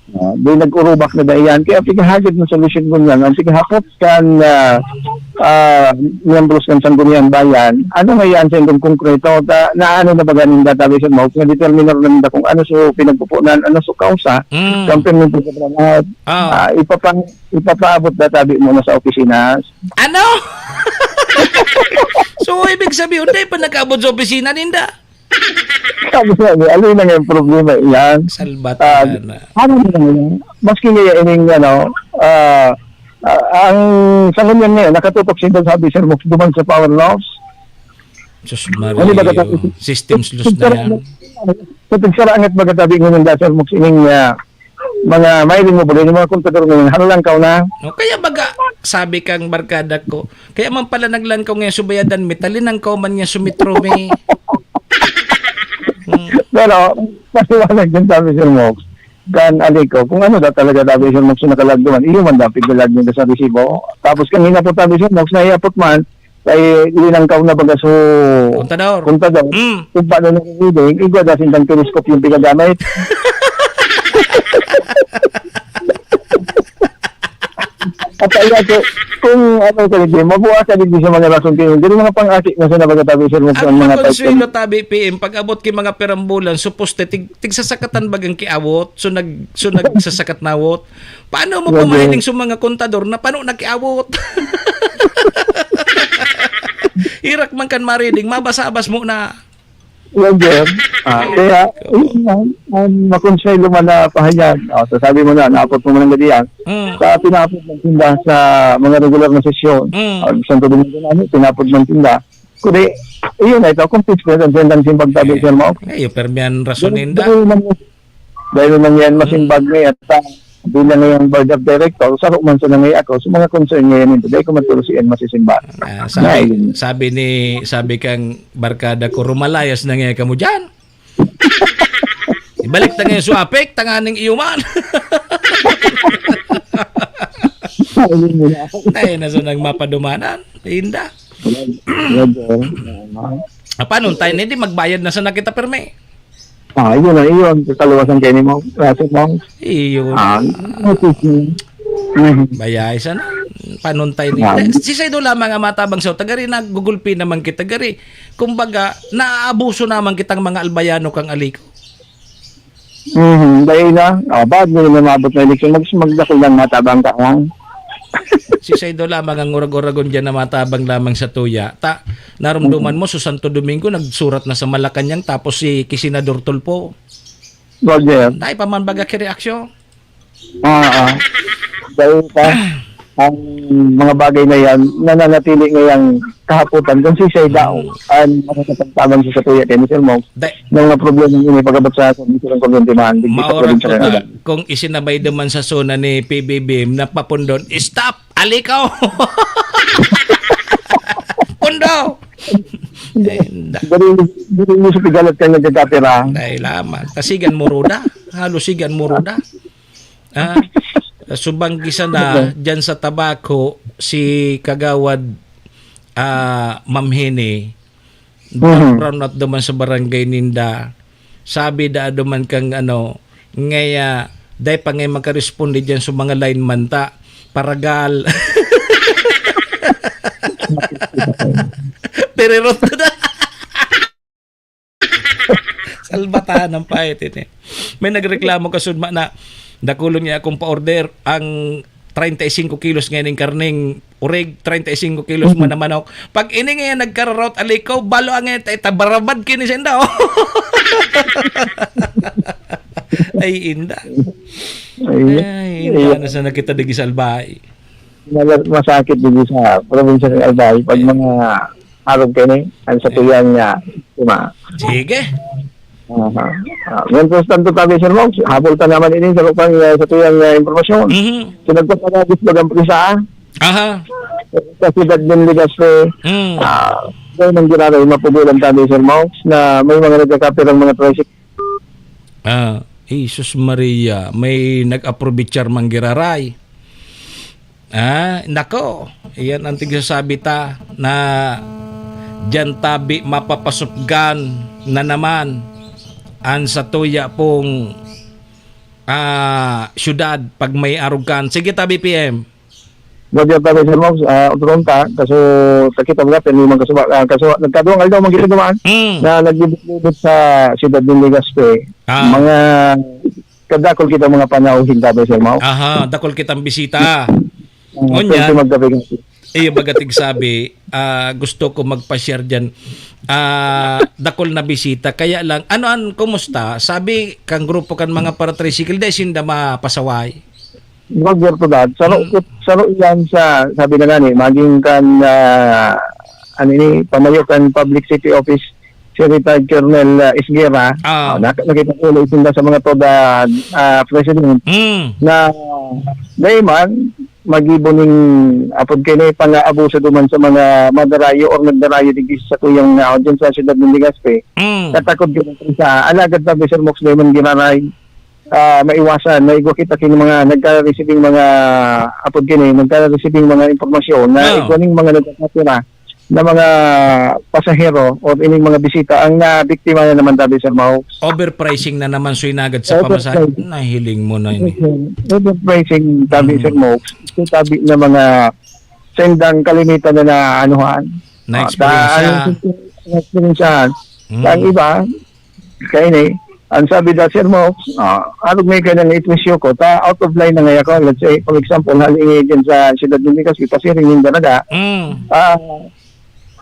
Ah, di nag-urubak na ba iyan? Kaya pikahagad na solusyon mo niyan. Ang pikahapot kan, ah, ah, miyembros kan Sangguniang Bayan, ano nga yan sa indong konkreto? Ta, na ano na ba ganing database mo? Kung determinar na nila kung ano so pinagpupunan, ano so kausa, Mm. kung pinagpupunan, Ah. ah, ipapa-, ipapaabot databi mo na sa opisina. Ano? So, ibig sabihin, dai pa nag-abot sa opisina ninda? Sabi nga niya, "Alin na nga yung problema iyan?" Salbat Ah, na. Ano na lang yan? Maski nga ining, ano, ah, ah, ang sa ngunyan ngayon, nakatutok siya sa Bisher Mox duman sa power loss. Sus Ano ba Maria, katapos? Systems loss na yan. Sa pagsarangat magkatabi ngayon dahil sa Mox ining, ah, mga mailing mo ba yung mga kontador ngayon, haralangkaw na. No, kaya baga, sabi kang barkada ko, kaya man pala naglangkaw ngayon subayadan mi, talinangkaw man niya sumitro mi. Hmm. Pero, maliwanag din sabi, Sir Mox, kan Alico, kung ano daw talaga sabi, Sir Mox, yung nakalagduman, iyo man daw, piglalag nila sa resibo. Tapos kanina po sabi, Sir Mox, naiapot man, kay linangkaw na baga so Kontador. kontador. Mm. Kung paano nang reading, igwa daw sindang telescope yung pinagamit. At kaya ko, kung ano ka, hindi, mabuha ka din sa mga rason kayo. Hindi mga pang-aki na sa nabagatabi, sir, mo Ang ang mga makonswelo, type tabi, P M, pag abot ki mga pirambulan, suposte, tig-, tigsasakatan bagang kiawot, so nag-, so nagsasakat nawot. Paano mo Grabe. pamahiling sa mga kontador na pano nagkiawot? Irak man kan mariding, mabasa-abas mo na. Roger. Ah, kaya, yun nga, ang makonsehal man na pahayag. Ah, sasabi mo na, naapot mo man ang gadiyan. Mm. Sa pinaapot ng tinda sa mga regular na sesyon, Mm. ah, Santo Domingo namin, pinaapot ng tinda. Kundi, iyon na ito, consistent ang sendang simbag tabi, Sir Mao. Eh, yung permian rason Dahil, ninda. dahil man, dahil man yan, masimbag Mm. ngayon, at, ah, bilang ngayong board of director, saro man sa nangay ako, sa mga concern ngayon nito, dahil ko maturo si Ian masisimba. Ah, sabi, Dahil sabi ni, sabi kang barkada ko, "Rumalayas na ngayon kamo dyan." Ibalik ta ngayon sa apik, tanganing iyo man. Ayun mo na. Tayo na sa nagmapadumanan. Linda. Roger. Ah, paano tayo na hindi magbayad na sa nakita perme? Ah, yun na, yun. Kakaluwasan kayo ni Ma'am. Gracias, Ma'am. Iyo. Ah, okay. Mhm. Bayay sana. Paano tayo ni Ah. Si Saido lamang ang matabang sa tagari, nagugulpi naman kita gari. Kumbaga, naaabuso naman kitang mga albayano kang aliko. Mhm, dahil na, ah, bago na maabot na eleksyon, mag-, magdakul ng matabang ka, ha? Si Saido lamang ang urag-uragon dyan na matabang lamang sa tuya. Ta, narumduman Mhm. mo, sa Santo Domingo, nagsurat na sa Malacañang, tapos si Kisinador Tulfo. Roger. Dahil pa man baga ki reaksyon? Ah, ah. Dahil pa, ang mga bagay na yan, nananatili ngayang kahapotan kung sisay daw Mm. ang makakapagtabang sa satuya kay Mister Mong Dai- ng mga problema ini pag-abot sa servicio ng kuryente man, digdi sa Maorat probinsya ko ng ta, Albay. Kung isinabay naman sa zona ni P B B M na papundon, "Stop! Alikaw!" Pundo! Eh, da- Dali, dali mo sa pigalat kayo nagkakapira. Dahil lamang. Tasigan mo ruda. Halos sigan mo ruda. Ah, subang gisa na, Okay. Dyan sa Tabaco, si Kagawad, ah, Ma'am Heni, Mhm. Brownout duman sa barangay ninda. Sabi da duman kang ano, ngaya, dai pa ngay makaresponde dyan sa mga lineman ta. Paragal. Pero ron na. Salbatahan ng pait ini. May nagreklamo kasudma na dakulon niya akong pa-order ang treinta y cinco kilos ngayon ng karneng urig, treinta y cinco kilos man na manok. Pag ini ngayon nagkararot, alikaw, balo ang ngayon, ta-, tabarabad kini senda, oh. Ay, inda. Ay, Ay, inda, inda. Na sana kita digi sa Albay. Mala-, masakit dito sa probinsya ng Albay pag Ay. mga arog kayo ni, ang sa Ay. tuyan niya, di ba? Sige. Aha. Ah, mientras tanto, tabi, Sir Mox, habol ta naman ini sa lupang, ah, sa tuyang, ah, impormasyon. Mhm. So, nagpapalagis bagang prisa, ah. Aha. Sa siyudad ng Legazpi, Mm. ah, dahil nang giraray, mapubulan tabi, Sir Mox, na may mga nagkakapirang mga tricycle. Ah, Jesus Maria, may nag-aprobichar manggiraray. Ah, nako, iyan ang tigsasabi ta na diyan tabi mapapasupgan na naman an satuya pong, ah, syudad pag may arog kan. Sige, tabi, P M. Roger, tabi, Sir Mogs, ah, otro ta, kaso, sakit ang mga, pero may mga kasuwa, ah, kasuwa, nagkaduwang aldaw, mga ginagawa, Mm. na naglibot-libot sa siyudad ng Legazpi. Ah. Mga kadakol kita mga panauhin, tabi, Sir Mogs. Aha, dakol kitang bisita. Ah, Ngunyan, pwede magkape-kape. Iyo, baga tigsabi, ah, gusto ko magpa-share diyan. Ah, dakol na bisita. Kaya lang, ano an, kumusta? Sabi, kang grupo kan mga para-tricycle, dai sinda mapasaway. Roger to that. Saro, Mm. saro iyan sa, sabi na nga ni, maging kan, ah, ano ini, pamayo kan Public Safety Office, si retired Colonel, ah, Esguerra. Ah. Ah, nak-, nakita ko ulit sila sa mga toda, ah, president Mm. na dai man, magibo ning apod kayo na pang-aabuso duman sa mga madarayo or nagdarayo digdi sa tuyang, ah, dyan sa siyudad ng Legazpi. Mm. Tatakod ka sa alagad pa, Mister Mox, dai man giraray, ah, maiwasan, maigwa kita king mga nagka-receiving mga apod kini, nagka-receiving mga impormasyon na Ah. igwa ning mga nagkakapira na mga pasahero o ining mga bisita ang nabiktima na naman tabi, Sir Mox. Overpricing na naman, so inagad sa pamasahe. Overpricing. Nahiling mo na ini. Overpricing tabi, Mm. Sir Mox. So, tabi na mga sendang kalimitan na naanuhan. Na Ah, eksperyensya. ta-, ang, na eksperyensyahan. Mm. Ang iba, Kaya ni, ang sabi da, "Sir Mox, ah, arog may ganang itwisyo ko, ta out of line na ngay ako." Let's say, for example, hali ngay dyan sa siyudad ng Likas, ipasiring yung daraga. Mm. Ah,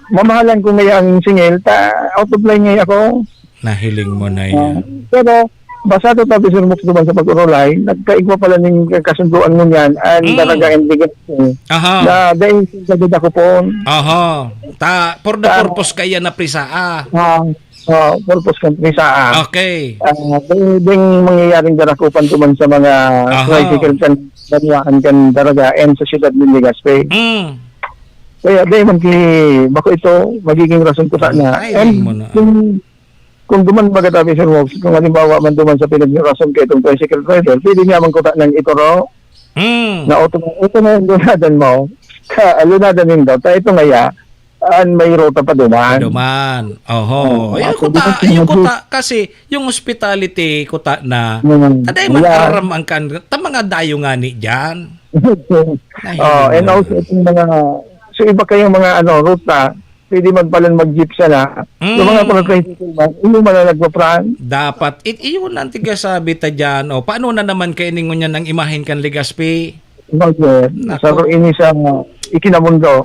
mamahalan ko ngay ang singil, ta out of line ngay ako. Nahiling mo na Ah, yan. Pero, basado pa, Sir Mox, duman sa pag-urulay, nagkaigwa pala ning kasunduan ngunyan, and Mm. talaga, and legal, eh, Aha. na dahil sa ganda ko po. Aha. Ta, for the Ah. purpose kaya na prisa, ah. Ah, ah, purpose kan prisa, ah. Okay. Ah, ding, ding mangyayaring darakupan duman sa mga Aha. tricycle kan banwaan kan Daraga and sa siyudad nin Legazpi. Mm. Kaya, dahil man ki, bako ito, magiging rason ko sana. Ay, And mo na. kung Kung duman baga tabi, Sir Mox, kung halimbawa man duman sa pinagmirason ka itong tricycle driver, pwede niya man kuta ng ituro Hmm. na auto, auto na yung lunadan mo. Ka, lunadan nindo. Ta ito ngaya, an may ruta pa duman. Duman. Oho. Oo, Ayun, ako kuta, din, ayun, sinabi- kuta, kasi yung hospitality, kuta na, Hmm. taday man Yeah. aram ang kan, ta mga dayo nga ni dyan. Oh, and Nahiling mo. also, itong mga, so iba kayong mga, ano, ruta, pwede magpalan mag-jeep sana. Yung mga Mm. mga tricycle man, yung mga nagpa-prank. Dapat, it, iyon ang tigasabi ta dyan. O, paano na naman kaining ngunyan ang imahen kan Legazpi? Roger, Nako. sa ini sa ikinamundo,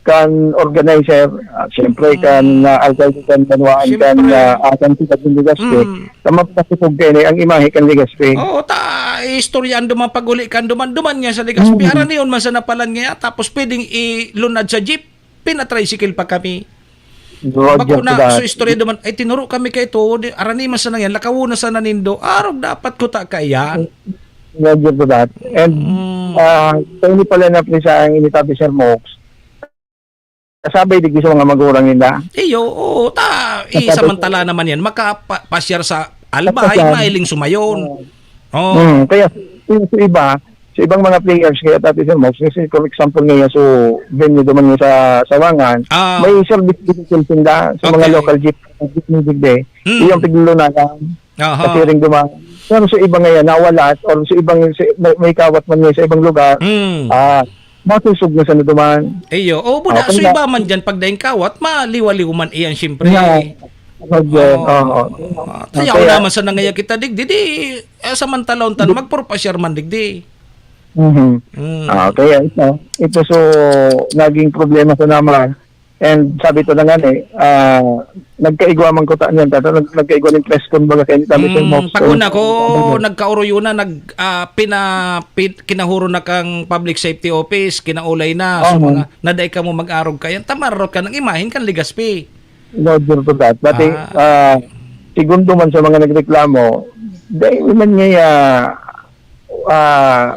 kan organizer, ah, siyempre, kan, Mm. ah, alkalde, kan banwaan, kan, Siyempre. ah, ah, kan siyudad ng Legazpi, Mm. na mapapasipog kayo na ang imahe kan Legazpi. Oo, ta, istoryaan duman pag-uli kan duman, duman nga sa Legazpi. Mm. Araniyon man sa napalan nga, tapos pwedeng ilunad sa jeep. Pina-tricycle pa kami. Roger Bako na, for that. so istorya duman, "Ay, tinuro kami kay to, di, arani man sana yan, lakawo na sana nindo." Arog dapat kuta kaiyan. Roger for that. And, Mm. ah, sa ini pala na prisa ang initabi, Sir Mox, kasabay digdi sa mga magurang nila. Iyo, oo, ta, Kasabay isamantala sa naman yan, makapasyar sa Albay, Pasyar. mahiling sumayon. Oo. Oo. Mm, kaya, yung sa iba, sa ibang mga players, kaya, Tati Sir Mox, kasi, for example, ngayon, so, venue naman yung sa Sawangan, Ah. may service vehicle sila sa mga Okay. local jeep, jeepney digdi. Mm. Yung tiglulunayan, Aha. kasi rin duman. Pero sa iba ngayon, nawalat, or sa ibang, sa, may, may kawat man ngayon sa ibang lugar, Mm. ah, masusog na sa naduman. Iyo, o, buda, Ah, so kaya iba man dyan, pag daing kawat, maliwaliw man iyan, siyempre. Yeah. Roger, Oo. oo. Ah, tayaw Kaya naman sa nangaya kita, digdi, di, eh, samantalon tan, magpurpasyar man, digdi. Mhm. Mm. Ah, kaya ito, ito so naging problema sa naman. And sabi ko na nga eh, ah, nagkaigwa man kuta niyan, tata, nag-, nagkaigwa ning press con baga kayo ni Tami Mm, Sir Mox. pag una ko, nagkaoroyo na, nag, ah, pina-, pi-, kinahuro na kang public safety office, kinaulay na. So, Oo. mga, naday ka mo mag-arog kayan, tamarot ka ng imahin kan Legazpi. Roger to that. Pati, Ah. ah, segundo man sa mga nagreklamo, dahil man ngayon, ah,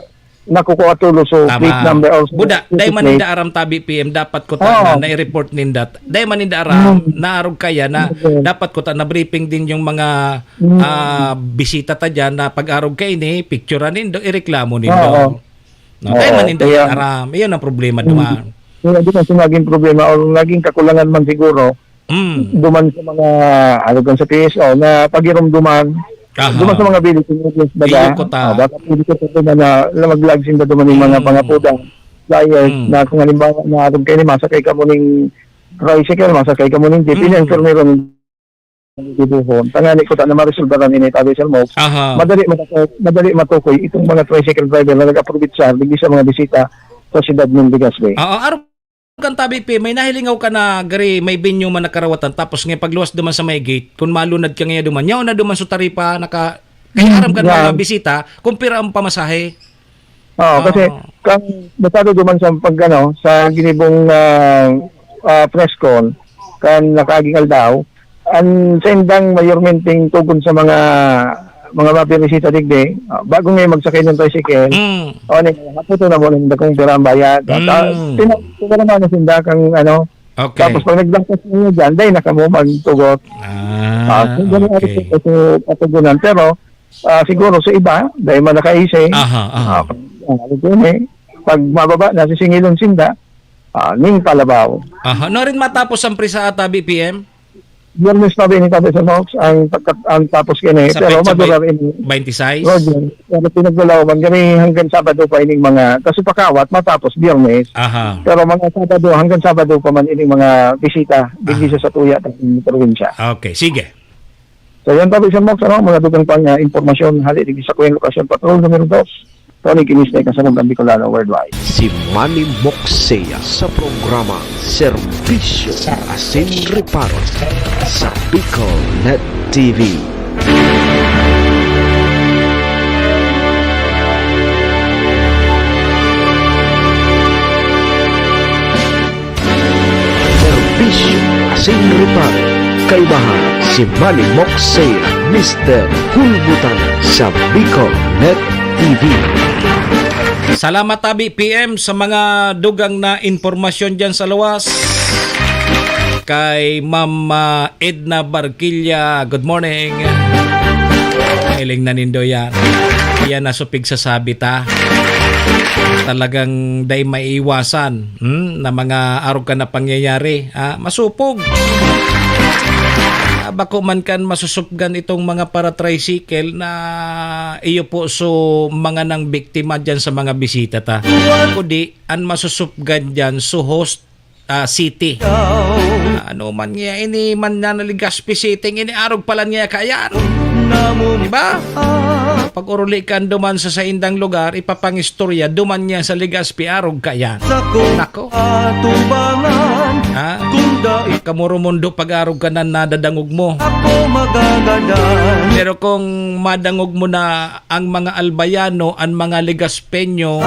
nakukuha tulo so Tama. plate number or Buda, dai man plate. ninda aram tabi P M, dapat ko ta Oo. na, na-report ninda. Dai man ninda aram, Hmm. naarog kaya na Okay. dapat ko ta na briefing din yung mga, Hmm. ah, bisita ta dyan na pag-arog kayo ni, picture nindo, ireklamo nindo. Oo. No, Oo. dai man ninda Kaya yan aram. Iyon ang problema Hmm. duman. Kaya di kasi naging problema or naging kakulangan man siguro Mm. duman sa mga, ano, kan sa P S O na pagirumduman, Aha. duman sa mga village communities baga. Iyo ko ta. Oh, baka pwede ko ta duman na, na mag-vlog sinda duman yung mga Mm. pangapudan, flyers Mm. na kung halimbawa na arog kayo ni masakay ka mo ning tricycle, masakay ka mo ning jeep, Mm. ini ang permiro ng dibuhon. Tangani ko ta na maresolbaran ini, Tabi Sir Mox. Aha. Madali matukoy, madali matukoy itong mga tricycle driver na nag-aprobitsar digdi sa mga bisita sa siyudad ng Legazpi. Oo, arog kan tabi, Pi, may nahilingaw ka na gari, may venue man nakarawatan, tapos nga pagluwas duman sa may gate, kung malunad ka nga duman, yaon na duman sa taripa, naka-, kaya aram ka na Yeah. mga bisita, kung pira ang pamasahe. Oo, Oo. kasi kang basado duman sa pag, ano, sa ginibong, ah, ah, press con, kan nakaaging aldaw, ang saindang mayormenteng tugon sa mga, mga mabirisita digdi, ah, bago nga magsakay ng tricycle, Mm. o, ni, haputo na mo nang dakong pira ang bayad. At, ah, Mm. tina-, tinaraman na sinda kang, ano, Okay. tapos pag nagdakas ninyo dyan, dahil na kamo magtugot. Ah, Ah, so, ganun ang okay. ito, ito, katugunan. Pero, ah, siguro sa iba, dahil man nakaising, Aha, aha. ah, pag, ah, ito, eh, pag mababa, nasisingilon sinda, ah, ning palabaw. Aha. No rin matapos ang prisa ata, B P M? Biyernes pa, Benny, Tabi Sir Mox, ang pagkat-, ang tapos kini, Sa pero petsa madura bay-, rin. Twenty-six? Roger, pero pinaglalawaman kami hanggang Sabado pa ining mga, kasi pakawat, matapos Biyernes. Aha. Pero mga Sabado, hanggang Sabado pa man ining mga bisita, digdi Aha. sa satuya, sa probinsya. Okay, sige. So, yan, Tabi Sir Mox, ano, mga dugang pang, ah, impormasyon, hali, digdi sa Kuweng Lokasyon Patrol numero dos. Tony Kinis na ikasamog ang Bicolano Worldwide. Si Manny Moxea sa programa Serbisyo sa Asin Reparo sa Bicol Net T V. Serbisyo asin reparo. Kaibahan si Manny Moxey, Mister Hulbutan sa Bicol Net T V. Salamat, Abi P M, sa mga dugang na impormasyon dyan sa luwas. Kay Ma'am, ah, Edna Barquilla, good morning. Hiling na nindo yan. Yan na supig sasabi ta. Talagang dai maiiwasan, hmm, na mga arog ka na pangyayari. Ah, masupog. Ah, bako man kan masusupgan itong mga para-tricycle na iyo po so mga nang biktima dyan sa mga bisita ta. Kundi, an masusupgan dyan so host, ah, city. Ah, ano man nga ini man na Legazpi City, ini arog pala niya kayan. Diba? Pag uruli kan duman sa saindang lugar, ipapangistorya, duman niya sa Legazpi, arog kayan. Nako. Ha? Kamurumundo pag-arog ka na nadadangog mo. Pero kung madangog mo na ang mga Albayano, ang mga Legaspeño,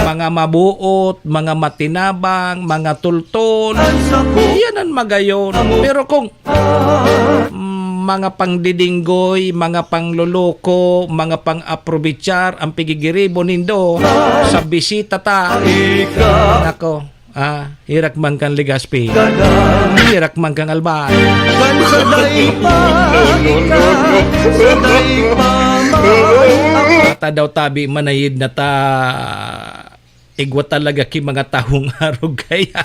mga mabuot, mga matinabang, mga tultol, iyan ang magayon. Pero kung mm, mga pangdidinggoy, mga pangloloko, mga pang-aprobichar ang pigigiribo nindo sa bisita ta. Nako, ah, hirak man kan Legazpi, hirak man kan Albay. Kan sa dai pa, ika, sa dai pa, Ata daw tabi manayid na ta. Igwa talaga ki mga tahong arog kaya.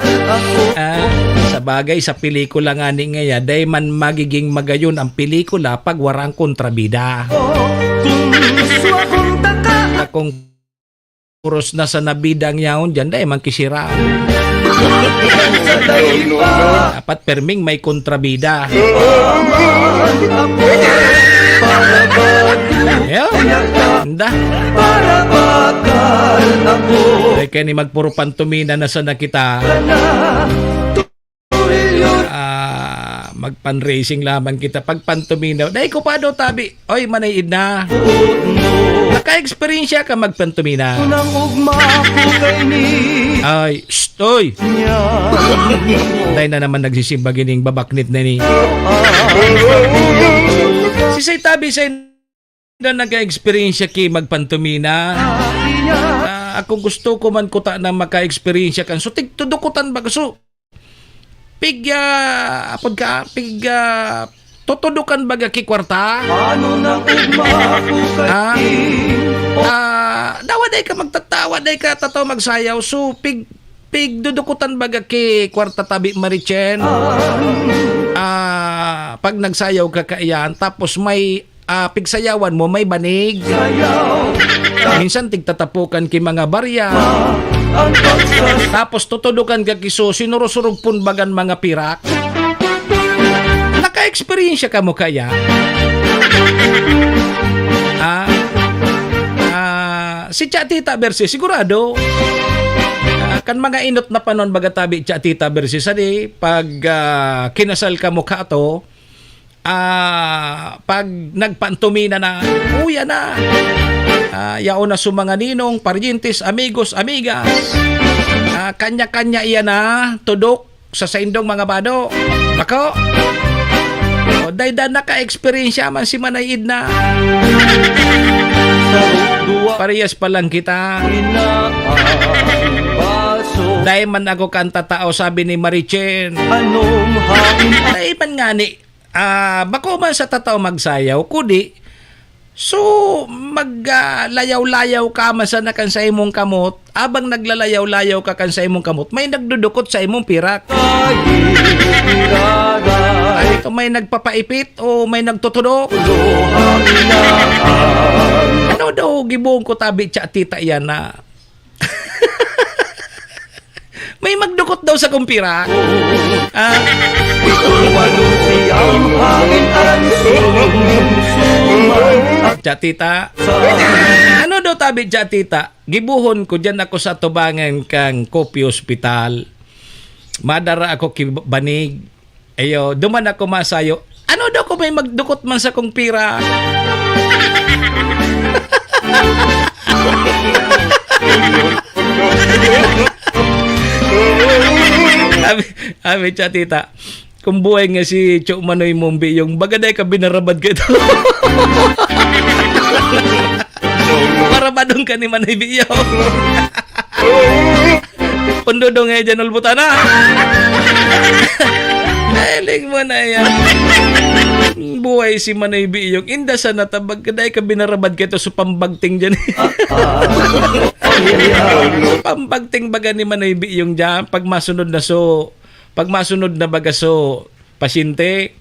Ah, sa bagay, sa pelikula nga ni ngaya, dai man magiging magayon ang pelikula pag warang kontrabida. Kung puros na sa nabida ang yaon dyan, dai man kisira. Dapat perming may kontrabida. Yeah. Anda. Ay, kaya ni magpuro pantomina na sana kita. Ah, magpanracing lamang kita. Pag pantomina, dai ko pa daw tabi. Oy, manay idna. Naka-eksperyensya ka magpantomina? Ay, shh, oy. Dai na naman nagsisimba gining babaknit na ni. Si Say Tabi, Say na nag-eksperyensya ki magpantomina. Ah, ako gusto ko man kuta na maka-eksperyensya kan. So, tig-, tudukutan ba? So, pig, ah, apod ka, pig, ah, tutudukan baga ki kwarta? Ano na ugma ko kay Ah, ah, dawa day ka magtatawa, day ka tataw magsayaw. So, pig, pig dudukutan baga ki kwarta tabi, Marichen? Ah, pag nagsayaw ka kaiyan, tapos may ah, pigsayawan mo, may banig. Minsan tigtatapukan ki mga barya. Tapos tutudukan ka ki so, sinurusurog pun bagan mga pirak. Naka-eksperyensya ka mo kaya? Ah, ah, si Chatita Bersi, sigurado. Ah, kan mga inot na panon baga tabi, Chatita Bersi, sadi, pag, ah, kinasal ka mo ka ato, ah, pag nagpantomina na, uya na. Ah, yaon na so mga ninong, paryentes, amigos, amigas. Ah, kanya-kanya iyan na tudok sa saindong mga bado. Nako! O, dai da naka-eksperyensya man si Manay Idna. Parehas pa lang kita. Dai man ako kan tatao, sabi ni Marichen. Dai man ngani. Ah, bako man sa tataw magsayaw, kudi, so, mag, ah, layaw-layaw ka man sana kan sa imong kamot, abang naglalayaw-layaw ka kan sa imong kamot, may nagdudukot sa imong pirak. Ay, ito may nagpapaipit o may nagtutudok. Ano daw, gibohon ko tabi, Chatita, iyan na. May magdukot daw sa kumpira. Ah. Chatita. Ano daw tabi, Chatita? Gibohon ko diyan ako sa tubangan kang Kopyo Hospital. Madara ako ki banig. Ayo, duman ako masayo. Ano daw kung may magdukot man sa kong pira? Abi, abi, Chatita, kung buhay nga si Cho Manoy Mombi, yung baga dai ka binarabad ka ito. Barabadon ka ni Manoy Biyong. Pundodong eh, dyan, ulbutan na. Hiling mo na yan. Buhay si Manoy Biyong. Inda sa natabag ka, dai ka binarabad ka ito sa pambagting dyan. Pambagting baga ni Manoy Biyong dyan. Pag masunod na so, pag masunod na baga so, pasyente,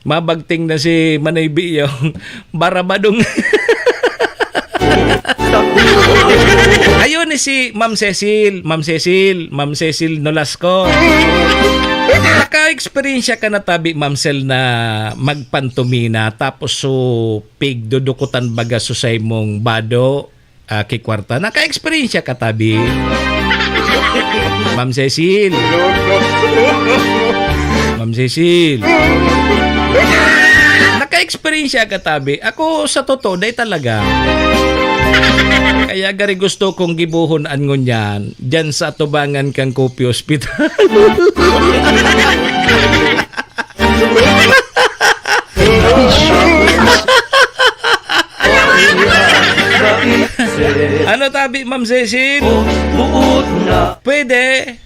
mabagting na si Manoy Biyong, barabadong. Ayun ni si Ma'am Cecil, Ma'am Cecil, Ma'am Cecil Nolasco. Naka-eksperyensya ka na tabi, Ma'am Cel, na magpantomina, tapos so pigdudukutan baga so sa imong bado, ah, ki kwarta. Naka-eksperyensya ka tabi? Ma'am Cecil. Ma'am Cecil. Naka-eksperyensya ka tabi? Ako, sa totoo, dai talaga. Kaya gari gusto kong gibohon an ngunyan, dyan sa atubangan kang Coffee Hospital. Ano tabi, Ma'am Cecil? Pwede.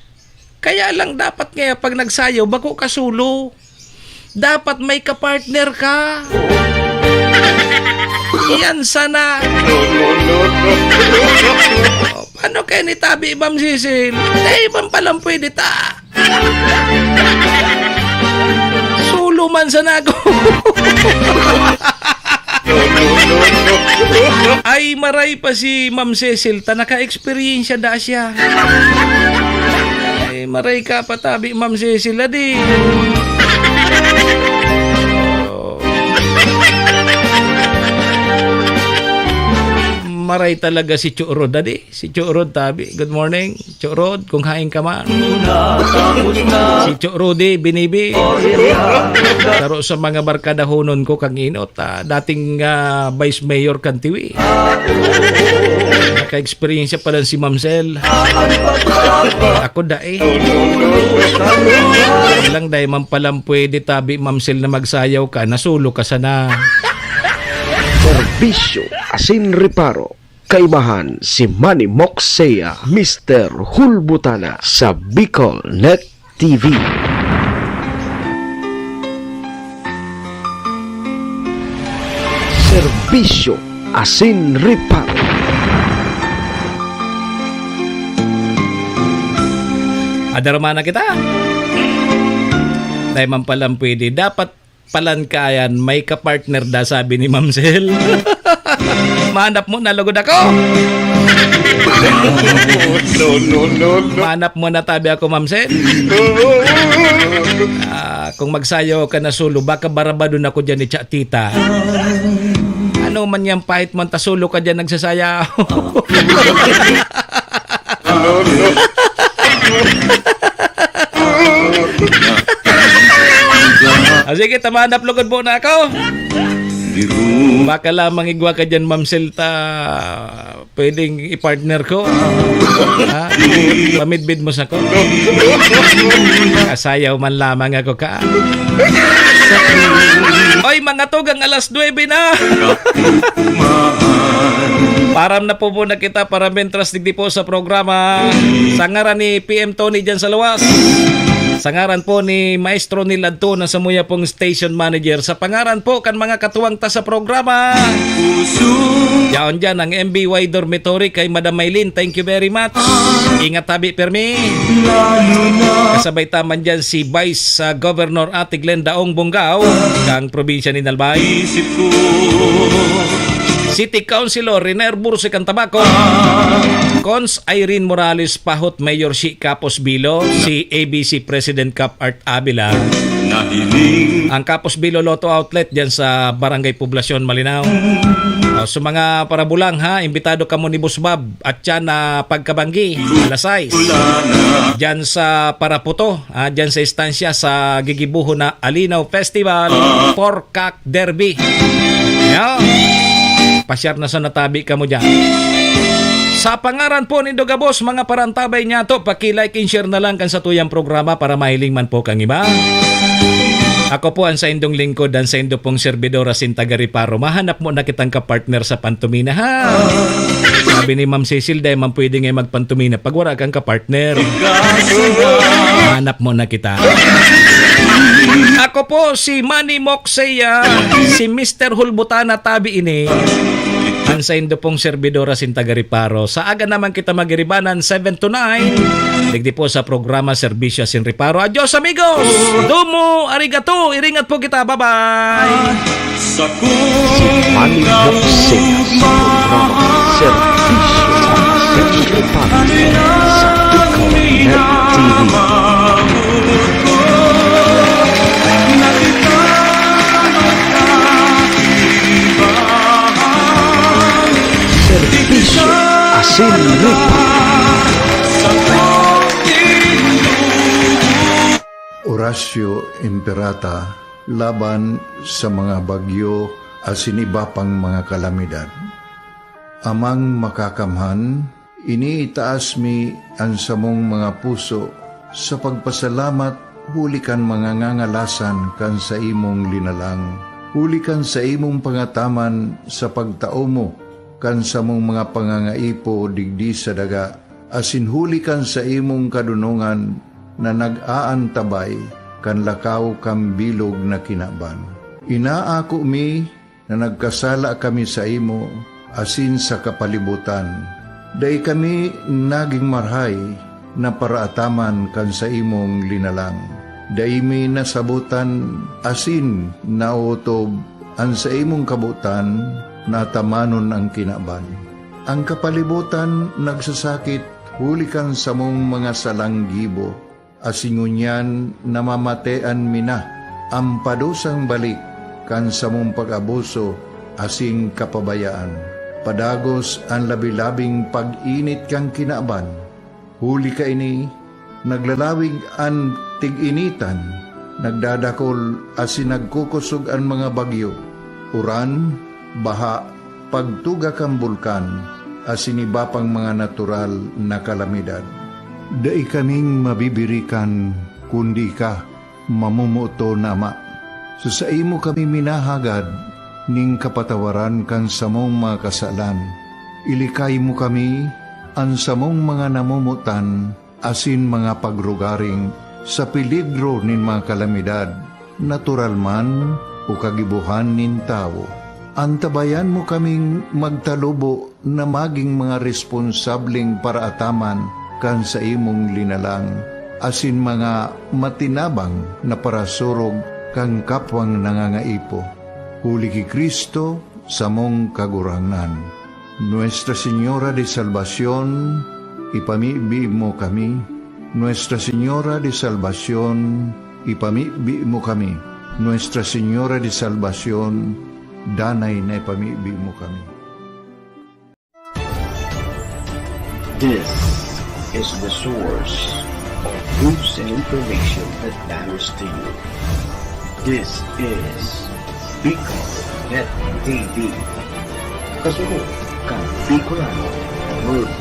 Kaya lang dapat nga pag nagsayaw, bako ka solo. Dapat may kapartner ka. Yan sana. O, paano kaya ni tabi, Ma'am Cecil? Eh, ibang palang pwede ta. Solo man sana ako. Ay, maray pa si Ma'am Cecil, ta naka-eksperyensya da siya. Ay, maray ka pa tabi, Ma'am Cecil, adi. Oh. Maray talaga si Churod, adi. Si Cho Rod tabi. Good morning, Cho Rod, kung hain ka man. Si Cho Rudy Binibi. Saro sa mga barkadahonon ko kang inot, ah, dating, ah, vice mayor kan Tiwi. Naka-eksperyensya pa lang si Ma'am Cel. Ako dai. Lang dai man palang pwede tabi, Ma'am Cel, na magsayaw ka, nasulo ka sana. Serbisyo asin reparo. Kaibahan si Manny Moxea, Mister Hulbutana sa Bicol Net T V. Serbisyo asin reparo. Adarma na kita. Dai man palang pwede. Dapat palan ka yan, may kapartner da, sabi ni Ma'am Cel. Mahanap mo na lugod ako. No, no, no, no. Mahanap mo na tabi ako, Ma'am Cel. Ah, kung magsayaw ka na solo, baka barabadon ako dyan ni Cha Tita. Ano man yan, pahit man ta solo ka dyan nagsasayaw. Ah, sige, tama na, plugod muna ako. Baka lamang igwa ka dyan, Ma'am Cel, ta pwedeng i-partner ko. Ha? Pamidbid mo sa ko. Kasayaw man lamang ako ka. Oy, mga tugang, alas nuebe na. Param na po muna kita para mentras digdi po sa programa. Sa ngaran ni P M Tony dyan sa luwas. Sa ngaran po ni Maestro Nil Adto na samuya pong station manager. Sa pangaran po kan mga katuwang ta sa programa. Yaon dyan ang M B Y Dormitory kay Madam Maylin. Thank you very much. Ingat tabi, Permi. Kasabay taman dyan si Vice, ah, Governor Ate Glenda Ong Bongao, kang probinsya ni Albay. City Councilor Riner Burse kan Tabaco. Cons Irene Morales Pahot, Mayor Shi Capos Bilo, si A B C President Cap Art Avila. Ang Capos Bilo Lotto Outlet dyan sa Barangay Poblacion, Malinao. So, mga parabulang, ha, imbitado kamo ni Boss Bob at siya na pagkabanggi, alas sais. Diyan sa Paraputo, ah, diyan sa estansya sa gigibuhon na Alinaw Festival, Porkak Derby. Yo. Pasyar na sa natabi kamo diyan. Sa pangaran po nindo gabos, mga parantabay niyato, paki-like and share na lang kan satuyang programa para mahiling man po kang iba. Ako po ang saindong lingkod, ang saindo pong servidor, asin taga Reparo. Mahanap mo na kitang kapartner sa pantomina, ha? Sabi ni Ma'am Cecil, "Dai man pwede nga magpantomina pag wala kang kapartner." Hanap mo na kita. Ako po si Manny Moxeya, si Mister Hulbutana tabi ini. Ang saindo pong servidor, asin taga Reparo. Sa aga naman kita magiribanan, seven to nine. Digdi po sa programa Serbisyo asin Reparo. Adios, amigos! Domo arigato! Iringat po kita. Bye-bye! Si Manny Moxeya sa programa Serbisyo asin Reparo sa Bicol Net T V. Serbisyo asin Reparo. Horacio Imperata laban sa mga bagyo asin iba pang mga kalamidad. Amang Makakamhan, iniitaas mi an samong mga puso sa pagpasalamat huli kan mga ngangalasan kan saimong linalang, huli kan saimong pangataman sa pagtao mo kan samong mga pangangaipo digdi sa daga, asin huli kan saimong kadonongan na nag-aantabay kan lakaw kan bilog na kinaban. Inaako mi na nagkasala kami saimo asin sa kapalibotan. Dai kami nagin marahay na paraataman kan saimong linalang. Dai mi nasabotan asin naotob an saimong kabotan na atamanon an kinaban. An kapalibotan nagsasakit huli kan samong mga salang gibo, asin ngunyan namamatean mi na an padusang balik kan samong pag-abuso asin kapabayaan. Padagos an labi-labing pag-init kan kinaban. Huli kaini, naglalawig an tig-initan, nagdadakol asin nagkukosog an mga bagyo, uran, baha, pagtuga kan bulkan, asin iba pang mga natural na kalamidad. Dai kaming mabibirikan, kundi ika, mamomoton na Ama. Sa saimo kami minahagad nin kapatawaran kan samong mga kasalan. Ilikay mo kami, an samong mga namomotan, asin mga pagrugaring sa peligro nin mga kalamidad, natural man o kagibohan nin tawo. Antabayan mo kaming magtalubo na magin mga responsableng paraataman kan saimong linalang, asin mga matinabang na parasurog kan kapwang nangangaipo. Huli ki Cristo, samong Kagurangnan. Nuestra Señora de Salvacion, ipamibi mo kami. Nuestra Señora de Salvacion, ipamibi mo kami. Nuestra Señora de Salvacion, danay na ipamibi mo kami. This is the source of news and information that matters to you. This is Bicol Net T V. Kasunod kan Bicolano World